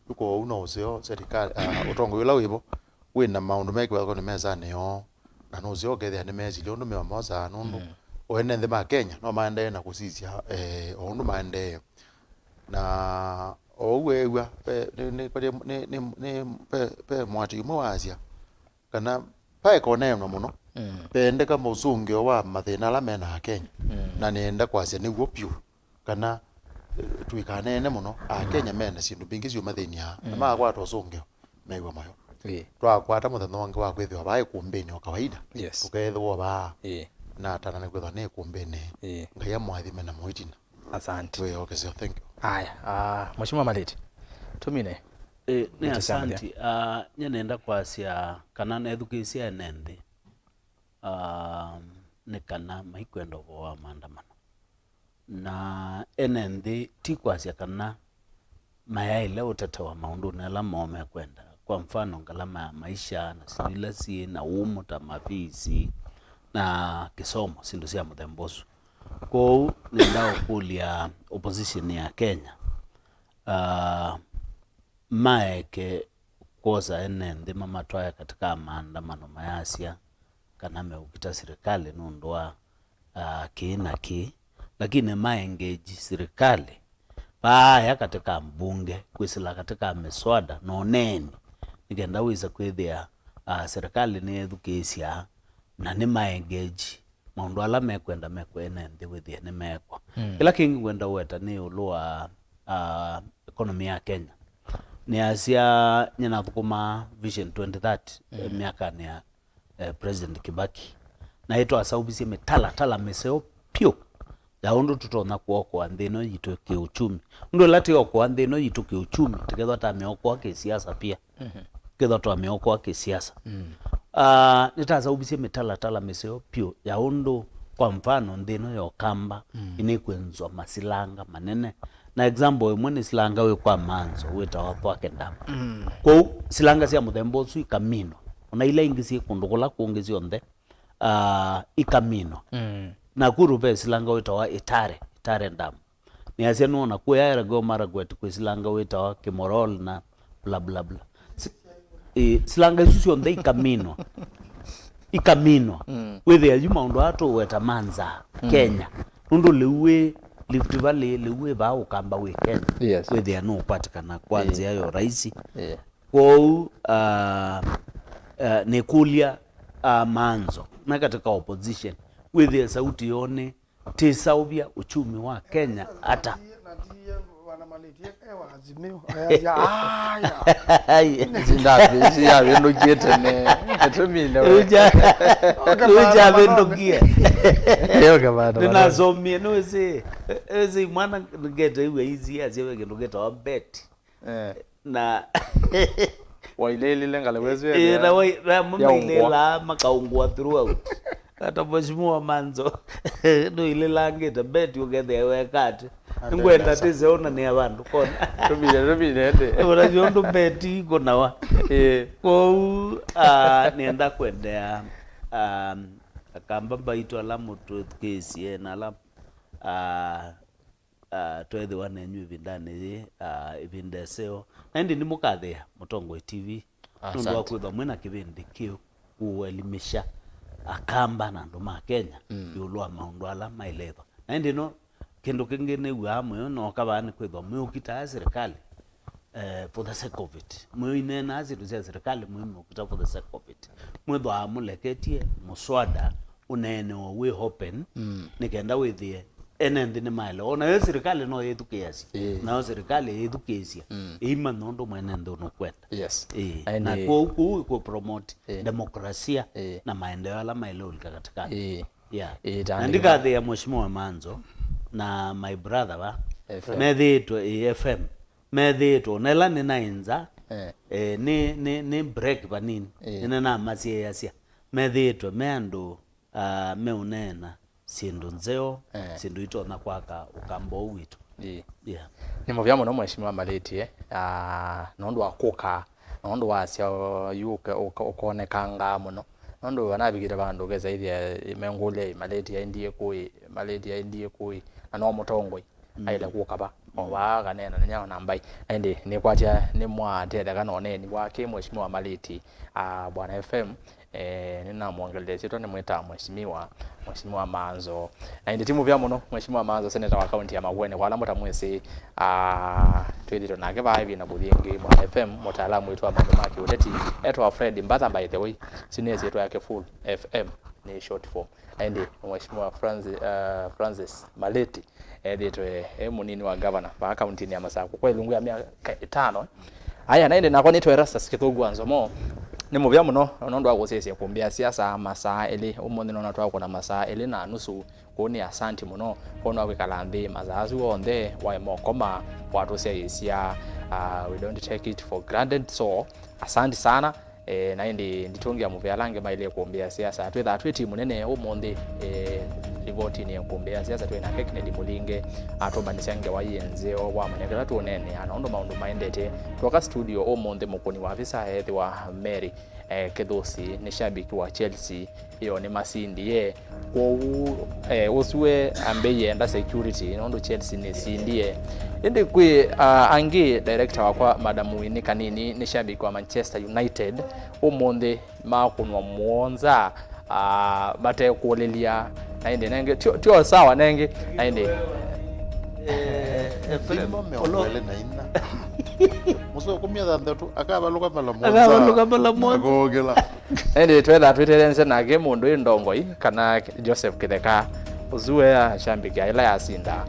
Yu kwoou no ũseo serikali, ah, ũtongoi ũla wĩvo wĩ na maũndũ me kĩvathũkanyo mesanĩ yoo, na no ũseo ũkethĩa nĩmesilye ũndũ meũmosaa, nũndũ, mm, o ene nthĩ ma Kenya no maendee na kũsisya, eh, o ũndũ maendee. Na oou weew'a, ve, nĩ, nĩ, nĩ, nĩ, nĩ, ve, ve mũatĩi ũmwe waasya kana vaeka ũneenwa mũno, mm, veendeka mũsũngĩo wa mathĩna ala me na Akenya, mm, na nĩenda kwasya nĩw'o vyũ, kana, eh, tũikaneene mũno. Akenya me na syĩndũ mbingĩ syũmathĩnyaa, na, mm, makwata ũsũngĩo, mew'a mayo. Ĩĩ. Twakwata mũthenya ũngĩ wa kwĩthĩwa vaa ĩkũmbĩnĩ o kawaida, yes, tũkeethĩwa vaa. Ĩĩ. Na atana nĩ kwĩthwa nĩ ĩkũmbĩnĩ. Ĩĩ. Ngai amũathime na mũitina. Asante. Wĩokesyo, thank you. Aya, ah, Mheshimiwa Malĩti, tũmine. Ĩ, nĩ asanti. Ah, nye nenda kwasya kana nethukĩĩsya ene nthĩ, ah, nĩ kana maikwenda ũvoo wa maandamano. Na ene nthĩ ti kwasya kana mayaĩle ũtetewa maũndũnĩ ala moo mekwenda. Kwa mfano, ngalama ya maisha na syĩndũ ila syĩ na ũmũ ta mafisi na kĩsomo, syĩndũ sya mũthemba ũsu. Kwoou nĩenda ũkũlya opposition ya Kenya, ah, maeke kwosa ene nthĩ mamatwae katika maandamano mayasya kana meũkita sirikali nũndũ wa, ah, kĩĩ na kĩĩ, lakini maengage sirikali vaaya katika mbunge kwĩsĩla katika miswada na ũneeni, nĩ kenda wĩsa kwĩthĩa, ah, sirikali nĩyethukĩĩsya na nĩ maengage maũndũ ala mekwenda mekwe ene nthĩ wĩthĩe nĩmeekwa. Mm. Kĩla kĩngĩ ngwenda ũweta nĩ ĩũlũ wa, ah, economy ya Kenya. Nĩasya nyinathũkũma Vision twenty thirty, mm, myakanĩ ya, eh, President Kibaki. Na ĩtwasaũvisye mĩtalatala mĩseo pyũ ya ũndũ tũtonya kũokoa nthĩ ĩno yitũ kĩũchumi. Ũndũ ĩla tũyokoa nthĩ ĩno yitũ kĩũchumi, tũkethwa tamĩokoa kĩsiasa pia. Mhm. Kethwa twamĩokoa kĩsiasa. Mm. Ah, nĩtasaũvisye mĩtalatala mĩseo pyũ ya ũndũ, kwa mfano, nthĩ ĩno ya Ũkamba, mm, ĩnĩkwĩnzwa masilanga manene. Na example ĩmwe nĩ silanga wĩ kwa Manzo wĩtawa Thwake Dam. Mm. Kwoou silanga sya mũthemba ũsu ikaminwa. Ona ila ingĩ syĩ kũndũ kũla kũngĩ syonthe, ah, ikaminwa. Mm. Nakuru ve silanga wĩtawa Itare, Itare Dam. Nĩasya nũona kũya Elgeyo Marakwet kwĩ silanga wĩtawa Kimorol na bla bla bla. Si-, ĩ, silanga isu syonthe ikaminwa. Ikaminwa. Mm. Wĩthĩa yu maũndũ aa tũweta ma nza, mm, Kenya. Nũndũ lĩu wĩ Rift Valley, lĩu wĩ vaa Ũkamba wĩ Kenya. Yes. Wĩthĩa nũkwatĩkana kwa, ĩ, nzĩa ya ũraisi. Ĩ. Kwoou, ah, ah, nĩkũlya, ah, Manzo me katika opposition, wĩthĩe sauti yoo nĩ tĩsaũvya uchumi wa Kenya ata. Na ti, na ti ye wana Malĩti, e wa Azimio. Ayasya, "Aya." Ai. Ici ndavi-, ici yavĩndũkie tene. Tũmine we. Uja, uja vĩndũkie. Yo kavana. Nĩnasomie, nĩwĩsĩ, wĩsĩ mwana ngete iwe izi asya ve kĩndũ kĩtawa bet. Eh. Na wailĩlile ngalĩ wesu ĩĩ, na wai-, na mamailĩlaa makaũngũa throughout. Ata Mheshimiwa Manzo, nũilĩlangĩte beti ũkethĩa weka atĩ. Nĩngwenda tĩse ũnanĩa vandũ kona. Tũmine, tũmine ndĩ. Ũnavyo ũndũ beti ikũnawa. Ĩĩ. Kwoou, ah, nĩenda kwendea, ah, Akamba mbaitũ ala mũtwĩthukĩĩsye na ala, ah, ah, tweethĩwa nenyu ĩvindanĩ yĩĩ, ah, ĩvinda ĩseo. Na ĩndĩ nĩmũkathĩĩa Mũtongoi T V nũndũ wa kwĩthwa mwĩ na kĩvĩndĩ kĩu kũelimisha Akamba na andũ ma Kenya, mm, ĩũlũ wa maũndũ ala maĩle ĩthwa. Na ĩndĩ no kĩndũ kĩngĩ nĩw'aa mũyo nooka vaa nĩ kwĩthwa mwĩũkitaa sirikali, eh, for the sake of it. Mwĩineenaa syĩndũ sya sirikali, mwĩmũkita for the sake of it. Mwĩthwaa mũleketye mũswada ũneenewe wĩ open, mm, nĩ kenda wĩthĩe ene nthĩ nĩmaelewa. Onayo sirikali no yĩthukĩĩasya. Ĩĩ. Nayo sirikali yĩthukĩĩsya. Mm. Ĩimanya ũndũ mwene nthĩ ũnũkwenda. Yes. Ĩĩ. Na kwoou kũu ĩkũ promote, ĩĩ, demokrasia, ĩĩ, na maendeleo ala maĩle ũlika katikati. Ĩĩ. Yeah. Ĩĩ, na ndikathĩa Mheshimiwa Manzo na my brother va. F M. Methĩĩtwe, ĩĩ, F M. Methĩĩtwe, na ĩla nĩnaĩ nza, eh, eh, nĩ, nĩ, nĩ break vanini. Eh. Nĩnĩnamasyeeasya. Methĩĩtwe me andũ, ah, meũneena syĩndũ nzeo, eh, syĩndũ itonya kwaka Ũkamba ũũ witũ. Ĩĩ. Yeah. Nĩ mũvea mũno Mheshimiwa Malĩti, ah, nũndũ wa kũka, nũndũ wasya yu ũke-, ũke-, ũkonekangaa mũno. Nũndũ anavikĩte vandũ ũkesa ĩthĩa mengũlya, Malĩti aendie kũĩ, Malĩti aendie kũĩ, na no mũtongoi. Mm. Aĩle kũka va. O, mm, vaa kanena nĩ nyao na mbai. Na ĩndĩ nĩkwatya nĩmwatetheka na ũneeni wake Mheshimiwa Malĩti, ah, Bwana F M, eh, nĩnamwongelele syĩtwa nĩmwĩtaa Mheshimiwa, Mheshimiwa Manzo. Na ĩndĩ ti mũvea mũno, Mheshimiwa Manzo, seneta wa kaunti ya Makueni, kwa ala mũtamwĩsĩ, ah, twĩthĩtwe nake vaa ĩvinda kũthi ĩngĩ, Bwana F M, mũtaalamu witũ wa maũndũ ma kĩũteti, etwa Fred Mbatha, by the way, si nĩ syĩtwa yake full, F M nĩ short form. Na ĩndĩ Mheshimiwa Francis, ah, Francis Malĩti, ethĩĩtwe e mũnini wa gavana vaa kauntinĩ ya Masakũ kwa ilungu ya myaka ĩtano. Aya, na ĩndĩ nakwa nĩtwa Erastus Kĩthũngũ wa Nzomo. Nĩ mũvea mũno nũndũ wa kũsyaĩĩsya kũmbĩa siasa masaa elĩ. Ũmũnthĩ nona twakũna masaa elĩ na nusu. Kwoou nĩ asanti mũno kwondũ wa kwĩkala nthĩ masaa asu onthe, waema ũkoma, watũsyaĩĩsya. Uh, we don't take it for granted, so asanti sana. Eh, na ĩndĩ nditũngĩa mũvea ala angĩ maĩle kũmbĩa siasa. Twĩthaa twĩ timu nene ũmũnthĩ, eh, livotinĩ ya kũmbĩa siasa twĩ nake Kennedy Mũlinge, atũmbanĩsya ngewa yĩ nzeo, wamanya kĩla tũũneenea na ũndũ maũndũ maendete. Twoka studio ũmũnthĩ, mũkũni wa visa ethĩwa Mary, eh, Kĩthũsi, nĩ shabiki wa Chelsea, ĩyo nĩmasindie. Kwoou, eh, ũsu we ambĩie enda security nũndũ Chelsea nĩsindie. Ĩndĩ kwĩ, ah, angĩ, director wakwa Madam Winnie Kanini nĩ shabiki wa Manchester United, ũmũnthĩ makũnwa mũonza, ah, matekũlĩlya. Na ĩndĩ nengĩ tio, tio sawa nengĩ. Na ĩndĩ Eh, Ephraim, imo mĩongo ĩlĩ na inya. Mũsũkũmie thanthatũ, akavalũka mala mũonza. Akavalũka mala mũonza. Akokĩla. Ĩndĩ twetha twĩtelenze nake mũndũ ĩ ndongoi kana Joseph Kĩtheka. Ũsu we ashambĩkĩa ĩla yasinda.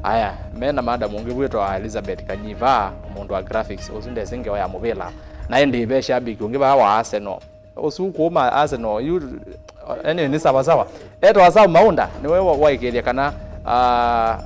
Aya, me na madam ũngĩ wĩtawa Elizabeth Kanyiva, mũndũ wa graphics, ũsu ndesĩ ngewa ya mũvĩla. Na ĩndĩ ve shambĩki ũngĩ vaa wa Arsenal. Ũsu kuma Arsenal, yu, anyway, nĩ sawa sawa. Etwa Sam Maunda, nĩwe wa- waĩkĩĩthya kana, ah,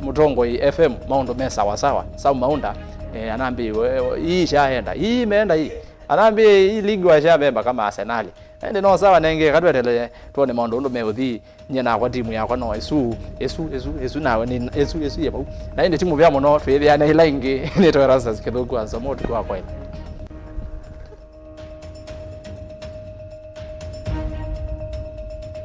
Mũtongoi F M maũndũ me sawa sawa. Sam Maunda, eh, anambĩĩe, "Ii syaenda, ii meenda ii." Anambĩĩe, "Ii ligi wa sya vemba kama Arsenal." Na ĩndĩ no sawa nengĩ, katwetele twone maũndũ ũndũ meũthi. Nyie nakwa timu yakwa no ĩsu, ĩsu, ĩsu, ĩsu nawe nĩ ĩsu, ĩsu yĩ vau. Na ĩndĩ ti mũvea mũno, twĩthĩane ĩla ĩngĩ. Nĩtwa Erastus Kĩthũku, ansoma ũtukũ wa kwaĩla.